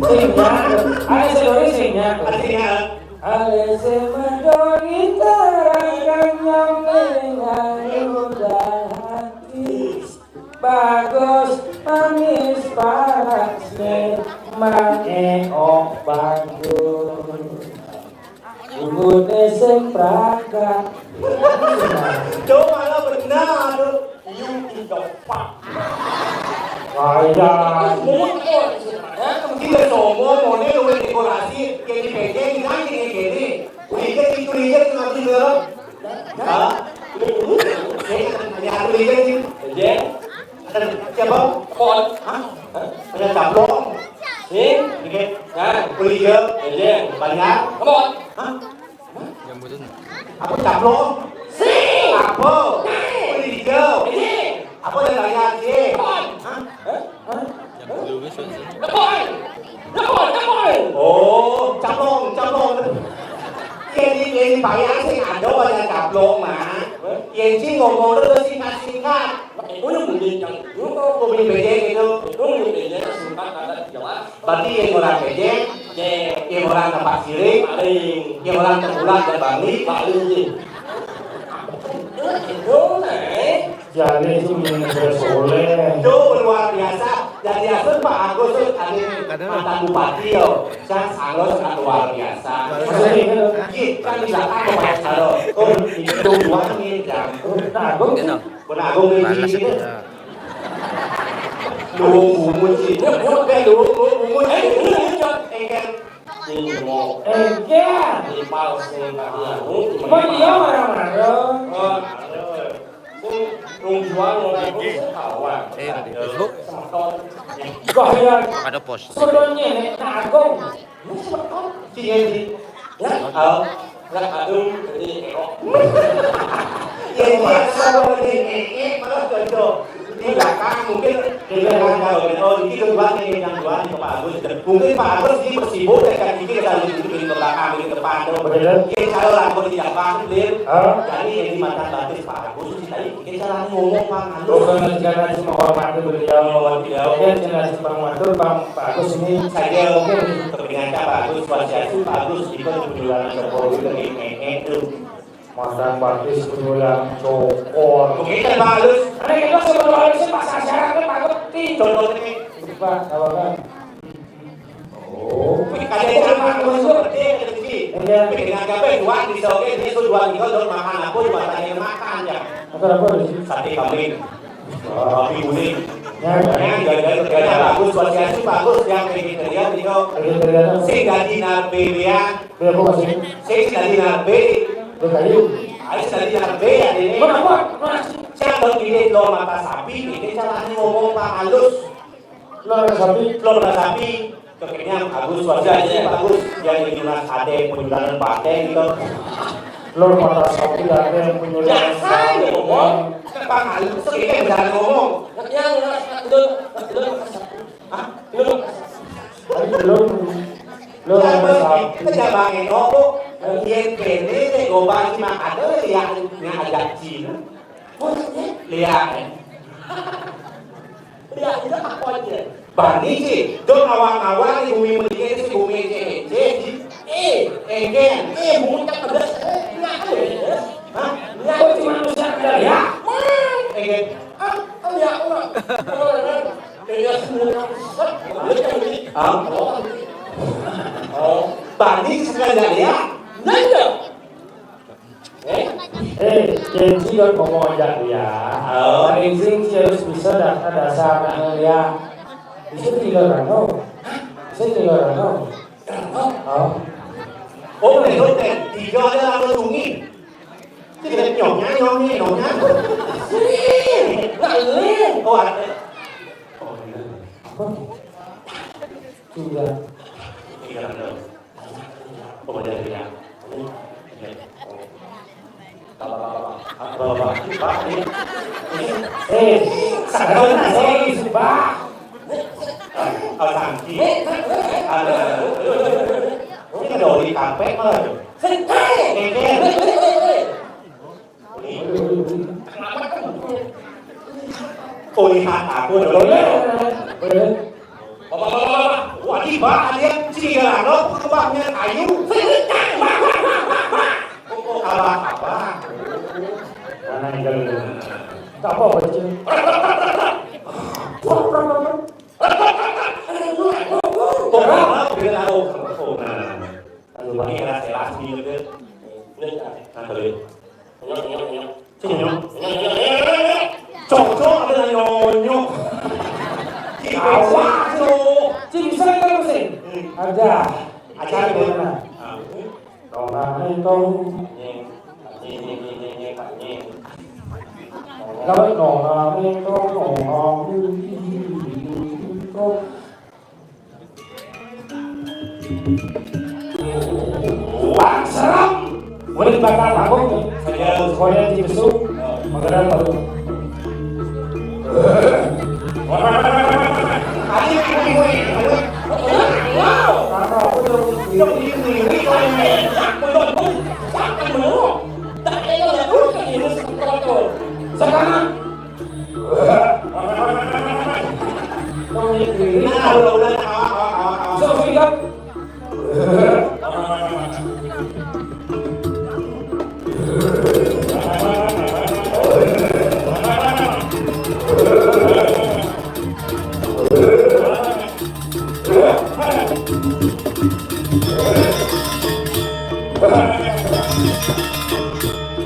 Sing, ya. Ayo, sing, sing, ya. Artinya? Alese medoni terangkan nyampe ngaludan hati. Bagus manis parasne mange ok bagus. Umurne sing pragat. Cuma lo benar. View in the park. Kaya. Mumun kok. Hah? Kamu tidak sombong, mau nih lu dekorasi, kayak di P J, di sana, kayak gini. Udah jadi, udah jadi, nanti dulu. Hah? Ini, ini, ini, ya, udah jadi. P J? Ada siapa? Pon. Hah? Hah? Ada caplong. Sing. Oke. Nah, kuliah. P J. Banyak. Pon. Hah? Apa caplong? Sing. Apa? Sing. Kulit hijau. Sing. Apa yang tanya, sih? Pon. Hah? Hah? Hah? Pon. Pon. Pon. Oh, caplong, caplong. Ya, di, di bayar sih ada banyak caplong, Mak. Ya, sih ngomong terus singkat-singkat. Itu yang mungkin yang, itu kalau kopi bejek itu, itu mungkin bejek singkat, ada jelas. Berarti yang orang bejek, yang orang tempat siring, paling. Yang orang tengkulak dan Bali, paling. Itu, Nek. Jadi itu menjadi soleh. Itu luar biasa. Jadi asal Pak Agus tuh ada mantan bupati yo. Saya sangat sangat luar biasa. Maksudnya, iya, kan di belakang Bapak Saro. Oh, itu dong doang nih, jam. Nah, Agus. Benar, Agus nih, Malas gitu. Itu. Lu bungut sih. Nyok, nyok, kayak lu, lu bungut. Eh, lu, lu, nyok. Eh, kan. Ini mau. Eh, kan. Ini palsu, nggak tahu. Emang dia marah-marah? Oh, lu jual, lu, lu, kawan. Eh, di Facebook. Semeton. Gaya. Ada post. Sebetulnya, Nek Agung. Sing endi? Lah, oh, lah, aduh, jadi erok. Ya, iya, sama lagi, eh, eh, malah cocok. Di belakang mungkin di belakang kalau gitu, oh, ini kedua nih, yang dua nih, Pak Agus. Mungkin Pak Agus ini bersibuk, ya, kan, ini kita lebih di belakang, di depan, tuh. Betul. Iya, kalau lagu di depan, clear. Hah? Jadi, yang di mata batis Pak Agus, tadi, kita salah ngomong, Pak Agus. Bukan, jangan cuma hormati beliau. Hormati beliau. Iya, jangan cuma hormati, Bang. Pak Agus ini saya mungkin kepengen Pak Agus, Swastiastu, Pak Agus, di mana penjualan Jokowi dari E E tuh. Mantan Batis penjualan cokor. Oke, kan Pak Agus? Ada yang bilang sama Pak Agus, Pak Sasara kan Pak Agus. Contohnya. Pak, apa kan? Oh. Wih, kalian jangan Pak Agus, seperti yang ada di sini. Iya. Wih, dengan gabe, dua, di Saudi, di Saudi, dua, di Saudi, makan apa, buat tanya makan, ya. Makan apa di sini? Sate kambing. Tapi kuning. Ya, ya. Ya, gara-gara kerjanya bagus, Swastiastu bagus, yang vegetarian itu. Vegetarian. Sing dadi narbe ya. Ya, apa sih? Sing dadi narbe. Lo kayu. Ayo dadi narbe ya ini. Apa, apa? Apa? Siapa pilih lo mata sapi, ini caranya ngomong Pak Halus. Lo mata sapi. Lo mata sapi. Kekenyang bagus, wajahnya bagus. Yang di Yunas ada yang penyudahan pakai gitu. Lo mata sapi ada yang penyudahan. Jangan ngomong. Bang Halim, terus ini yang bisa ngomong. Yang Yunas, itu, itu, hah? Itu. Tapi belum. Lo mata sapi. Kita jabangin opo. Yang kene, teh gobang, cuma ada yang ngajak Cina. Maksudnya? Lihat. Lihat, itu apa aja? Bani, Ci. Dong awang-awang di bumi mendingin, di bumi Ci. Ci, Ci. Eh, enggak. Eh, bungut kan pedas. Enggak ada ya? Hah? Enggak ada. Kok cuma manusia ada ya? Enggak. Ah, ah, ya, orang. Orang, orang. Enggak semua. Hah? Oh. Bani, Ci, sekali ya? Enggak, enggak. Eh, Kenzi kan ngomong aja ya. Oh. Kenzi harus bisa daftar dasar anak ya. Bisa tiga orang, oh. Bisa tiga orang, oh. Oh. Oh, betul, teh. Tiga ada lalu sungi. Tidak nyonya, nyonya, nyonya. Sini, lalu. Oh, ada. Oh, iya. Apa? Tiga. Tiga orang. Oh, ada tiga. Oke. Bapak-bapak, bapak-bapak, Pak, ini, ini, eh, sadar nggak sih, Pak? Al Sangki. Ada. Ini ada oli kape malah tuh. Ini. Oli hat aku dulu. Bapak-bapak, wajib, Pak, ada yang ciliran lo, kebangnya kayu. Kok, kok, abah, abah. Mana yang galau? Tak apa, Pak Cil. Kok, abah, biar aku. Oh, nah. Aduh, Pak, ini keras, keras, ini, gitu. Ini, nah, boleh. Nyok, nyok, nyok. Sini, nyok. Nyok, nyok, nyok, nyok, nyok. Cok, Aja. Aja, Bu. Nah. Nah. Tong nang ning tong. Nying. Nying, nying, nying, nying, nying, nying. Kalau tong nang ning tong, tong nang ning tong. Wah, serem. Murid bakal mabuk nih. Saya sekolah di besok. Makanan baru. Sekarang. Nah, udah, udah, awas, awas, awas, awas. Sok, sikat.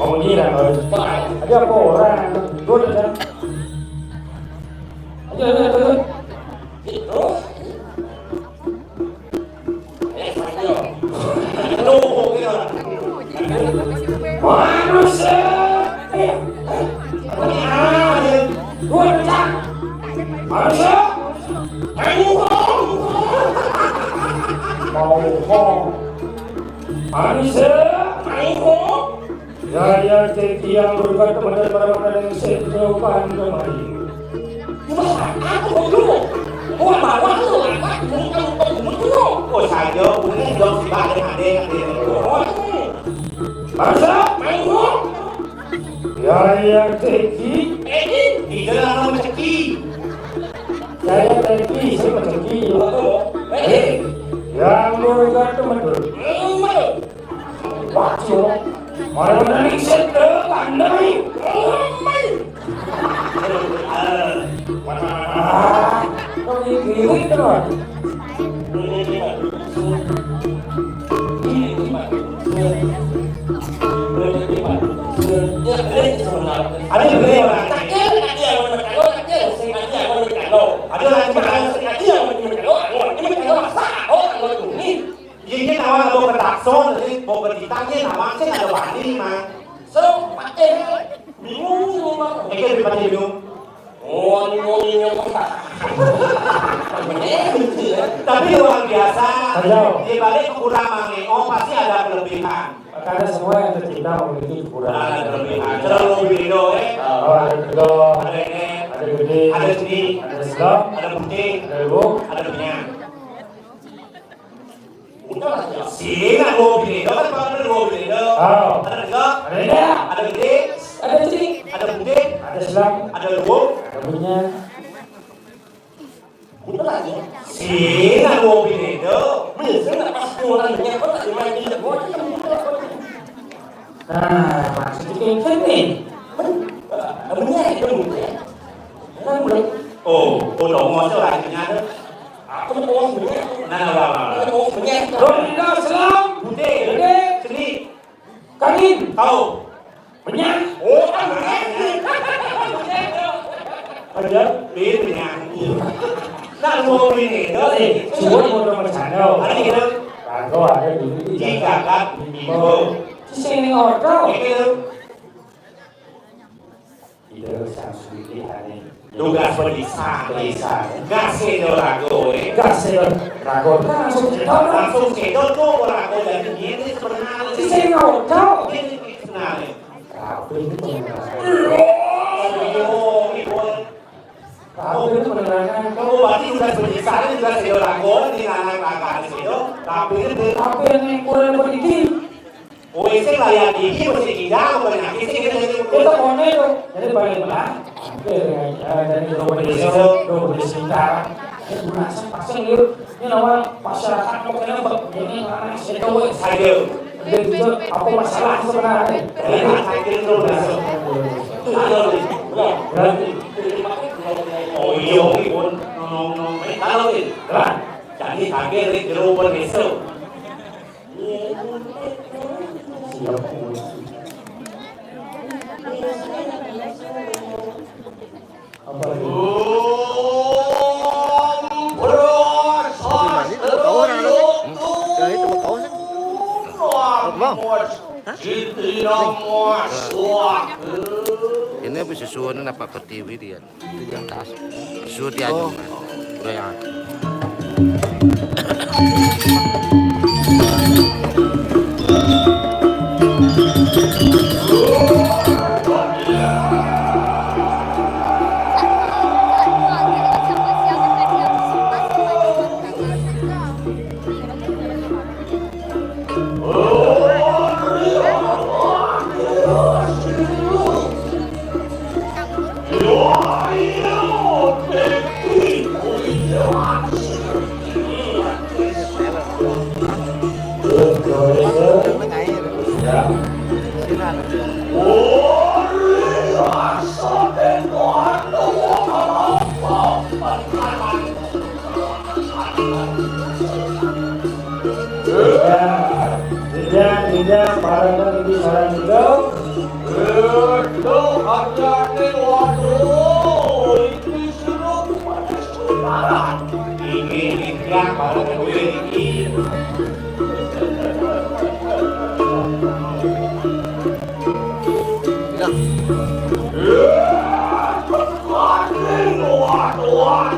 Mau nyiram, Bang. Ada apa orang? Dua, tiga. Ayo, ayo, ayo. Terus? Eh, ayo. Tuh, gitu. Manusia. Manusia. Manusia. Manusia. Ya, ya, titiang berkat kepada para yang sedokan kemari. Cuma aku dulu. Gua bawa lu, apa? Gua lupa, gua lupa. Oh, saya, gua kan jauh si Bade, Ade, Ade. Oh. Masa? Main gua? Ya, ya, Teki. Teki? Tidak lama Teki. Saya Teki, saya Teki. Oh. Eh. Yang berkat teman dulu. Wah, cuma. Orang dari setel pandai. Ah, kok dikritik terus? Ada yang beli orang. Ada lagi orang. Ini kan awal bawa ke takson, jadi bawa ke titang, ini nama sih ada bani, Mang. So, pakai bingung, Mang. Oke, lebih pakai bingung. Oh, ini mau ini apa? Tapi luar biasa. Ayo. Di balik kekurangan Mang Eo pasti ada kelebihan. Karena semua yang tercipta memiliki kekurangan. Ada kelebihan. Terlalu beda, eh. Oh, ada tegak. Ada ini. Ada gede. Ada seni. Ada sedap. Ada putih. Ada lembut. Ada punya. Udah lah, ya. Sini, ada dua beda. Kan kalau ada dua beda. Oh. Ada tegak. Ada tegak. Ada gede. Ada cilik. Ada putih. Ada sedang. Ada lembut. Ada punya. Udah lah, ya. Sini, ada dua beda. Bisa nggak pas orang punya kok tak dimainin, kok. Nah, maksudnya kayak gini. Men-, eh, punya itu, ya. Kan belum. Oh, oh, dong, mau coba akhirnya ada. Aku mau punya. Nah, nah, nah, nah. Aku mau punya. Ronda Selam. Putih. Gede. Seni. Kanin. Tahu. Punya. Oh, kan punya. Ada. Bin punya. Nah, mau ini. Eh, cuma mau bercanda. Ada gitu. Kagak ada dulu di Jakarta. Di Jakarta. Di Bogor. Di sini ordo. Gitu. Ida sang suwitihane. Tugas pedisa, pedisa. Gas itu rago, eh. Gas itu rago. Kan langsung cedot. Langsung cedot tuh rago dari ini sebenarnya. Sing ngodo. Ini sebenarnya. Tapi ini pengenalan. Oh, iya, iya. Tapi ini pengenalan. Kamu berarti tugas pedisa, ini tugas itu rago, ini anak raga itu. Tapi ini tapi yang kurang pendidik. Wis sing layan iki mesti tidak penyakit sing kita jadi kita kono itu. Jadi paling benar. Hampir ya, ya, dari dua puluh desa, dua puluh desa. Itu merasa pasang yuk. Ini nama masyarakat pokoknya bak-, ini anak saya tahu. Ayo. Dia juga apa masalah sebenarnya? Ini sakit itu udah. Itu ada nih. Ya. Oh iya, ini pun nong-nong. Kalau nih, kan? Jadi kaget nih, di rumah desa. Ini apa susunan apa ke T V dia? Di atas. Susu dia aja, Mas. Udah ya. Tidak, tidak, para pendidik, para juga. Itu hanya waduh, itu suruh pada saudara. Ini, ini, yang para pendidik. Tidak. Waduh, waduh.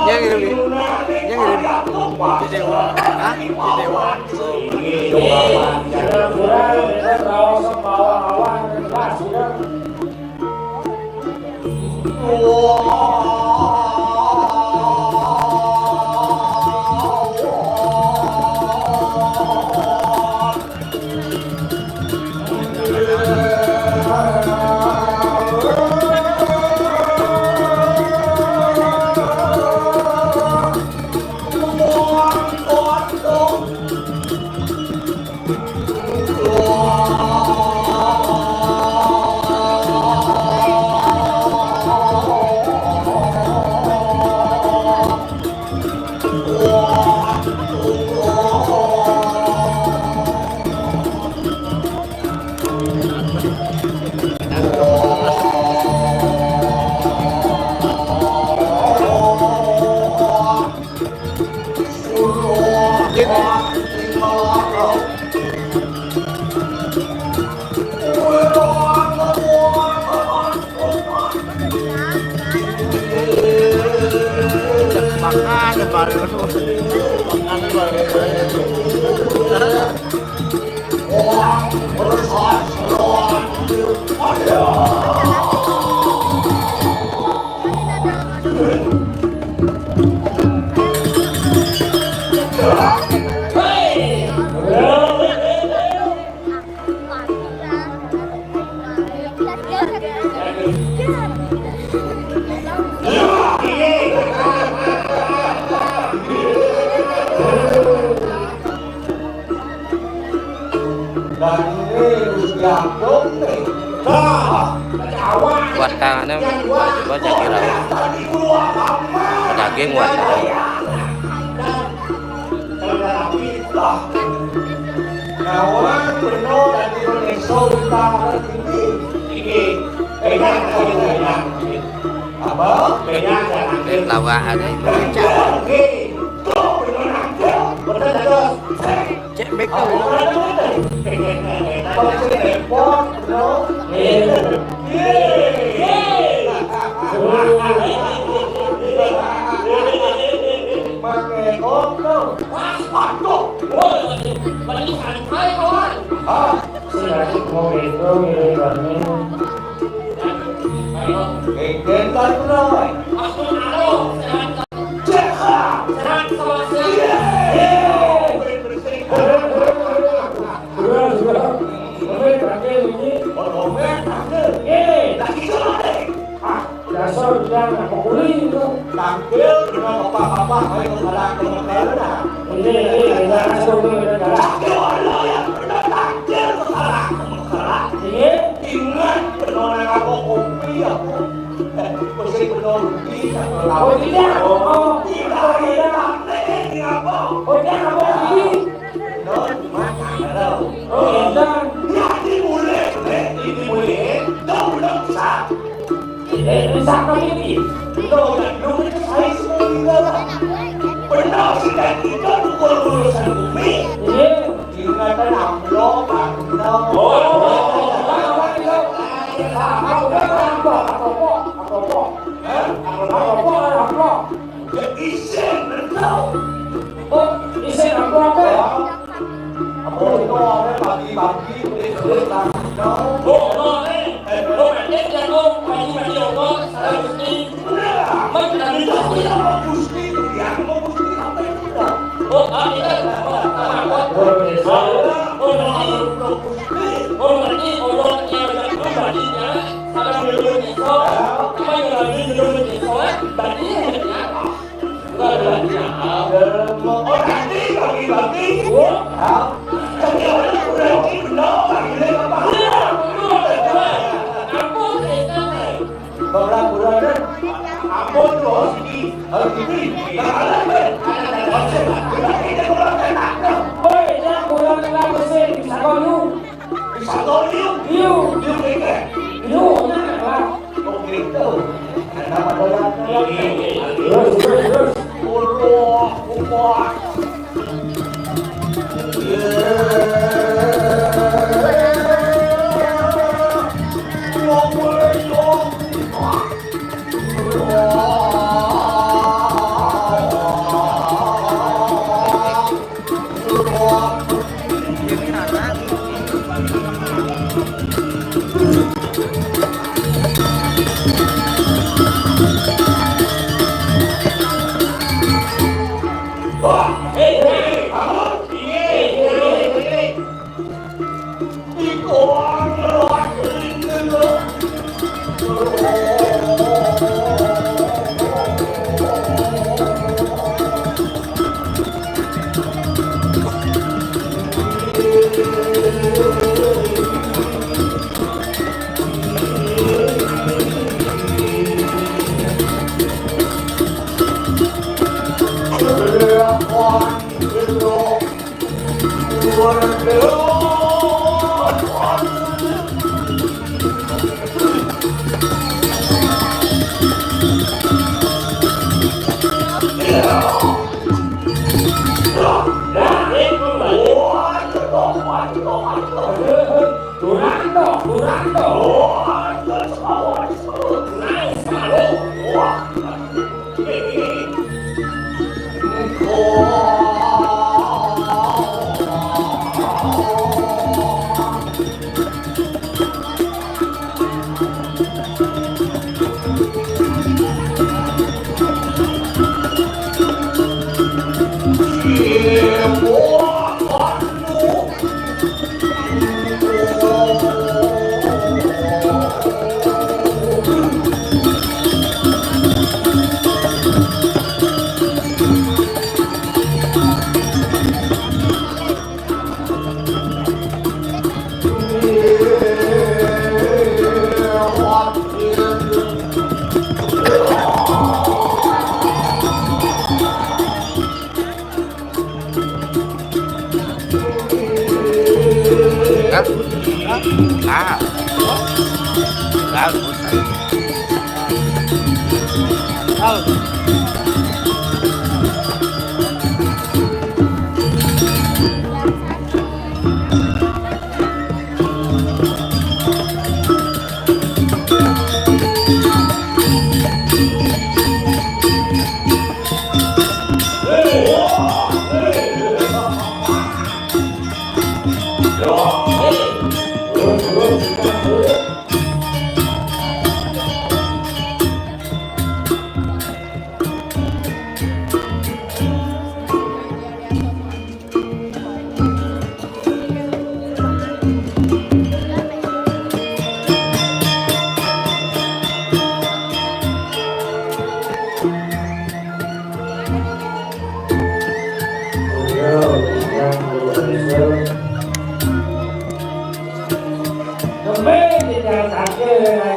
Yang ini, yang ini. Video. Hah? Video. Makan bareng. Makan bareng. Wartangannya coba saya kira. Daging wartangan. Kawan, penuh dan Indonesia utara ini. Ini. Pegang, pegang, pegang. Apa? Pegang, pegang. Ini lawa ada itu. Pegang, pegang. Tuh, bener, bener. Bener, bener. Cek back tuh. Apa, bener, bener. Apa, bener, bener. Repot, bro. Iya. Iya. Pakai kok, bro. Waduh, waduh, waduh, santai, kawan. Ah, si Racik mau gitu, mirip Barney. Eh, gentar, bro. Cek, ah. Iya. Sudah, sudah. Oke, terakhir ini. Oh, oke, terakhir. Ini. Lagi coba deh. Ah. Dasar udah nggak peduli itu. Tampil dengan apa-apa, ayo, ada kemungkinan. Ini, ini, ini, ini, ini. Tampil, ayo, ya, benar, tampil, salah, salah. Ini. Ingat, benar, apa kopi, apa? Mesti benar rugi, tak tahu. Oh, tidak. Oh, tidak, tidak. Ini apa? Oh, tidak, apa ini? Benar, cuma tak tahu. Oh, tidak. Ya, ini boleh, boleh. Ini boleh. Tahu, tak usah. Eh, bisa kami ni? Benar, tak? Belum itu saya semua tinggal lah. Benar, sudah kita pukul urusan bumi. Ya. Ingatan amplop, amplop. Oh, oh, oh, oh. Amplop, amplop. Hah? Amplop, amplop. Ya, isin, amplop. Oh, isin amplop apa? Ya. Amplop itu orang bagi-bagi, beli-beli, amplop. Oh, oh, eh. Eh, oh, eh, eh, oh, bagi-bagi, oh, salah mesti. Bang Lampuran, ampun tuh, harus gini, harus gini. Nah, ada, Ben. Harus, harus, kita kurang enak, dong. Woi, jangan kurang enak, mesin. Bisa kau liu? Bisa kau liu? Liu. Liu, liu, eh. Liu, nah, lah. Oh, gitu. Kenapa doyan? Terus, terus, terus. Allah, Allah.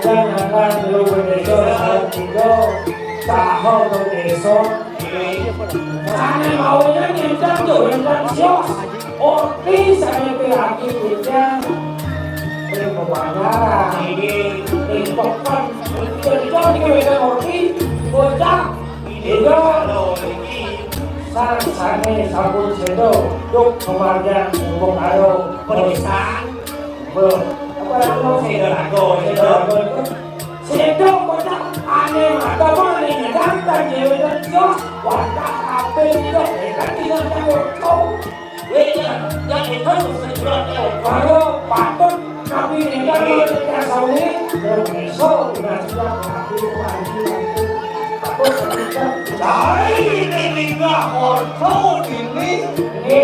Jangan dulu bendesa salah tiga, tahu bendesa. Sana maunya nyentak tuh, nyentak sios. Orti sana ke laki kita. Ini pemandangan. Ini, ini pekan. Ini, ini, ini, ini, orti. Bocah. Iya, sangsane sampun sedo, duk kemargian wong karo penisang. Apa anu? Sedo lagu, sedo lagu. Sedo kocak ane mata mane nyedangkan dhewe terus. Wah, tak ape itu, kan tidak tahu. Wéh, ya, ya, itu sesuatu. Kalau patut tapi tidak mau dikasih, terus besok, nah, sudah, tapi lagi, aku, aku, aku, dari ini, orto ini, ini,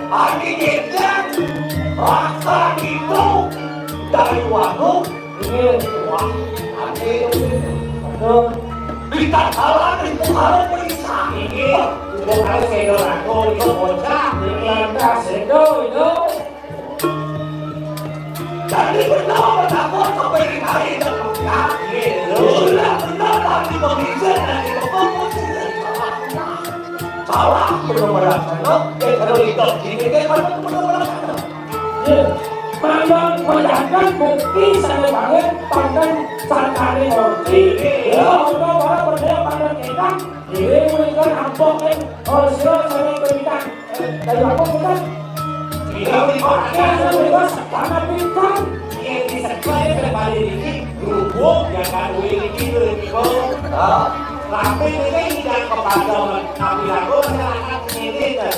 hari ini, rasa itu, dari warung, Iya, wah, ati. Aduh. Kita salah, itu harus periksa. Iya, itu harus sedo lagu, itu bocah. Lantas sedo itu. Jadi benar, benar, sampai di hari itu. Iya, sudah benar, tadi pemikiran, tadi pemikiran. Salah, benar-benar salah. Eh, kalau itu, ini kan benar-benar salah. Nggih. Manggon wejangan bukti sané banget pangkén sangkané ngerti. Ya, untuk para percaya pangkén kita, nggih, menika nampok ing sira sané kepitan. Dari apa kita? Iya, di mana? Ya, saya bebas, karena pitan. Yang disesuai kembali ini, berhubung ya kan, ini gitu, gitu. Ah. Tapi ini tidak kepada tapi aku masyarakat ini, kan.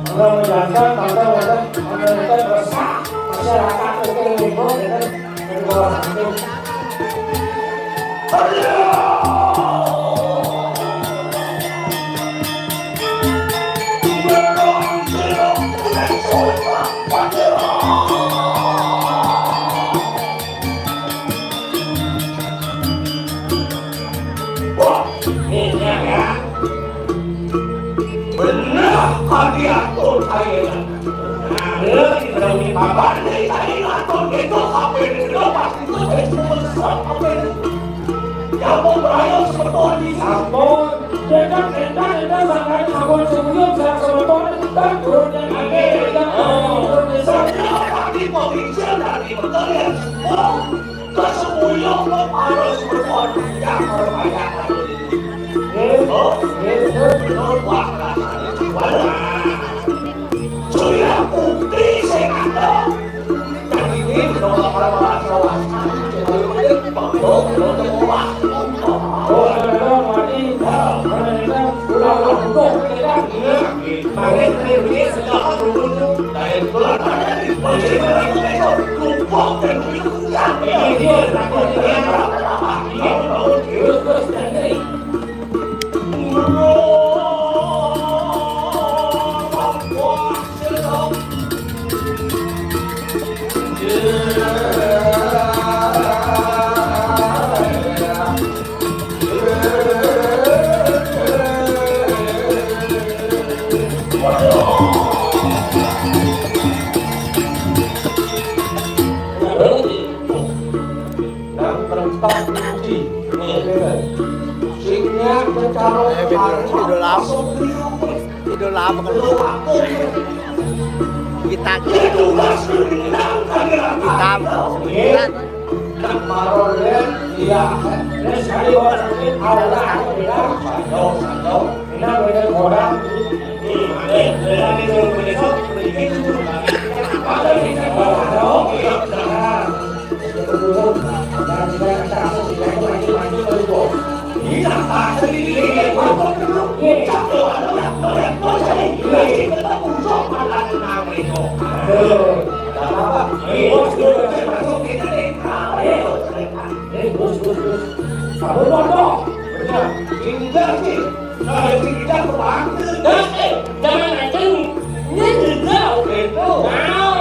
Ora menjaga, maka wonten, wonten resah masyarakat itu ribut, ya kan? Dari bawah satu. Wah, ini ya. Bener, kalian tuh, kalian. Nah, ini bapak nih, tadi ngatur gitu, sampai di sini, pas itu, eh, cuma sampai di sini. Ya, mau berayal sebetul di sampun. Dekat, dekat, dekat, sampai sampun sebelum saya sebetul, kan, turun yang ada, dekat, turun desa. Bener, tadi mau izin dari kalian semua. Kesemuyung lo harus berbuat yang berbanyak. Sudah putri sing ada. Dan ini belum apa-apa. Nang perintah puji. Sing niat mencaro. Eh, video, video lama. Video lama kan. Kita. Kita. Nak marolen, iya. Terus kali orang sakit, Allah, Allah. Satu, satu. Ini beda orang. Tinggal sih. Nah, sing kita kebantu. Dah, eh, jangan ngaceng. Ini dendam. Itu. Nah.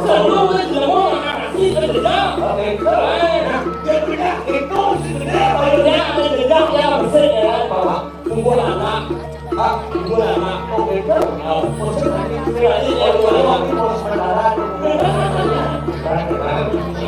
Sebelum dia ngomong, apa sih itu dendam? Itu. Eh. Nah, dia punya itu, si gede, apa itu? Ya, ada dendam, ya, bersih, ya. Apa? Tunggu lama. Ah, tunggu lama. Oh, itu. Oh, maksudnya, ini, ini, ini, ini, ini, ini, ini, ini, ini, ini,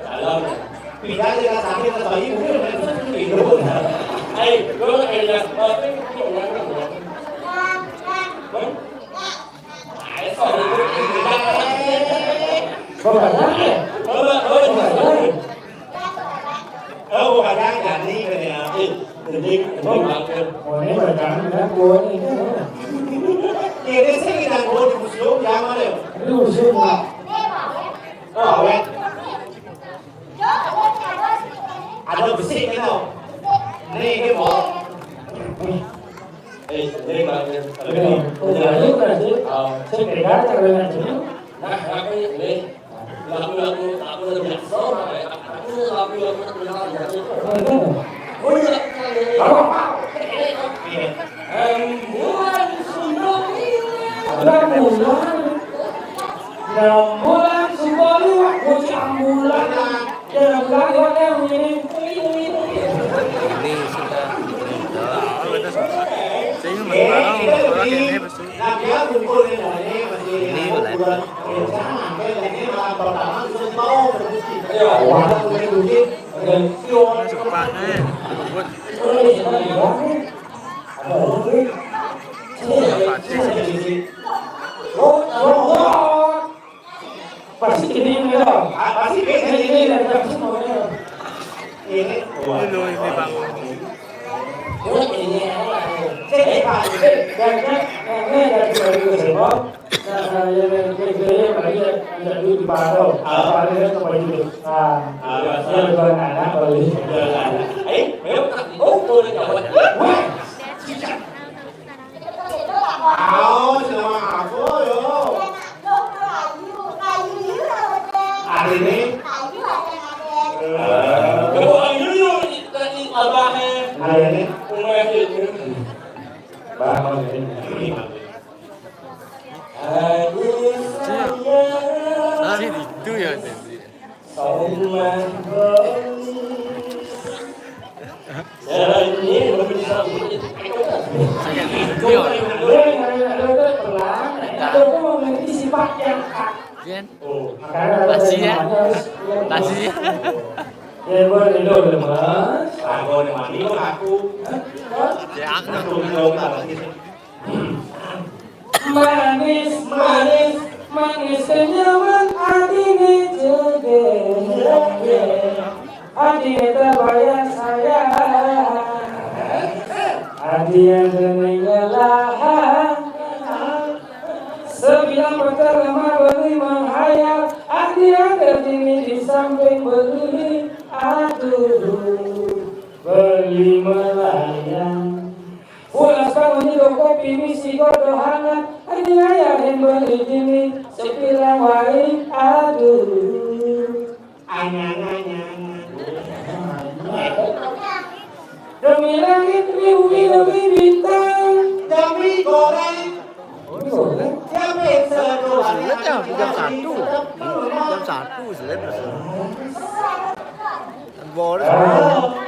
Dalam. Pindah dia dah sakit, dah bayi, mungkin dia dah sakit, dia dah. Hai, kau nak kena, apa ni? Hai, sorry. Kau dah sakit? Kau dah, kau dah sakit? Ơ, ủa, bà Giang, Giang đi về, à, ừ, tự nhiên, tự nhiên bảo kêu. Ủa, nếu mà Giang thì đang quên đi chứ. Kìa, cái xếp cái đang quên thì một xíu, Giang mà đều. Cái một xíu mà. Ơ, ủa, à, đâu, cái xếp cái đâu. Nè, cái bộ. Ê, tự nhiên bảo kêu. Cái này, cũng là lúc này chứ. Ờ. Xếp cái gái cho lên này chứ. Nah, nah, cái này. Lagu-lagu tak pernah biasa, eh. Lagu-lagu tak pernah biasa. Oh, iya. Ambulan Sumba Liwak. Ambulan. Ambulan Sumba Liwak, bocah ambulan. Jangan bilang, "Wah, dia begini." Ini sudah. Saya memang orang ini pasti. Nah, dia kumpul ni, masih. Ini bulan. Iya. Wah, ini mungkin. Suka, eh. Pasti ini, ya. Pasti ini, ini, ini, ini, Bang. Ini, ini, ini. Nah, nah, ya, ya, ya, ya, ya, ya, ya, duit di Paro. Ah. Paro itu tempat itu. Nah, ah, ya, biasa. Ya, jualan anak, kalau ini. Jualan anak. Eh, ayo, oh, boleh jawab. Wah. Oh, sama aku, yo. Hari ini? Hari ini? Bah, hari ini. Pak yang Pak. Jen. Oh, makanya ada Tasya. Yang manis, yang Tasya. Yang bener lemes. Aku yang mandi kok aku. Ya, aku. Aku dong, Tasya. Manis, manis, manis kenyaman hati ini juga. Hati ini terbayar saya. Hati yang tenang lelah. Sebilang peterma beli menghayal, hati yang terkini di samping beli. Aduh, beli melayang. Pulas bangun di kopi misi godo hangat, hati ayah yang beli dini, sepilang wain. Aduh. Anyang-anyang. Demi langit, demi bumi, demi bintang. Demi goreng. Demi goreng? Siapa yang seduh? Sulit ya, jam satu. Jam satu sulit. Goreng.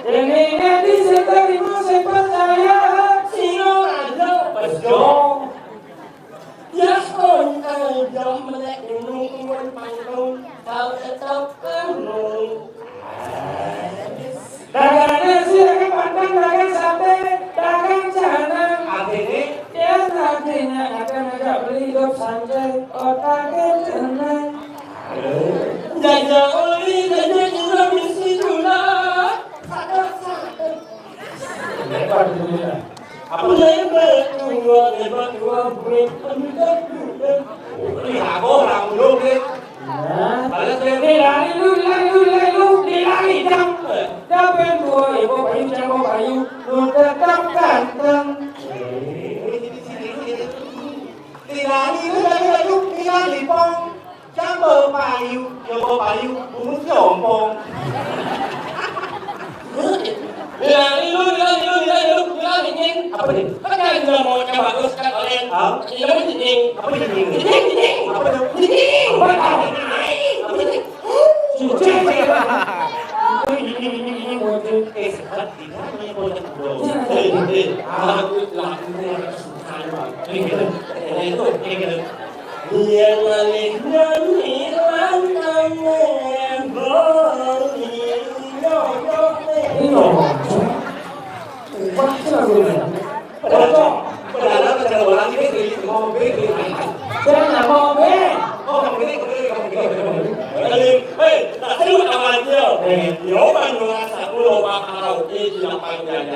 Demi nanti saya terima, saya percaya. Sino aja, bejo. Ya, oh, eh, jam melek gunung, gunung panggung, kau tetap gunung. Dagangan nasi, dagang padang, dagang sate, dagang canang. Artinya? Ya, artinya akan ngajak beli hidup santai, otaknya tenang. Jajak oli, jajak juga, misi juga. Sadar, sadar. Lebar dulunya. Apa? Lebar dua, lebar dua, bulan pendek, bulan. Ini aku orang dulu, Bro. Nah. Balas, Bro. Dilari lu, dilari lu, dilari lu, dilari jam. Dapat dua, ibu payu, jam payu, lu tetap ganteng. Dilari lu, dilari lu, dilari pong. Siapa payu? Siapa payu? Bungut jompong. Bilang ilu, bilang ilu, bilang ilu, bilang dinding. Apa nih? Kan yang bilang mau coba terus kan oleh. Hah? Ini apa dinding? Apa dinding? Dinding, dinding. Apa tuh? Dinding. Apa tuh? Dinding. Apa dinding? Dinding. Ini, ini, ini, ini, ini, ini. Eh, sekarang tidak hanya mau coba terus. Eh, eh, lagu, lagu, lagu. Ini gitu. Ini gitu. Ini gitu. Yen malih nyanyi lantang bali nyodok. Ini loh. Wah, itu lagunya. Padahal, padahal ada orang ini beli, mau beli, beli. Saya nggak mau beli. Oh, kamu ini, kamu ini, kamu ini, kamu ini. Hei, tak seru kawan dia. Eh. Yo, kan dua satu lomba karaoke di lapangan jalan.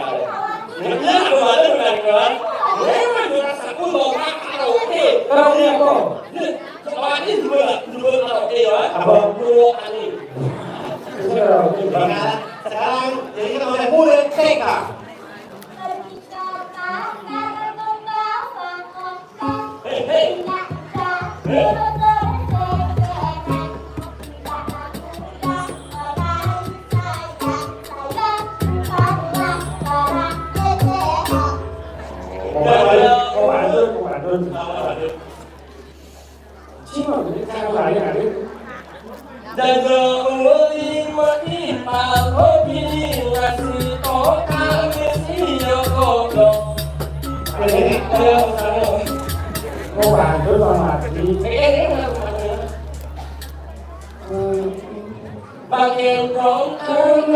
Nah, dia kemarin kan, kan? Dia kan dua satu lomba karaoke. Karaoke apa? Sekarang, sekarang, jadi kita oleh murid T K. Hei, hei. Hei. Komandan, komandan, komandan. Cuma ini cara lain, lain. Jaga uli mati palo bini nasi toka misi yo kodo. Ini, ayo, sana. Mau bantu sama mati. Eh, eh, eh, eh, eh. Hmm. Pakai tongkat,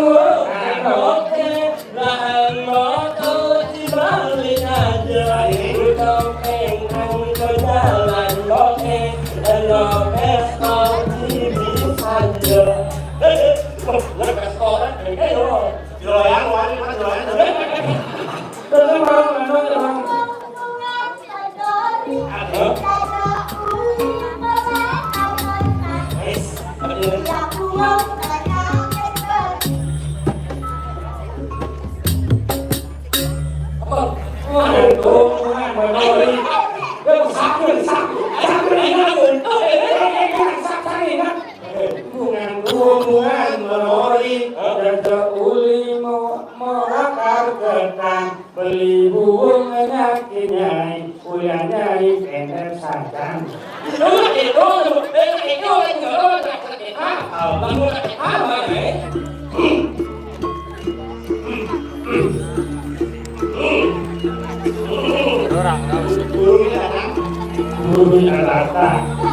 tongkat, lahan motor di balik aja. Tongkat, tongkat, jalan, tongkat, tongkat, tongkat, di bisa aja. Eh, eh, oh, ada pesta, eh, eh, oh. Jeroyang, wani, mana jeroyang? Terus, Bang, anu, Bang. Bungan, bungan, melori, dan seuli mo-, morakar ketan. Beli buung nyaki nyai, ulah nyai pendek sajan. Itu, itu, itu, itu, itu, itu, itu, apa? Apa? Apa, eh? Orang, orang. Guru ini datang. Guru ini datang.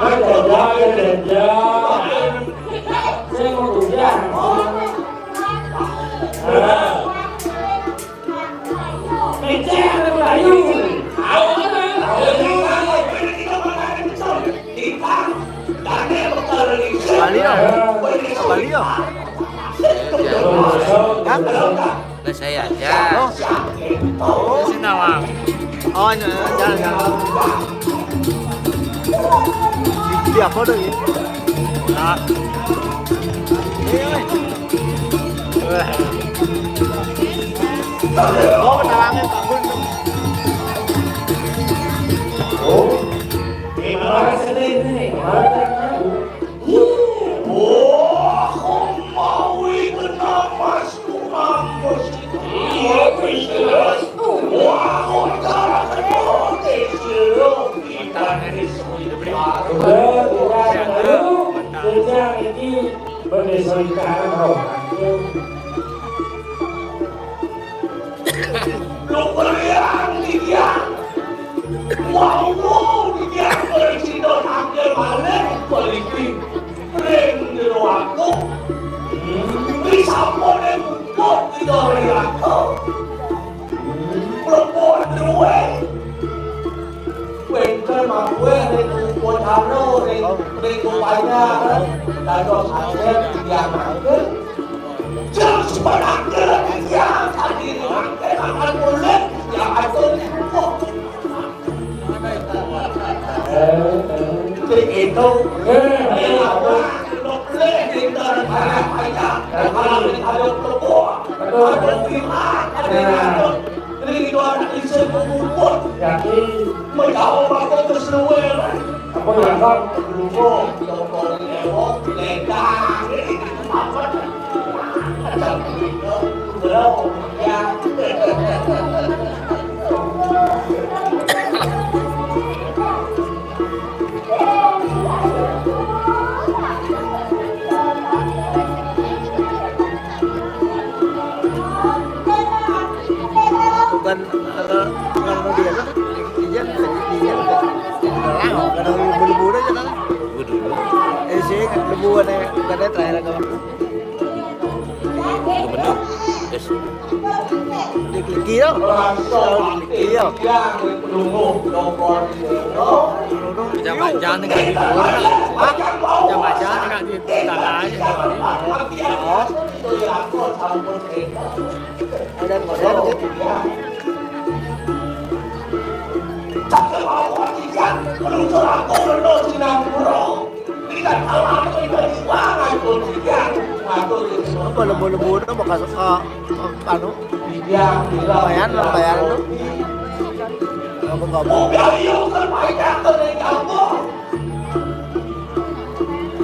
Ada jaga, ada jaga. Saya mau kuliah. Nah. Kecil ada Melayu. Bali ya? Bali ya? Hah? Lah saya aja. Oh. Sini, Bang. Oh, iya, iya, iya. Di, di apa tuh, ya? Nah. Iya, iya. Oh, kenalannya Pak Gun tuh. Oh, gimana sih ini? Wah, kemawi kena mas, kemawi. Iya, iya. Wah, kok cara kena. Udah, udah, ayo. Kerja ini berdesorikan roh. Lu beriang dia. Wah, wah, dia bersih dan ambil balik, balikin. Ring di ruangku. Bisa boleh untuk di ruangku. Perempuan duwe. Wénten makuwé ring wacana ring, ring upaya dados akhir titiang mangke. Jeng sebenarnya titiang tadi mangke akan mulih titiang atur cukup. Ring itu, ring apa? Mulih ring dalam payah-payah, dalam ring ada pelebur, ada firman, ada Ning itu anak isin pemuput. Yakin. Menjawab aku keseruan. Apa ya, Bang? Pelungguh, toko lewok, lendang. Apa? Macam itu. Belum. Ya. Bukan, eh, bukan mau dia tuh, ijen, ijen, ijen, ijen, bukan bulu-bulu aja kan? Bulu-bulu. Eh, sih, bukan ada terakhir agama. Gubernur. Yes. Dikliki yo. Dikliki yo. Jangan-jangan nggak di luar. Hah? Jangan-jangan nggak di tanah aja. Oh. Modern, modern gitu. Cakep aku, Wan Titian, meluncur aku, leno sinang pura. Tidak tahu apa yang dijuang aku, Wan Titian. Aku, apa lembu-lembu itu bakal suka, anu, Titian, lumayan, lumayan tuh. Gabung-gabung. Mobil itu kan banyak tuh di kampung.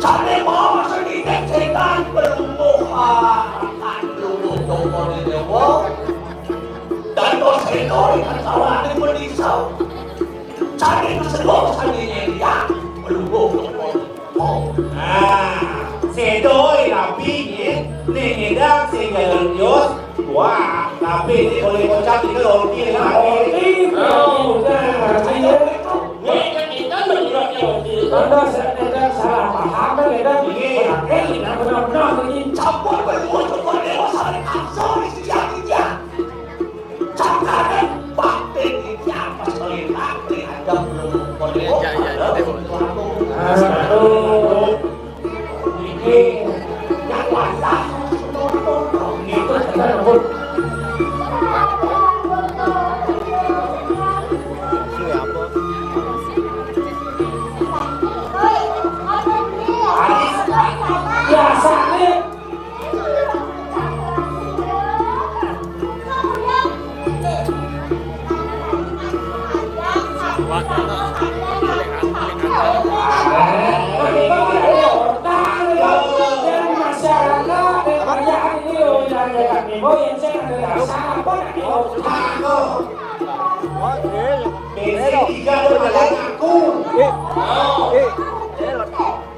Sane mau sedikit setan berumbuh, ah, akan dulu toko di dewa. Dan dosa itu dengan salah di menisau. Cari kesedok, cari nyedia, berumbuh toko. Oh. Nah, sedoi rapi, ye. Ning edan sing jalan Dios. Wah, tapi ini boleh kocak, ini roti, ya. Roti, roti, udah, roti, ya. Ini kan kita menurutnya roti. Anda saya tidak salah paham, kan, ya, kan? Iya. Berarti ini benar-benar ini campur berumur, campur dewasa, asal isi hatinya. Cakaran batin ini apa sekali nanti ada belum boleh. Iya, iya, iya, iya. Aduh.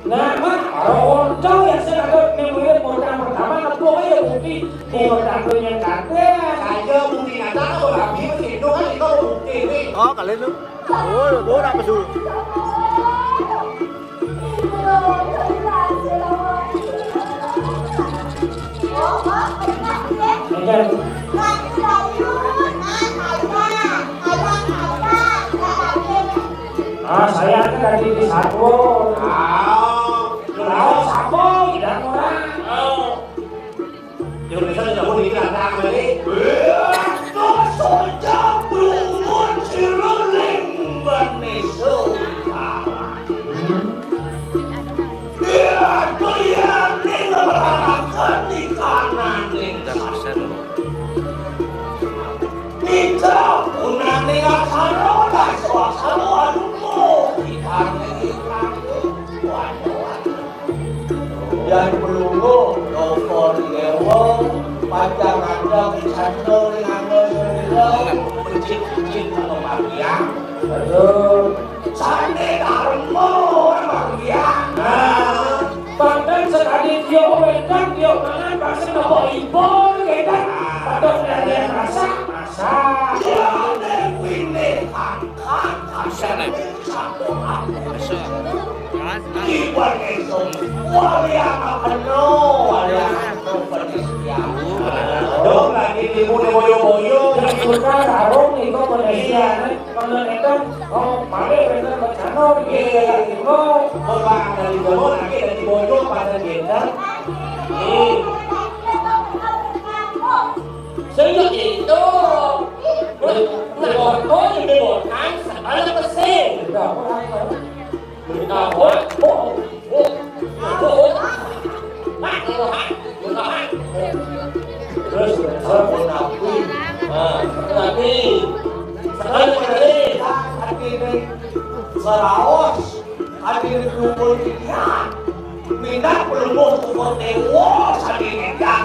Nah, Mak, orang Oncom ya, saya ada memori orang pertama, ngeplok aja bukti, orang pertama yang kata. Saya bukti nyata, apa rapi, masih hidup kan, itu bukti, nih. Oh, kalian tuh. Oh, gue udah pesu. Ah, saya kan dari di Satwo. Ah, tahu siapa? Tidak orang. Oh. Indonesia sudah pun ini ada apa ini? Soja belum ciruling Indonesia. Dia tuh ya, dia berangkat di kanan, nih. Nika punane ngasaro, dah suasana, aduh, ikan, ikan, waduh, waduh. Yang pelungguh, dokter Dewa, panjang ada, sandal, nganggo sandal, becik-becik, kematian. Aduh. Sane karma, kematian. Nah, bahkan sekali dia wedan, dia mangan, bahkan nopo ibu, wedan. Padahal dari rasa, rasa. Dia ada pine, angkat, angkat. Iwan Esok, wali anak penuh, wali anak penuh, penuh setia. Dong, lagi timu di boyo-boyo. Yang suka sarung, itu penuh setia, nih. Kalau itu, oh, paling bener bencana, iya, iya, iya. Bapak dari Jawa, lagi dari Bojo, pada kita. Nih. Sing yo itu. Nah, foto di Bebonang, sabana pesing. Nah, oh, oh, oh, oh. Nah, oh, oh. Terus, terus, tapi, nah, tapi, sekarang mana nih? Tapi ini, seraos. Adi dukun dia. Minat pelungguh tukun tewo, sadi minat.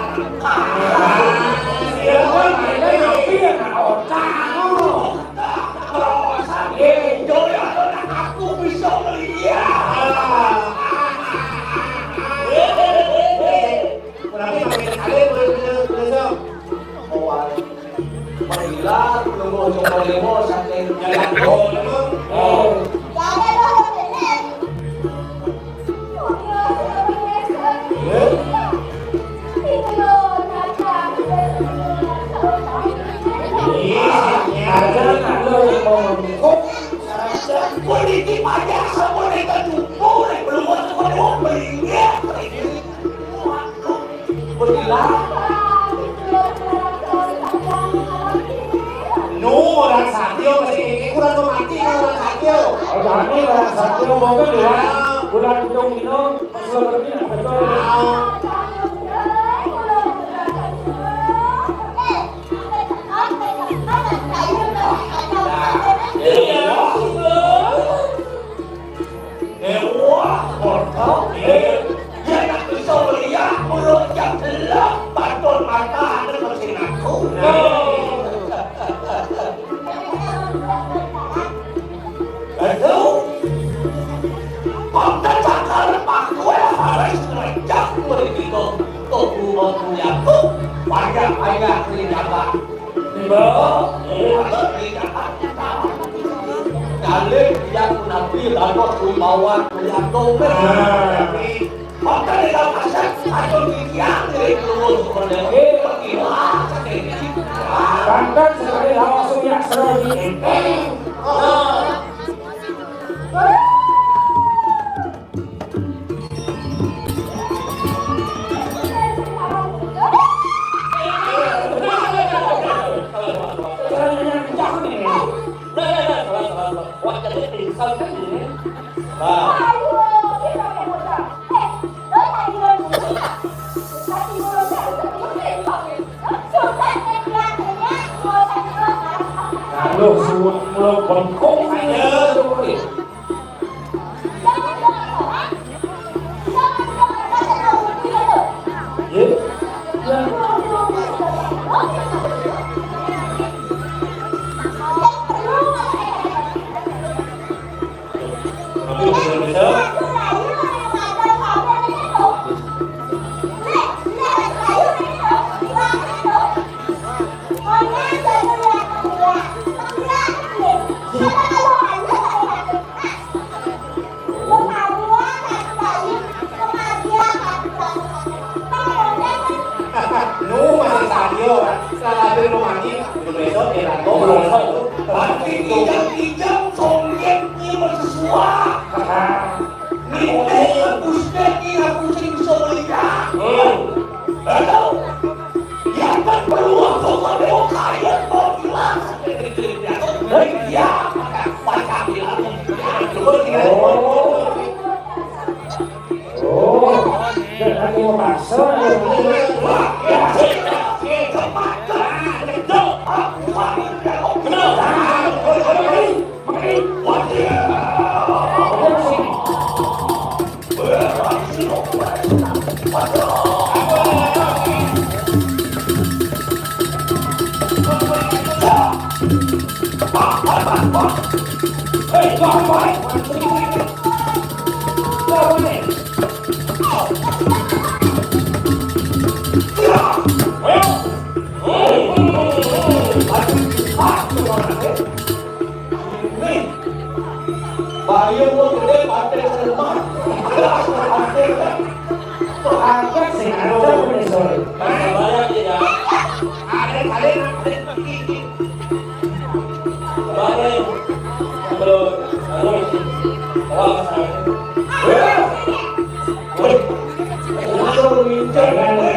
Iya, kan, ada yang iya, nah, otak. Kalau sadi, joyo, aku bisa melihat. Kenapa pakai sekali, boleh, boleh, boleh, boleh. Mawar. Marilah, nunggu coba demo, saking jalan. Oh, oh. Iya, ada, ada yang mau mengkop. Politik aja, sama mereka jumpa, belum mau coba demo, beli. Waduh. Berilah. Nu orang sakti, oh, masih kiki kurang mati. Jani lah, satrio boga dua. Bulan hidung dino, sudah berarti nak betul. Iya. Éh, wah, kontol, éh. Yén nak bisa melihat, mulut yang gelap, batur mata, ada mesin aku. Nah. Aduh. Konten cakar, Pak, gue harus ngejak, gue gitu. Tuh, gue mau kuliah tuh, banyak-banyak beli jaga. Tiba, eh, ada beli jaga. Kali dia ku nabi dados wibawa kuliah tuh. Nah. Maka di dalam aset, atau di tiang, jadi keluar sebenarnya. Eh, gimana, sakit. Pantas sekali langsung ya, serah di enteng. Ah. Aduh, suwun kula bengkung aja. Nu masih sadio, salah beli rumah ini, besok ya, kok belum tahu. Tapi kijang-kijang songket ni bersesuah. Ni, ni, Ustaz ni, aku sering bisa melihat. Hmm. Betul. Yang kan perlu aku, aku kaya, kau bilang. Hei, ya, macam bilang. Oh. Oh, dan aku mau pasang. Hei, wah, wah, wah. Bayar lo gede, partai serempak. Jelas, partai kan. Tuh, angkat sih, ada udah, udah, sorry. Bayar tidak? Ada kali, ada sedikit. Bayar. Terus, terus. Wah, kesana. Wih. Wih. Udah, udah, udah.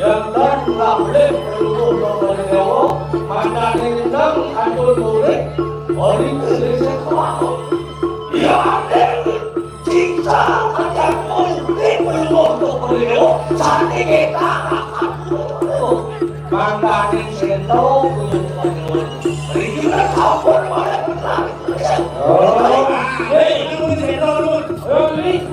Yang kan nggak boleh peluru dua kali dewa, mana nendang atau turik, oli tulis sekolah. Ya, ada. Cinta ada politik peluru dua kali dewa, sate kita akan peluru. Mangkane sendok punya tukang dewa. Beri juga campur pada benar. Oh, hei, itu sendok lu. Hei,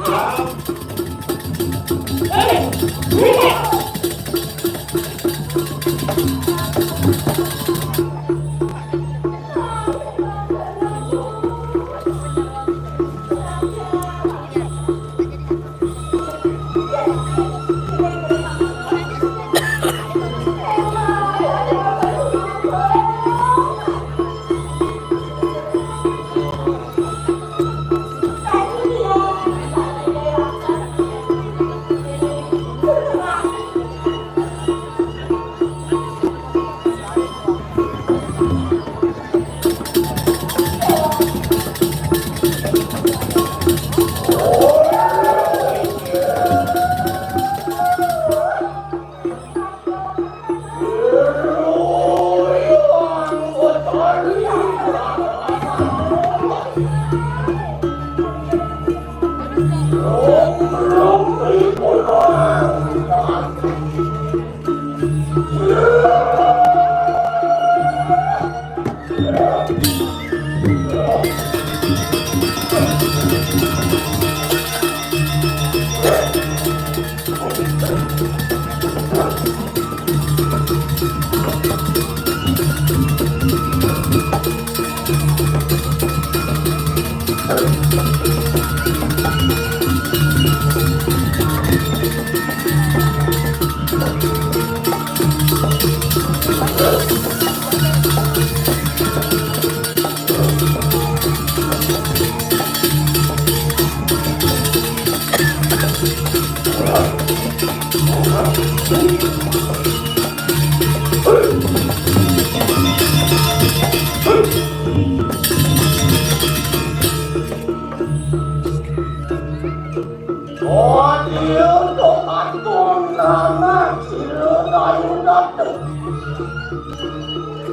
Wadiyo, tukang tunana, sira dayu dateng.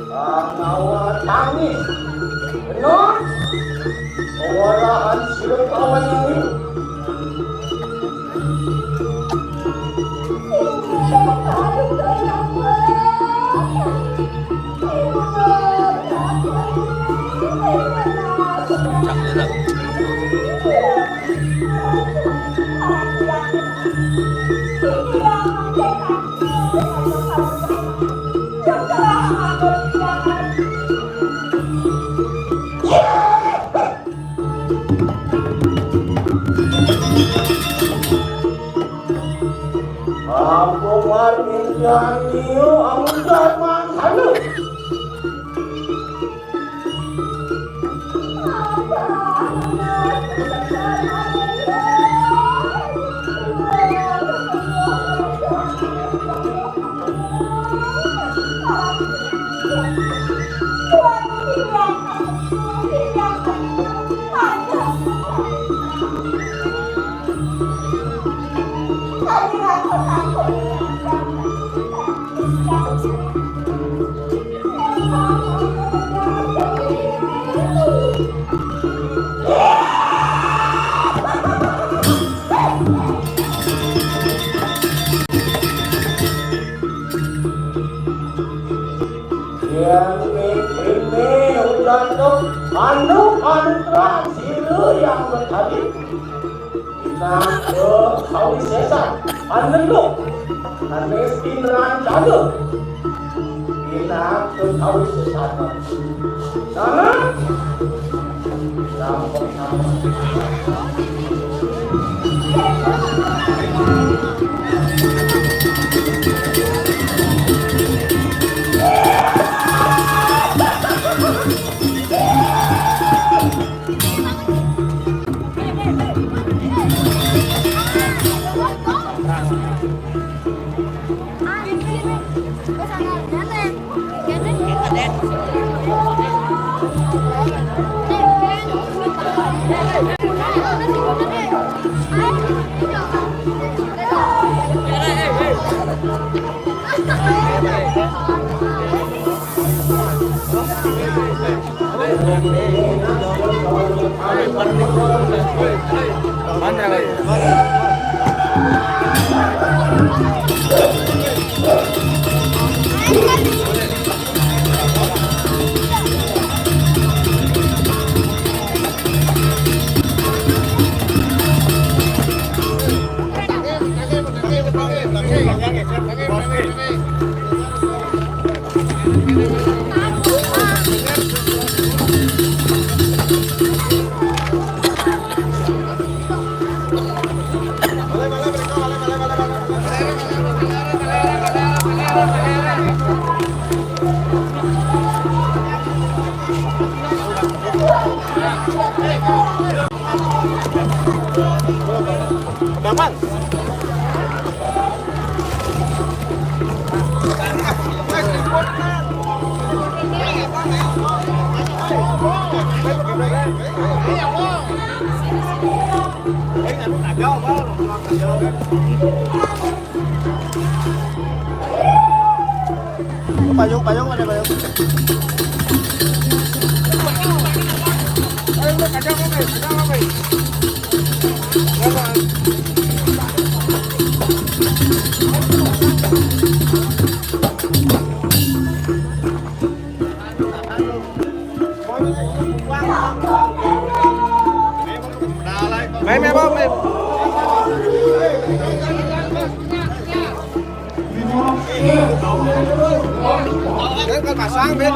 Pangawa tangis. Bener? Kewalahan sira kawan ini. Apa marminjani amun darman sana? Yén mikiré ujan to, anu panutra sira yang betadi. Pinaka kawisésan, aneluk, sanés pinrancana. Pinaka kawisésan. Sana. Sampun, sampun. Daman. Payung, payung, ada payung. Ayo, Bang, ada apa, Bang? Ada apa, Bang? Ada apa? Sang, Ben.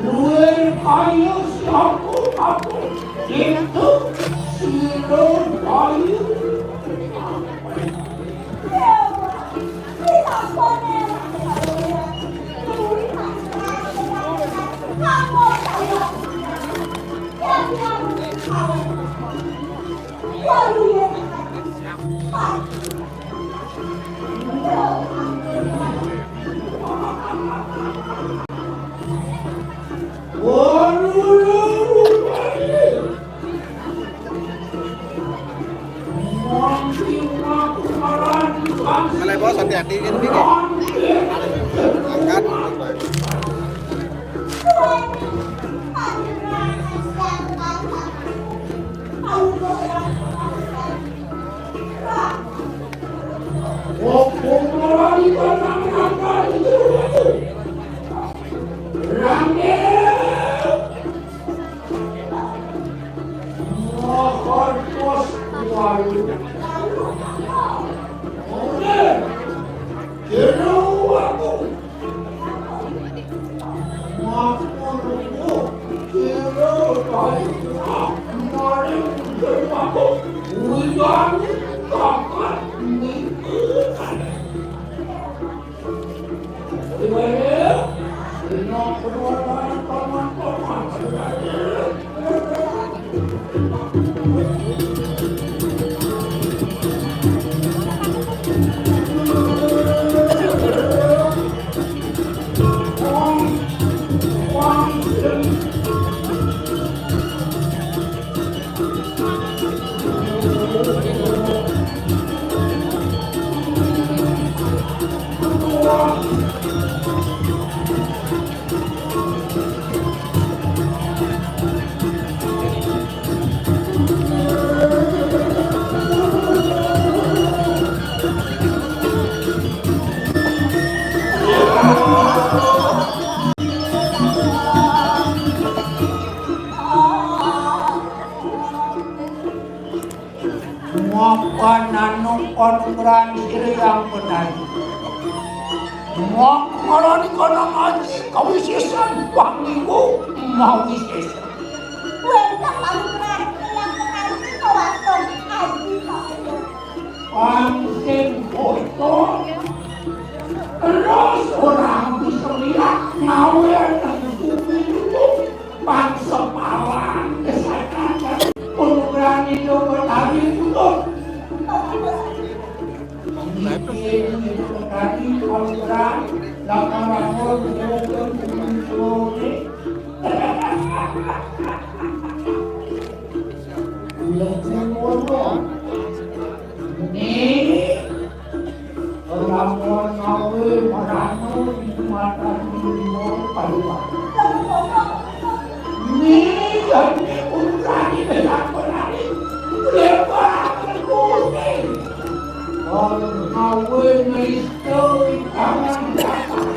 Luwih kaya si aku, aku itu sira kaya. Mulai, Bos, hati-hati ini, nih. Angkat. Maka nanung panugrahan iri yang benar. Maka ngarani kana ngaji kawisésan pangiwu mawisésan. Wénten panugrahan iri yang benar kawaton aji kawisésan. Pang sing bocor. Terus orang bisa lihat ngawé nang bumi itu. Pang sepalan kesehatan. Panugrahan itu betawi putut. Ini itu betawi panugrahan. Lama-lama menurun menurun. Ini Lamun ngawé marana di mata dunia parupa. Ni dadi putrani besar penari. Lebar kuning. Lamun ngawé nista di tangan datar.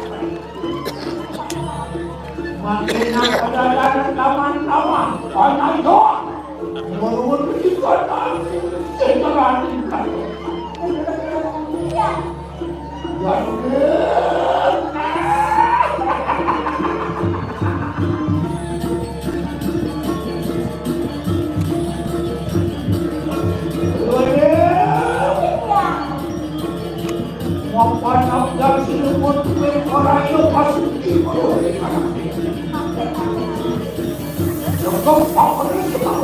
Mangkena kadadanan laman-laman. Anak doang. Murun di kota, sekarang di kota. Mapan abdal sinumut kuwi ora yo pasuki. Cukup apa nih?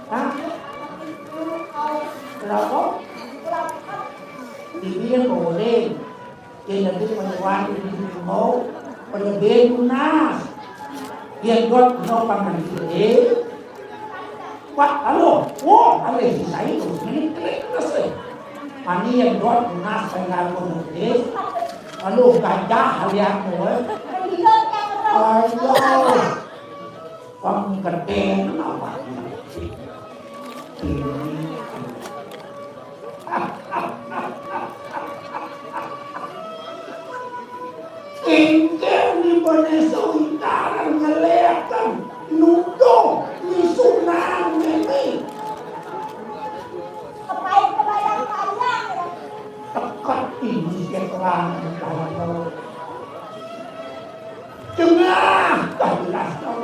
Hah? Kenapa? Dibilang boleh. Kaya nanti panyawaan di mau, panyabing tunas. Yan dot no pamantili. Wah, alo, wo, ale si sai to, ini klik kasi. Ani yan dot tunas panyawaan di. Alo, gajah halian mo, eh. Ayo. Pangketen awak. Engke ni bone seuntaran ngeleaken nuduh misunan ngene. Teket ini setelah Jengah, dah jelas tau.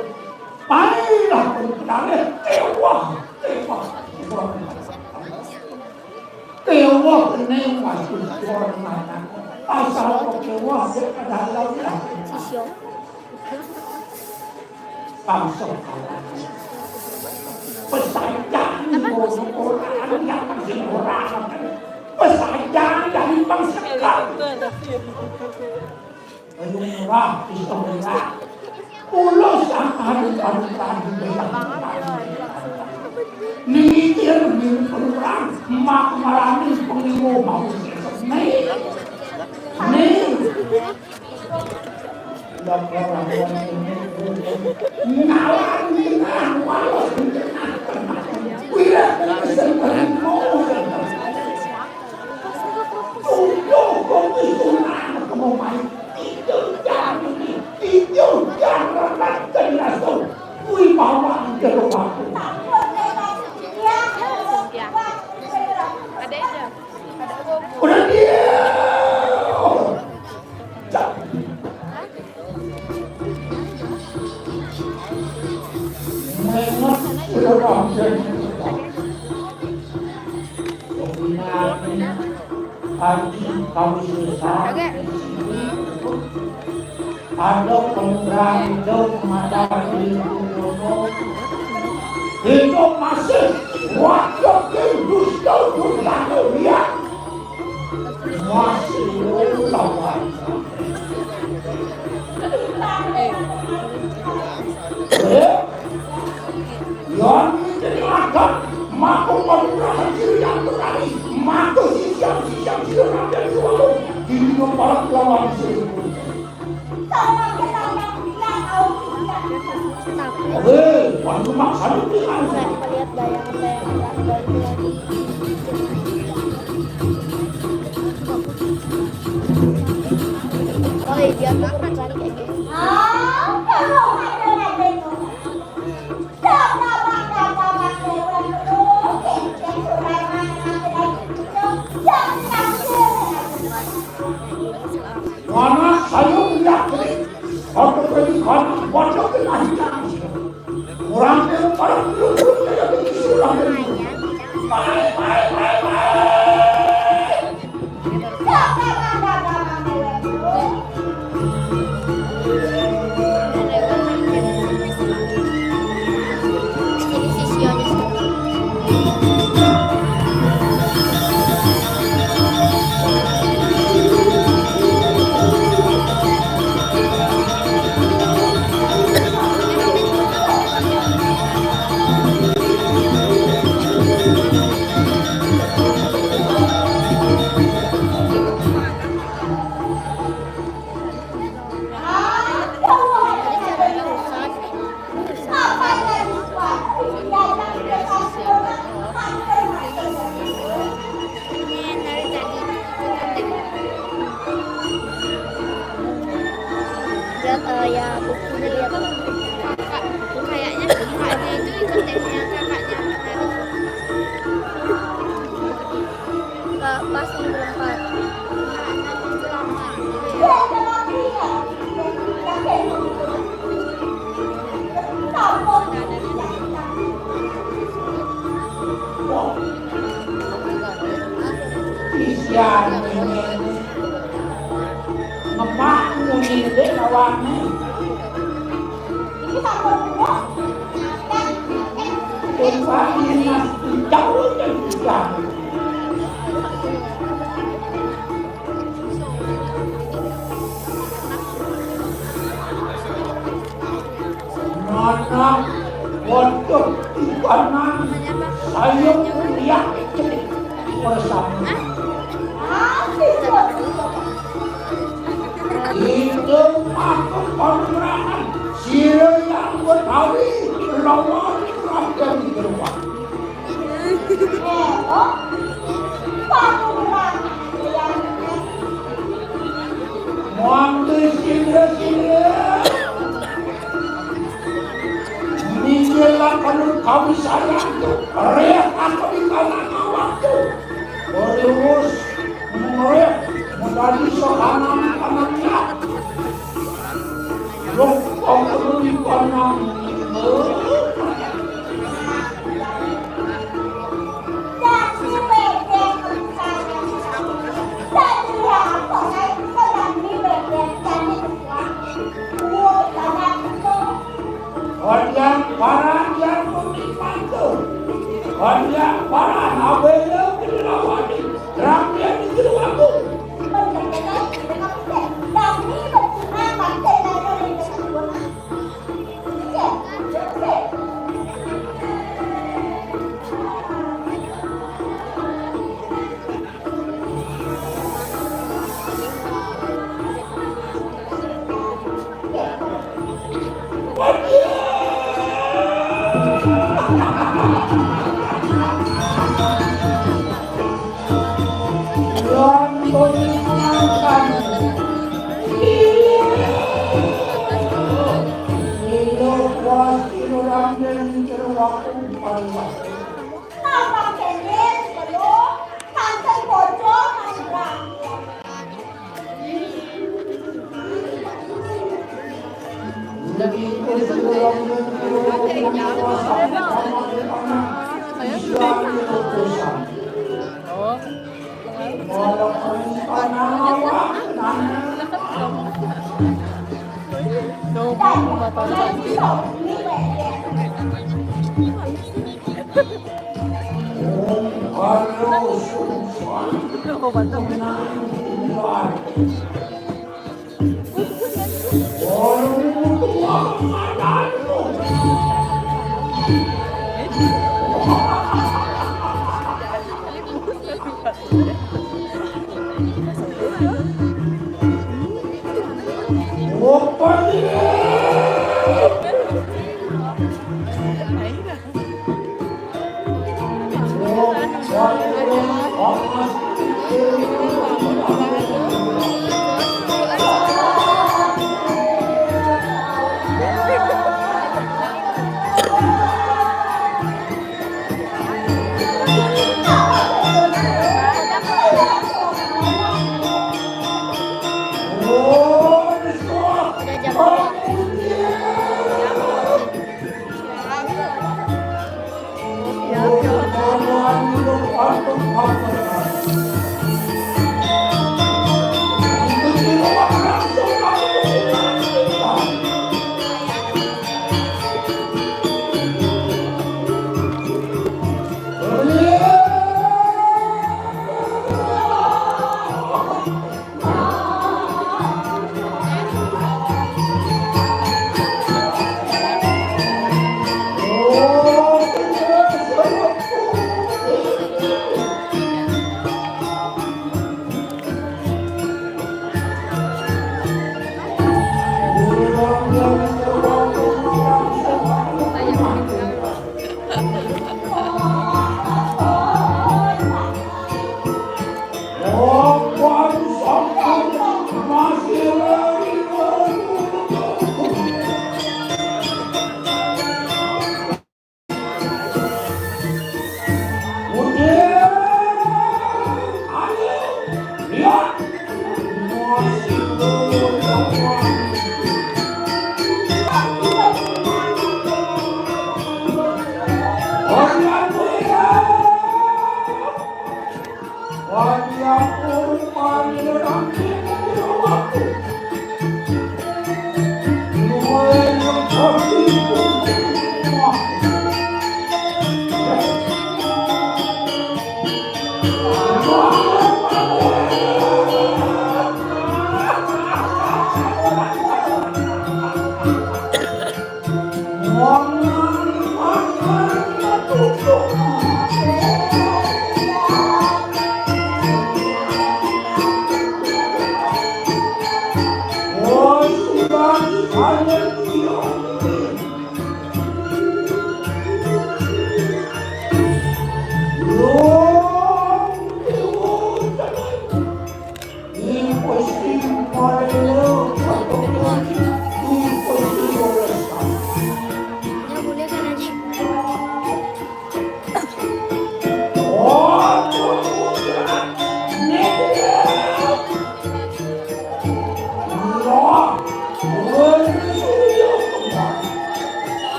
Mailah pun kenale, tewah, tewah, tewah. Tewah kene masuk suara mana. Asal kok tewah, dia pada lalu lah. Bangsa kalah. Pesajang orang yang masih orang. Pesajang dari bangsa kalah. Ayo murah, iso murah. Ulo sampeyan panutan. Mikir mimpi perang, mak marani pengiwo mau sesek. Nih. Nih. Laporan ini. Ngalang tengah, walau tengah, tengah. Wira, kesembaran mau. Tunggu, kopi sunah, kamu main. Itu jangan ini. Haji kami selesai. Ada pemberani, ada pemacara di Kuno. Itu masih wakil dusta, durjana, ya. Masih lawan. Eh? Yan, jadi adat, maka pemberani yang berani, maka siap-siap, siap-siap, rakyat di warung, di minum para lawan sih. Hei, bantu maksanu dengan. Kayak ngeliat bayangan-bayangan lagi. Oh, iya, dia tuh perusahaan kayak gini. Mana saya melihat ini, aku pergi kanan, wajah kena hitam. Orang yang paling beruntung saya pergi seorang yang beruntung. Baik, baik, baik, baik. Dia, eh, ya, bukunya dia apa? Kakak, kayaknya kakaknya itu ikut tehnya kakaknya. Kak, pas ini berempat. Isian ini. Ngemak ngene lawane. Iki sampun buka. Coba ini mas jauh dan jauh. Nana, waduh, ibanan, saya kuliah celik bersama. Itu aku panggilan, sira yang Betawi, lawan rakyat di rumah. Wong sing sira-sira. Mikir lakon kami sayang. Reh aku di kanan awakku. Terus ngreh menjadi seorang anaknya. Loh, kok perlu dipanang? Konyang parah yang pemimpin. Konyang parah abenya dilawani. Rakyat itu aku.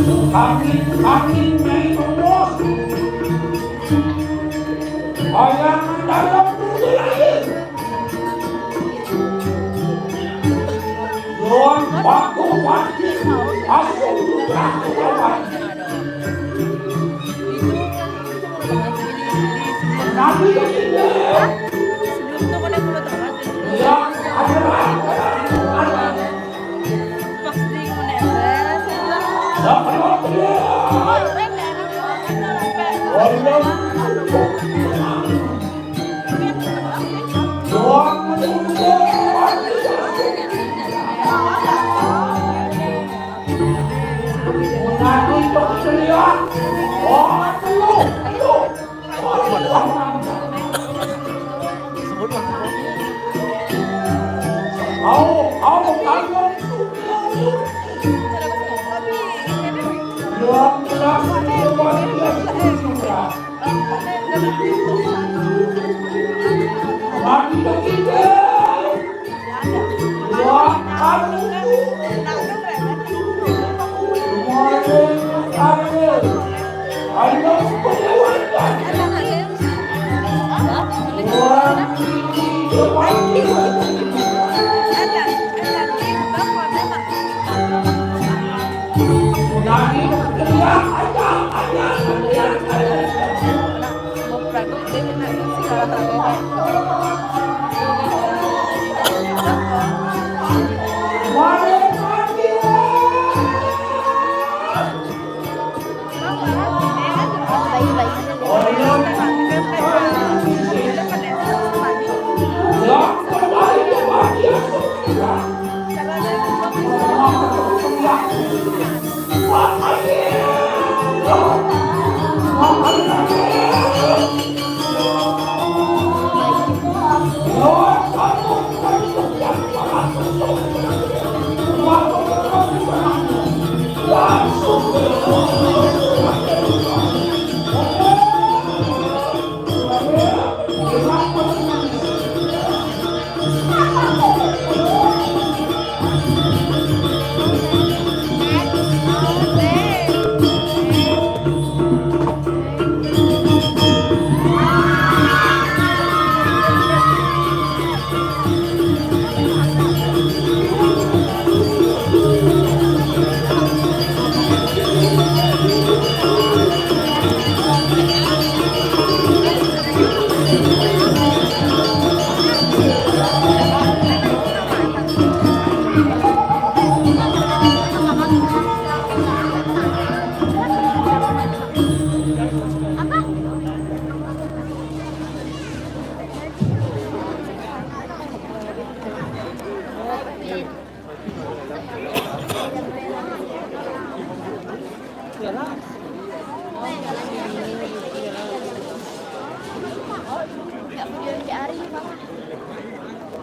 Kami, kami, Nyai Bos. Bayangan dalam dulu lahir. Lawan batu pati, asuh putra kawan. Nabi kita. Yang adalah Au, au, au.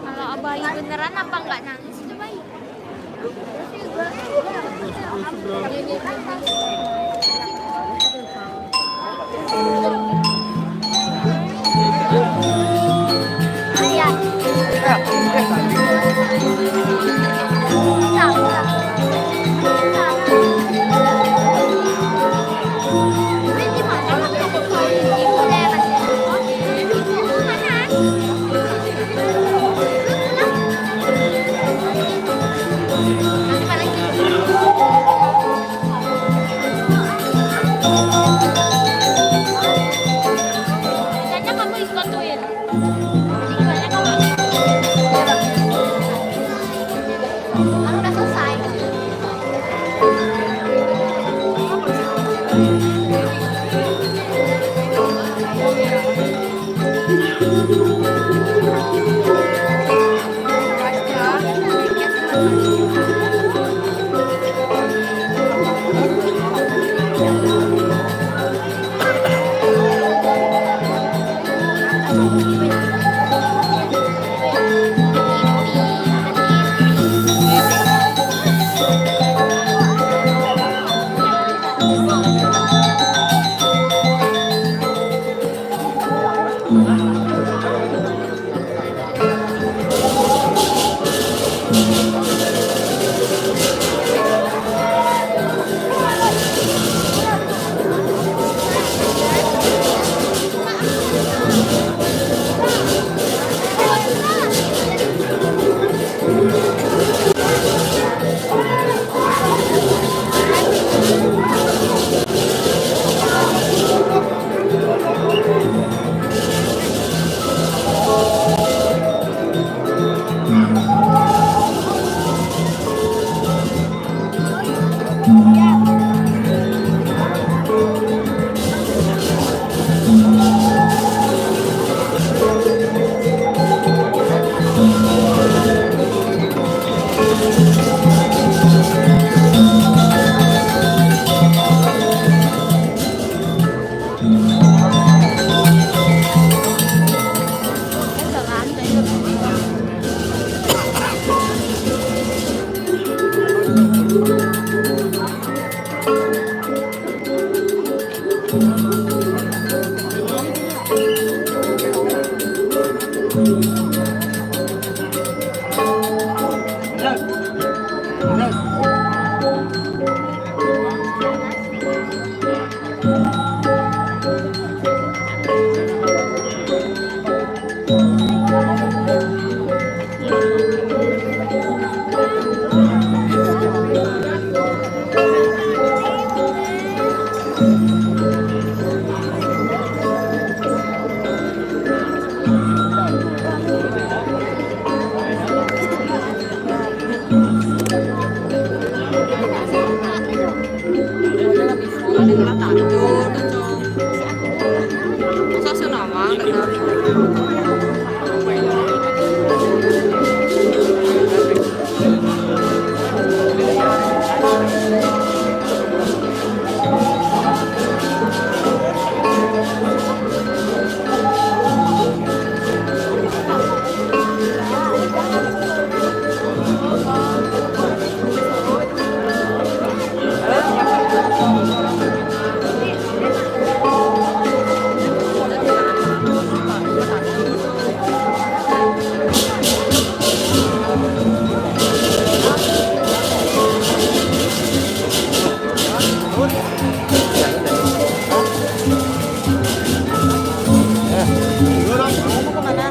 Kalau Abayu beneran apa nggak nangis itu, Bay?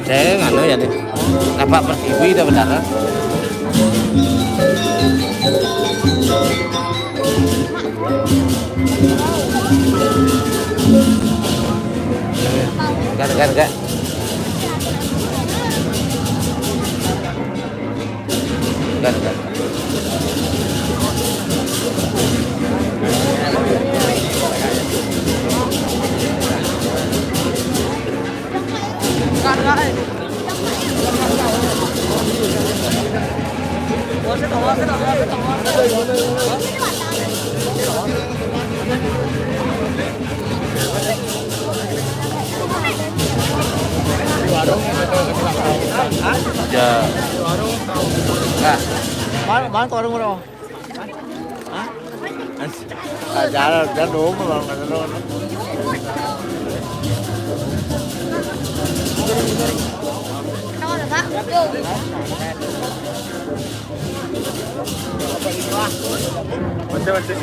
Saya nganu ya nih. Nampak pertiwi dah benar. Enggak, enggak, enggak. Enggak, enggak. Ya. Nah. Mana, mana warung, bro? Hah? Ah, jangan, jangan dulu, Bang. Masih, masih.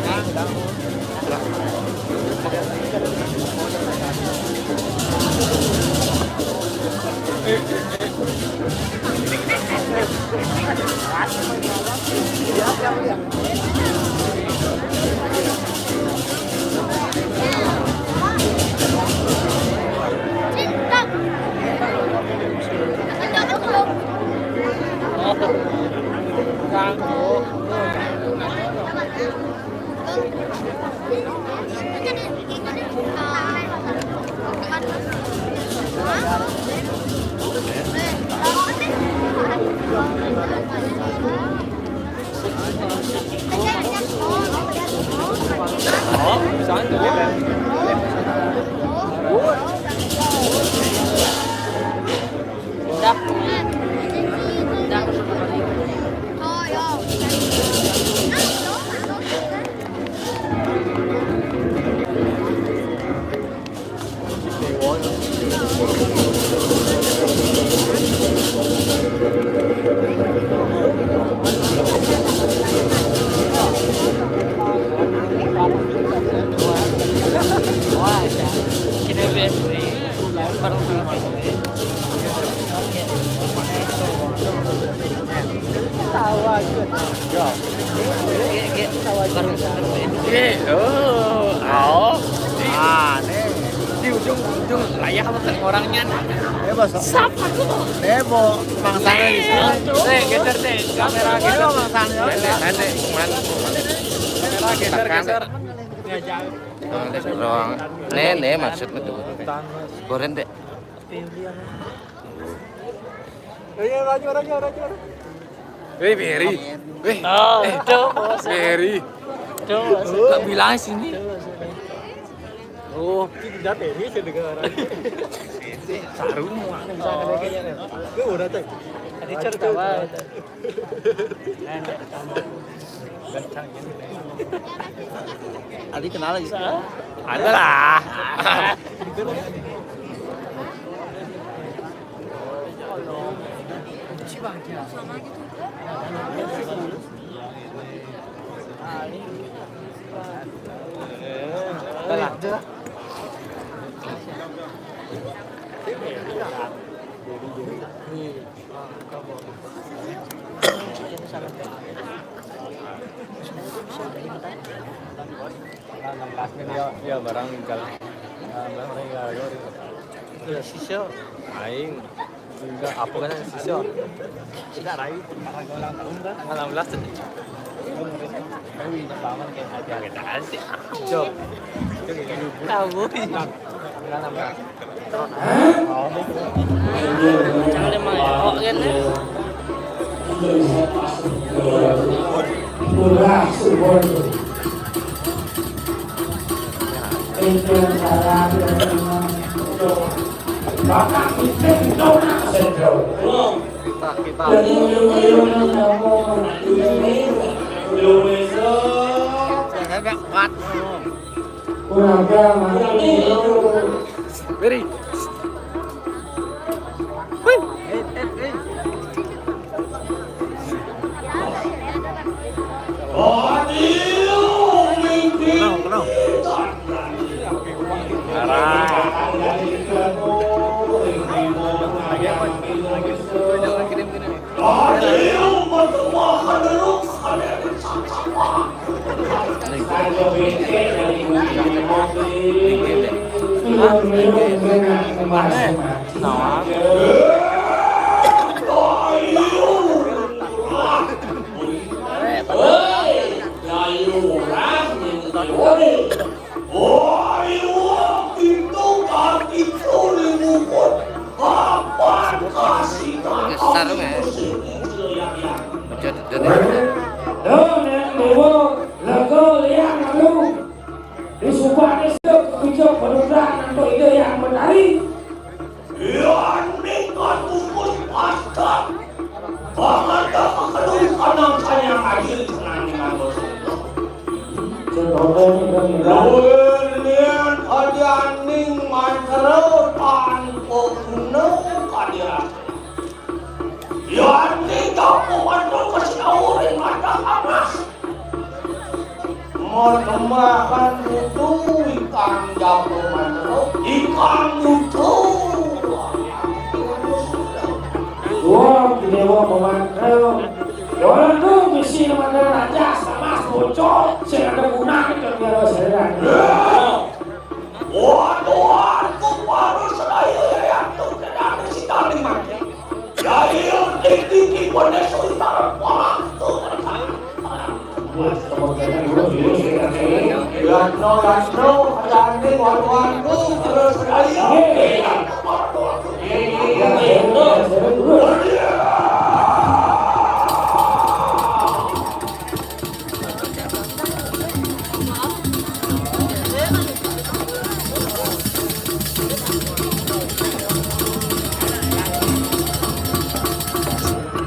Oke, oh, oh. Ah, nih. Di ujung, ujung layar apa kan orangnya? Eh, Bos. Siapa tuh? Eh, Bos, Bang Sani di sini. Eh, geser deh, kamera geser. Bang Sani, ya. Nenek, nenek, man. Kamera geser, geser. Nah, geser doang. Nenek maksudnya tuh. Goren deh. Ayo, laju, laju, laju, laju. Weh, Mary. Weh. Oh, eh, itu, Bos. Mary. Itu, Bos. Tak bilang sini. Itu, Bos. Oh, itu tidak Mary, saya dengar. Saru mau mana? Oh. Itu udah, Teh. Tadi cerita apa? Adi kenal lagi? Ada lah. Enam belas menit ya, ya, barang kalau enam belas menit ya, ya. Itu ya sisa. Aing juga apa kan sisa? Tidak rai, karena ulang tahun kan. Enam belas tuh. Kita sih. Jok. Tahu. Enam belas. Kurang. Beri. Kenal, kenal. Besar, eh. Jadi, jadi. Tuh, Neng Dewa, lego liang lalu. Disumpah desa kebijak penuturan untuk ide yang menarik. Yang nikah tungkus pasca. Banget dah kekeluh kanang sayang aja senang dengan dosa. Luwih nian aja ning mantra tanpa guna kadiran. Yan ning tanpa mantra kasih orang mata amas. Menembakan butuh ikang jago mantra, ikang butuh. Wah, dewa pemantra. Orang tu bisi nama raja sama bocor, sing ada guna kita biar seran. Waduh, aku baru sedaya yang tu kena bisi tadi mati. Yatno, yatno, aja ning waduh aku terus ayo.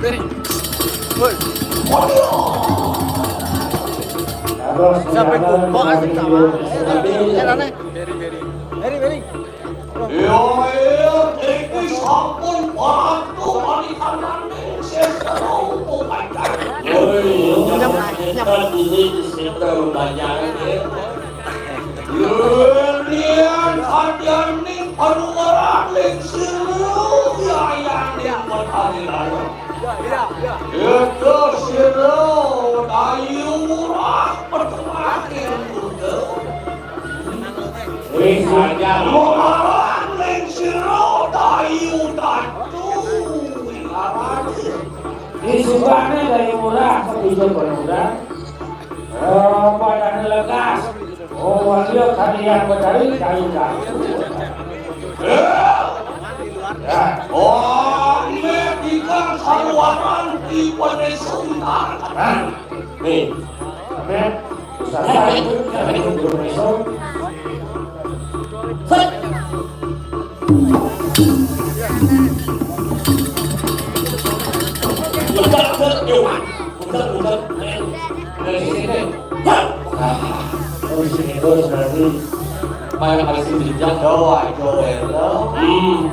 Beri. Woi. Sampai kompak asik sama. Jalannya. Beri, beri. Beri, beri. Yo, yo, iki sampun waktu panikan nanding sesero bukan. Woi, nyam, nyam. Ini sekitar banyak. Yunian hadian ning panuweran ning siru yayaning petani lalu. Itu siru dayu murah petuaking kuda. Wis aja. Muharan ning siru dayu datu. Di subane dayu murah kepijen penuda. Eh, padane lekas. Oh, dia kalian mencari kayu-kayu. Ya. Oh, ini ikan saluaran di Pone Sundar. Hah? Nih. Met. Susah saya. Ini belum esok. Set. Bukan, bukan, bukan. Dari sini. Hah? Ah, dari sini terus berarti. Main masih bijak. Jauh aja, ya. Hmm.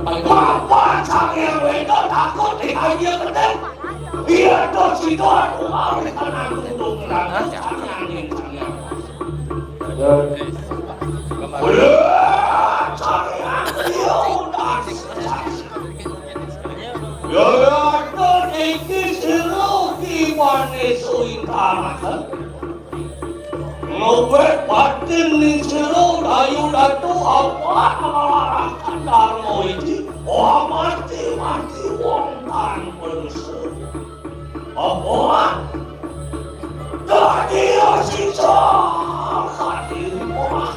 Paling apa cang yang wedok takut di aja gede? Iya, terus itu aku mau di kanan untuk berangkat. Cang yang ini, cang yang. Udah, cang yang. Iya, udah. Ya, ya, iki sira kiwane suwingkaraken. Ngobet batin ning sira, Dayu Datu, apa ngelarang Darma iki? Wah, mati-mati wong tanpa dosa. Apa? Dadi sisa kati wong.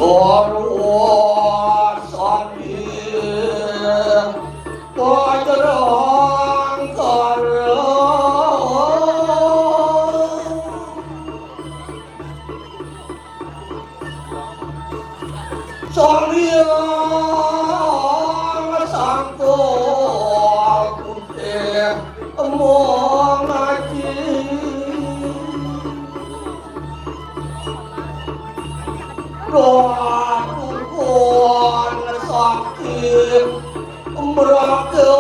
Sarwa sandi pajrang kara. Sang Hyang Sangka Putih Mongaji. Ratu Kon Sakti Mraga.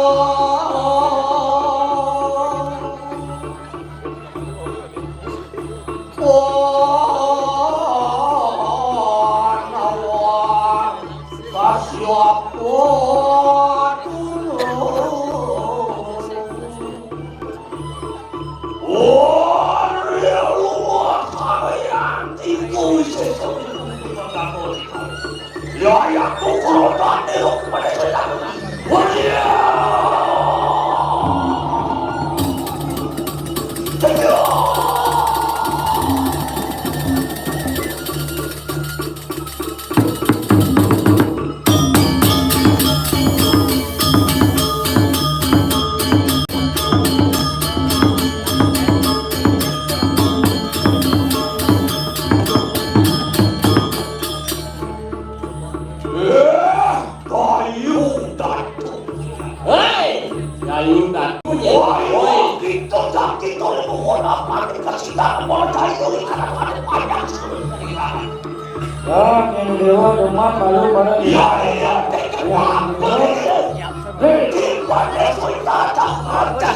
Dayu Datu. Hei, Dayu Datu. Woi, woi, kita tak kita ni bukan apa kita sih tak mau Dayu ni kadang-kadang banyak. Lah, yang dewa deman malu pada. Iya, iya, iya. Hei, pada cerita tak ada.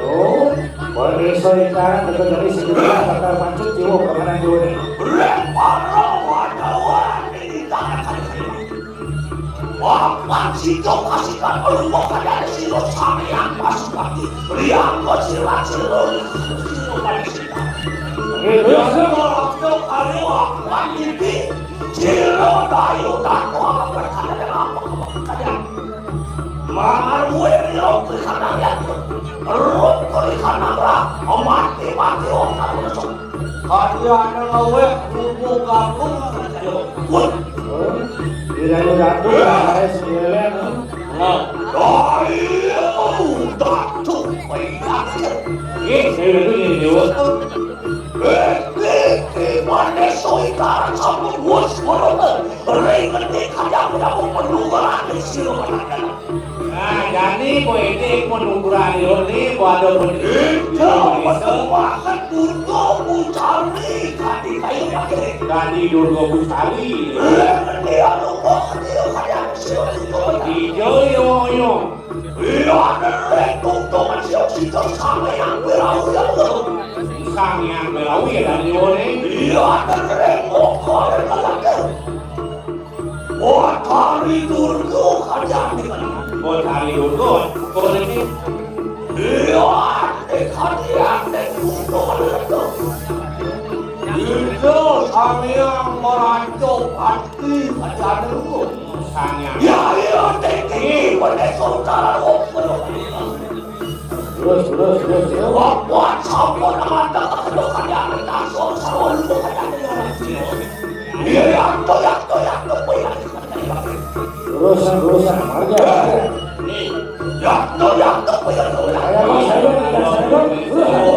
Oh, pada cerita dekat dari sebelah bakal pancet jiwa permainan dulu nih. Reparo wadawan ini tak ada. Papan sida kasikan pelungguh kadang sira Sang Hyang Pasupati. Priangga sira sira sira pancita. Biasa kalau kali papan iki sira Dayu Datu apa perkara apa perkara. Marwe yo perkara ya. Rup perkara lah. Mati mati orang tak Kadiyane ngewek bubu kampung. Wah, tidak ada datu, guys, ngelek. Nah, ayo, datu, iya. Nggih, saya itu nggih, Dewa. Eh, eh, eh, mana soikar sampun wus, wus, wus. Ring ngerti kadang-kadang menunggu lagi sira. Nah, jani kowe iki pun ukuran yo ni, kowe ada pun. Itu betul banget, Durga Bucari, tadi kayu pakai. Tadi Durga Bucari. Dia lupa, dia kayak siapa itu. Ijo yo yo. Iya, derek, tunggu, masih kita sama yang berau ya, lo. Sang yang berau ya, dan yo ni. Iya, derek, kok kau ada kata. Betari Durga kadang. Betari Durga, apa niki? Iya, ate kadang ate Durga. Itu Sang Hyang Merancok Hati kadang. Sang Hyang. Ya, iya, ate iki, pada saudara, oh, Terus, terus, terus, terus. Bapak sampun mantap, aduh, kadang langsung, selalu kadang. Iya, ya, toyak, toyak, toyak. Terusan, terusan, marga, marga. Ya, toyak, toyak, toyak. Ayo, Mas, ayo, Mas, ayo. Terus.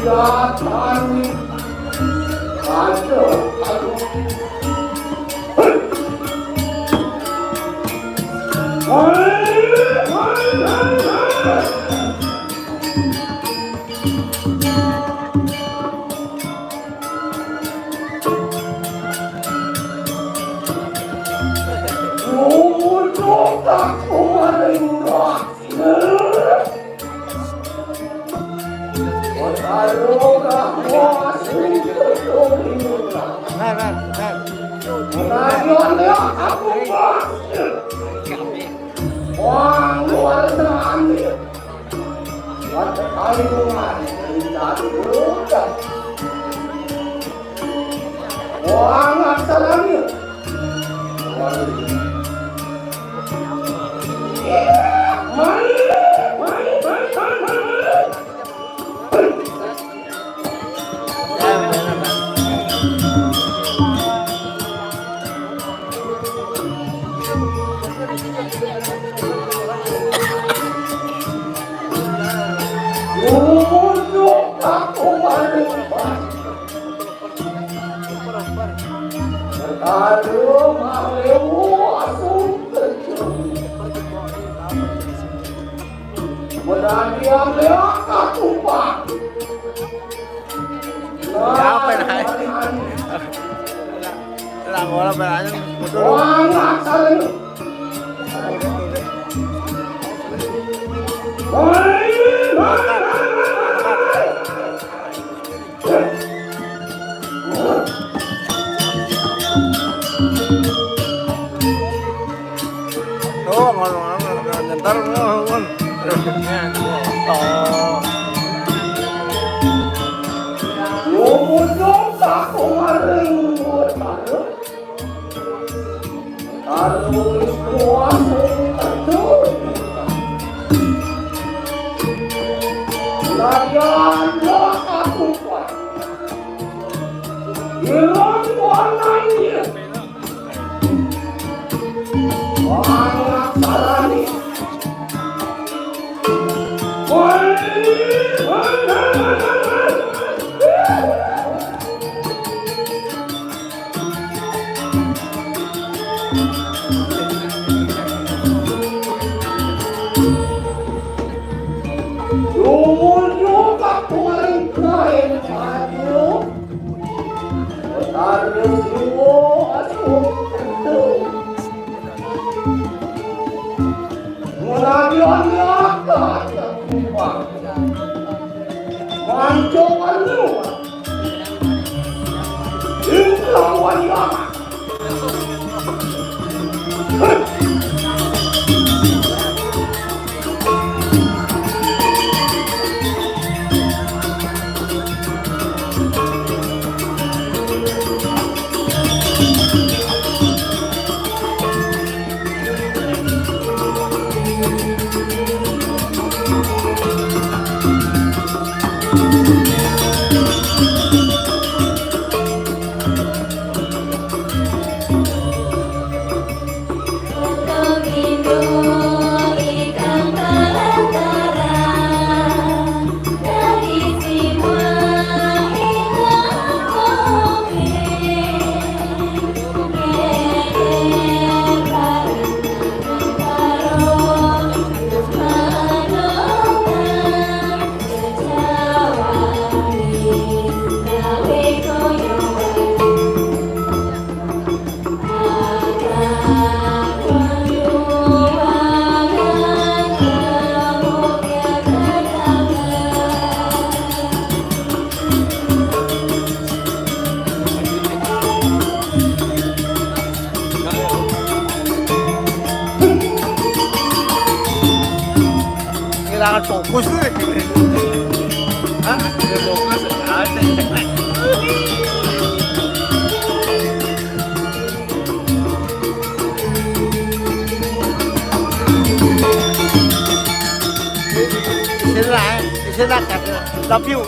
Datang. Aduh, aduh. Untuk aku maring. Wah, ngasal angin. Aduh, malewu aku. Menanti ambil aku, Pak. Ya, apa yang lain? Lah, ora berani. Wah, ngasal ini. Oh, ngono-ngono, nyentar, ngono. Oh. Lumut dong, tak kemarin, lumut. Harus kuat, lumut. Latihan, ya, aku kuat. Hilang warnanya. Lumur juga kemarin kain baju. Harus luas untuk tentu. Merabian nyata. Mancokan luas. Indah wayang. Kailangan focus to eh. Ha? Focus. Sila, sila ka. Love you.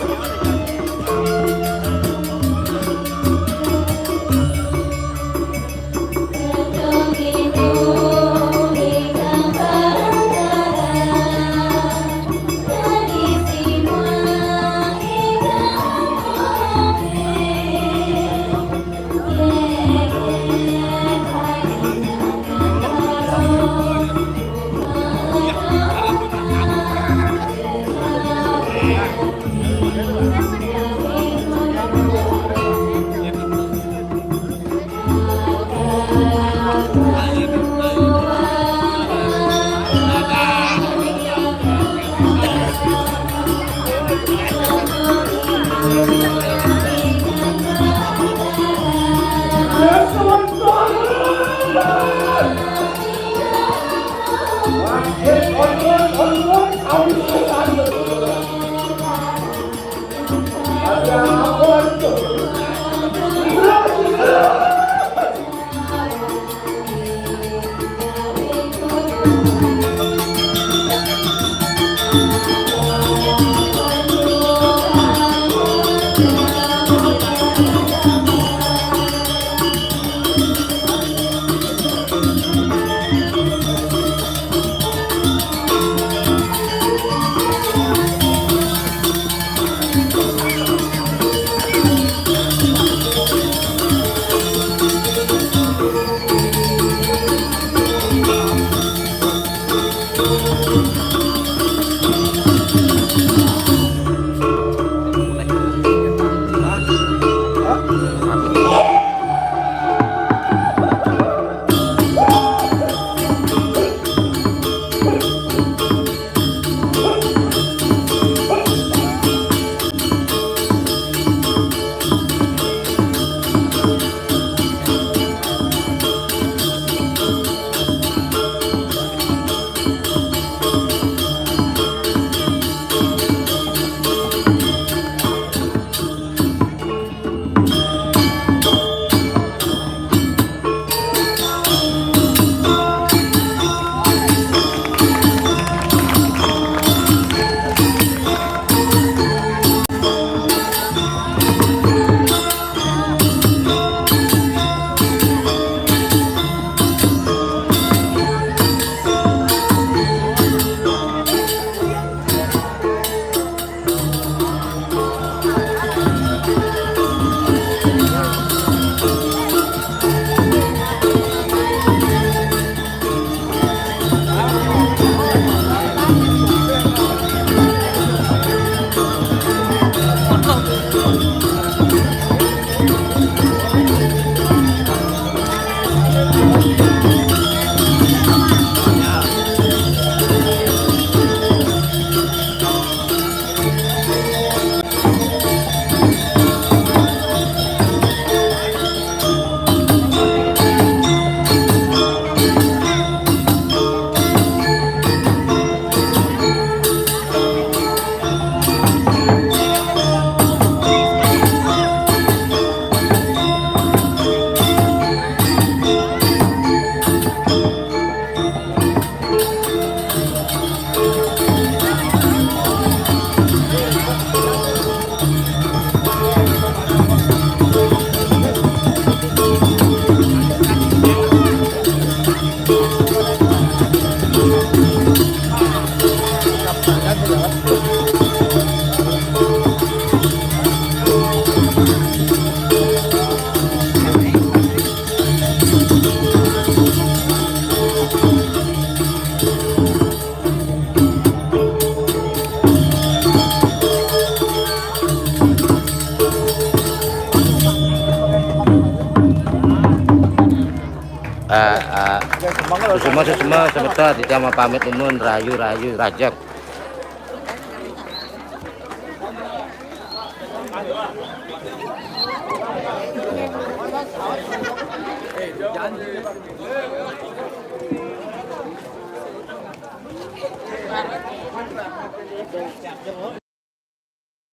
Eh, eh, semua, semua, semua, semeton, kita mau pamit nuwun, rahayu, rahayu, rajab.